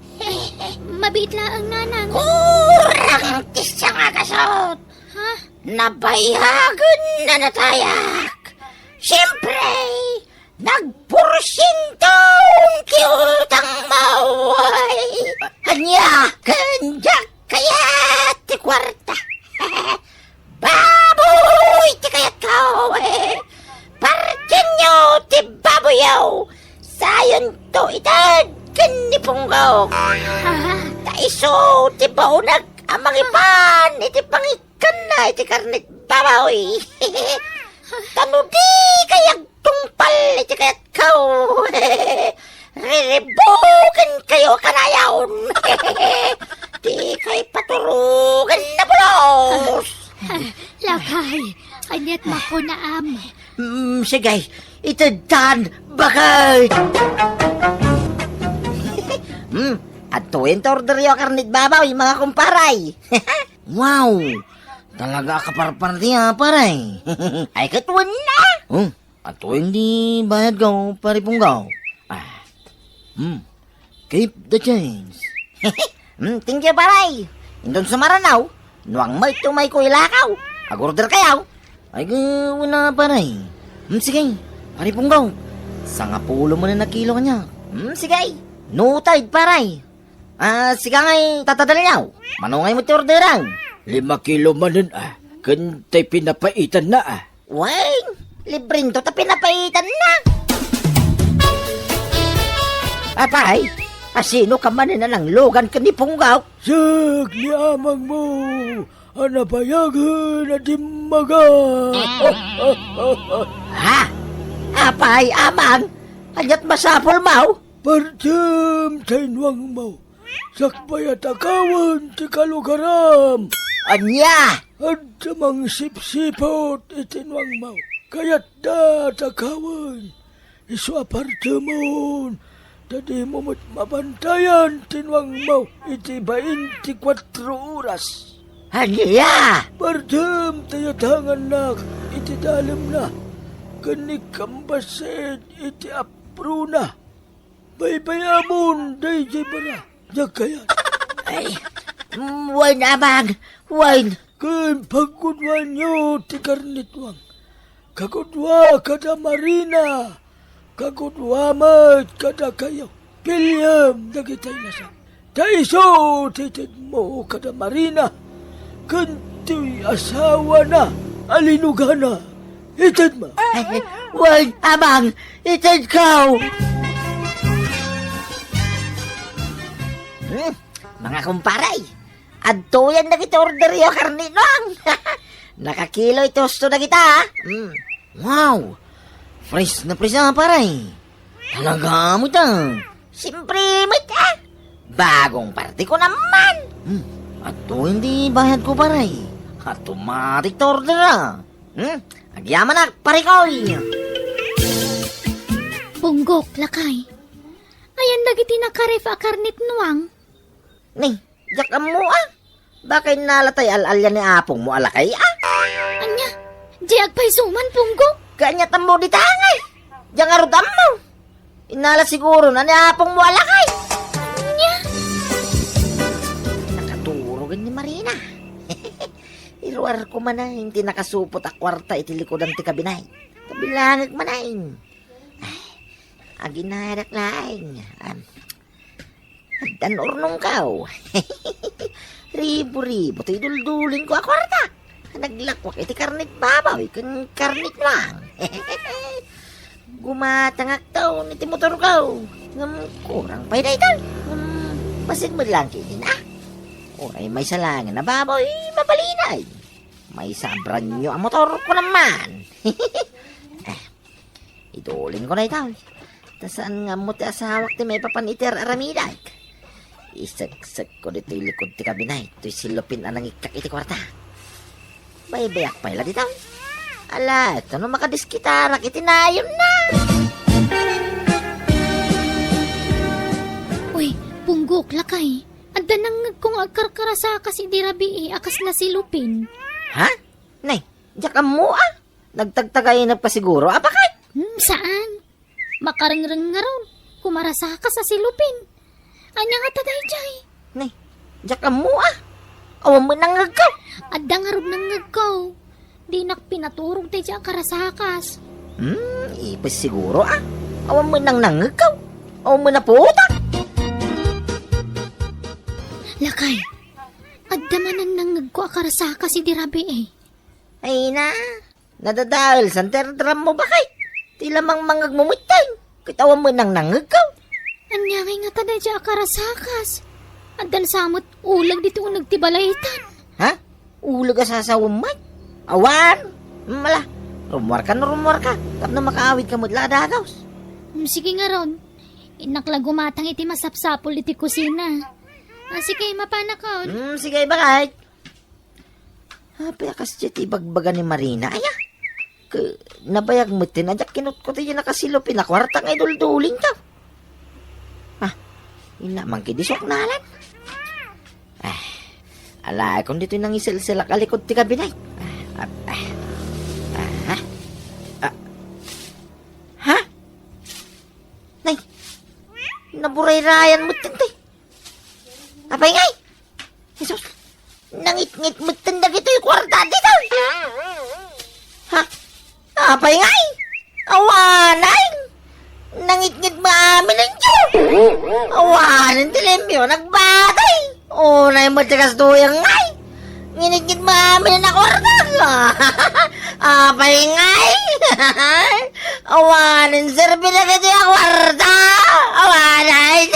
Mabitlaang nanang. Kurang ti sanga gasut. Ha? Nabayagen na natayak. Siyempre, nagporsienton ti utang mo. Ania? Ken diak kayat ti kuarta. Baboy ti kayatko. Partienyo ti baboyyo. Sayon to ited ken ni Punggok. Ha? Ta isu ti baonek a mangipan iti pangik- Kanna iti karnik baboy. Ta no di kayat Bukin kayo kanayon. Di kay paturugan na bulos. Lakay, aniat makunaam? Mm, sige, itedtan, bakit? Hmm, adtoyen ti orderyo a karnit baboy, mga kumparay. Wow! Talaga a kaparparti, ah, pare. Ay, ket wen na! Oh, adtoyen ti bayadko, pare Punggaw. Ah. Hmm. Keep the change. Hmm, thank you, pare. Inton sumaran, nuang met ti umayko ilakaw. Ag-order kayo. Ay, wen na, pare. Hmm, sige. Pare Punggaw. Sangapulo manen a kilo kaniak. Hmm, sige. Noted, pare. Ah, sika ngay tatadalyaw. Mano ngay met ti orderam? Lima kilo manen, ah. Ken tay pinapaitanna, ah. Wen, librento ta pinapaitanna. Apay, asino ka manen a nanglugan ken ni Punggaw? Siak ni amangmo a nabayagen a dimmaga. Ha? Apay, amang, aniat masapulmo? Pardem ta inuangmo. Sakbay a takawen ti kalugaram. Ania? Adda mangsipsiput iti nuangmo. Kayatda a takawen. Isu a pardemon, ta dimo met mabantayan ti nuangmo iti bainti kuatro oras. Ania? Pardem ta yatangannak iti dalemna, ken ikkambasit iti aprona. Baybay-amon daydiay bara, diak kayat. Ay, mm, wen, amang, wen. Ken pagguduanyo ti karnitnuang. Kagudua kada Marina, kagudua met kadakayo. Piliem dagiti inasam. Ta isu ti itedmo kada Marina, ken ti asawana a linugana. Itedmo. Ay, wen, amang, itedko. Hmm, mga kumparay, adtoyen dagiti orderyo a karnitnuang. Nakakilo iti husto dagita, ah. Hmm. Wow! Fresh na fresh, ah, pare. Talaga met, ah. Siyempre met, ah. Bagong parte ko naman. Hmm. Adtoyen ti bayadko, pare. Automatic ti order, ah. Hmm? Agyamanak, parekoy. Punggok, lakay. Ayan dagiti nakaref a karnitnuang. Ni, diak ammo, ah. Baka innala tay al-alia ni apongmo a lakay, ah. Ania? Diak pay suman, Punggok. Kaaniat ammo dita, ngay. Diak ngarud ammo. Innala siguro na ni apongmo a lakay. Ania? Nakaturog ni Marina. Iruarko manen ti nakasupot a kuarta iti likudan ti kabinay. Kabilangek manen. Ay, aginarak laeng. Am, addan urnongko. Ribu-ribu ti iduldulingko a kuarta. Naglakuak iti karnit baboy ken karnit lang. Gumatangakto iti motorko. Ngem kurang pay daytoy. Ngem bassit met lang ketdin, ah. Uray maysa laengen a baboy, mabalinay. Maysa a brand new a motorko naman. Eh, idulingko daytoy. Ta saan nga ammo ti asawak ti maipapan iti ar-aramidek. Iseksekko ditoy likod ti kabinay, toy silupin a nangikkak iti kuarta. Baybayak pay la ditoy. Ala, ita no makadiskitarak iti nayonna. Uy, Punggok, lakay. Adda nangngegko nga agkarkarasakas idi rabii a kasla silupin. Ha? Nay, diak ammo, ah. Nagtagtagainepka siguro, a, bakit? Hmm, saan? Makarengreng ngarud, kumarasakas a silupin. Ania ngata daydiay? Nay, diak ammo, ah. Awan met nangngegko. Adda ngarud nangngegko. Dinak pinaturog daydiay a karasakas. Hmm, ipis siguro, ah. Awan met nang nangngegko. Awan met naputak. Lakay, adda manen nangngegko a karasakas idi rabii. Ay na, nadadael san ti ardrammo, bakit? Ti lamang mangngegmo metten, ket awan met nang nangngegko. Ania ngay ngata daydiay a karasakas? Addan sa met uleg ditoy uneg ti balaytan. Ha? Uleg a sasawem met? Awan. Mala, rummuarka no rummuarka, tapno makaawidka met la a dagus. Mm, sige ngarud. Innak la gumatang iti masapsapul iti kusina. Ah, sige, mapanakon. Hmm, sige, bakit? Apay a kasdiay ti ibagbaga ni Marina? Aya, ke, nabayag met ti nadiak kinutkot iti nakasilup a kuarta nga iduldulingko. Ah, ina, mangkidisok nalan. Ah, alaekon ditoy nangiselselak a likod ti kabinay. Ah, ah, ah, ah, ah. Ha? Nay, naburayrayan met ti. Apay ngay? Jesus, nangitngit met ti dagitoy kuarta ditoy. Ha? Apay ngay? Awanen! Nangitngit met amin inyo! Awanen ti limpio, nagbatay! Unay met ti kastoy ngay! Nginitngit met amin a kuarta! Apay ngay? Awanen serbi dagitoy a kuarta! Awanen!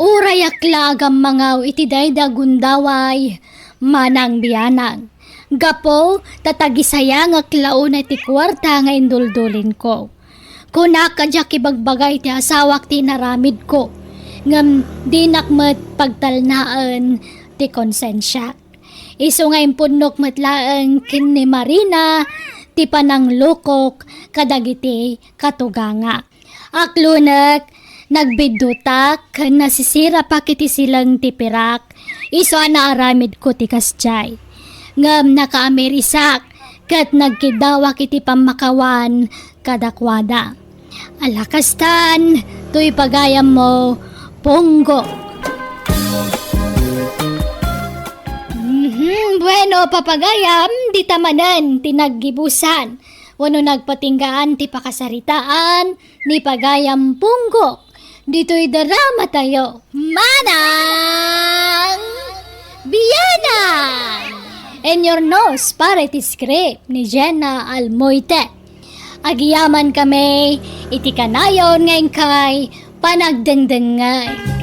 Uray a kla a gammangaw iti daydi a gundaway, manang bianang. Gapu ta tagisayangak la unay ti kuarta nga induldulinko. Kunak a diak ibagbaga iti asawak ti inaramidko, ngem dinak met pagtalnaen ti konsensiak. Isu nga impunnok met laeng ken ni Marina ti pananglukok kadagiti katugangak. Aklunek, nagbiddutak, ken nasisirapak iti sileng ti pirak, isu a naaramidko ti kasdiay. Ngem nakaamirisak, ket nagkiddawak iti pammakawan kadakuada. Ala kastan, toy pagayammo, Punggo. Mhm, bueno, papagayam, dita manen ti naggibusan wenno nagpatinggaan ti pakasaritaan ni Pagayam Punggo ditoy drama tayo. Manang Bianang! In your nose, para iti script ni Jenna Almoite. Agyamankami iti kanayon nga inkay panagdengdengngeg.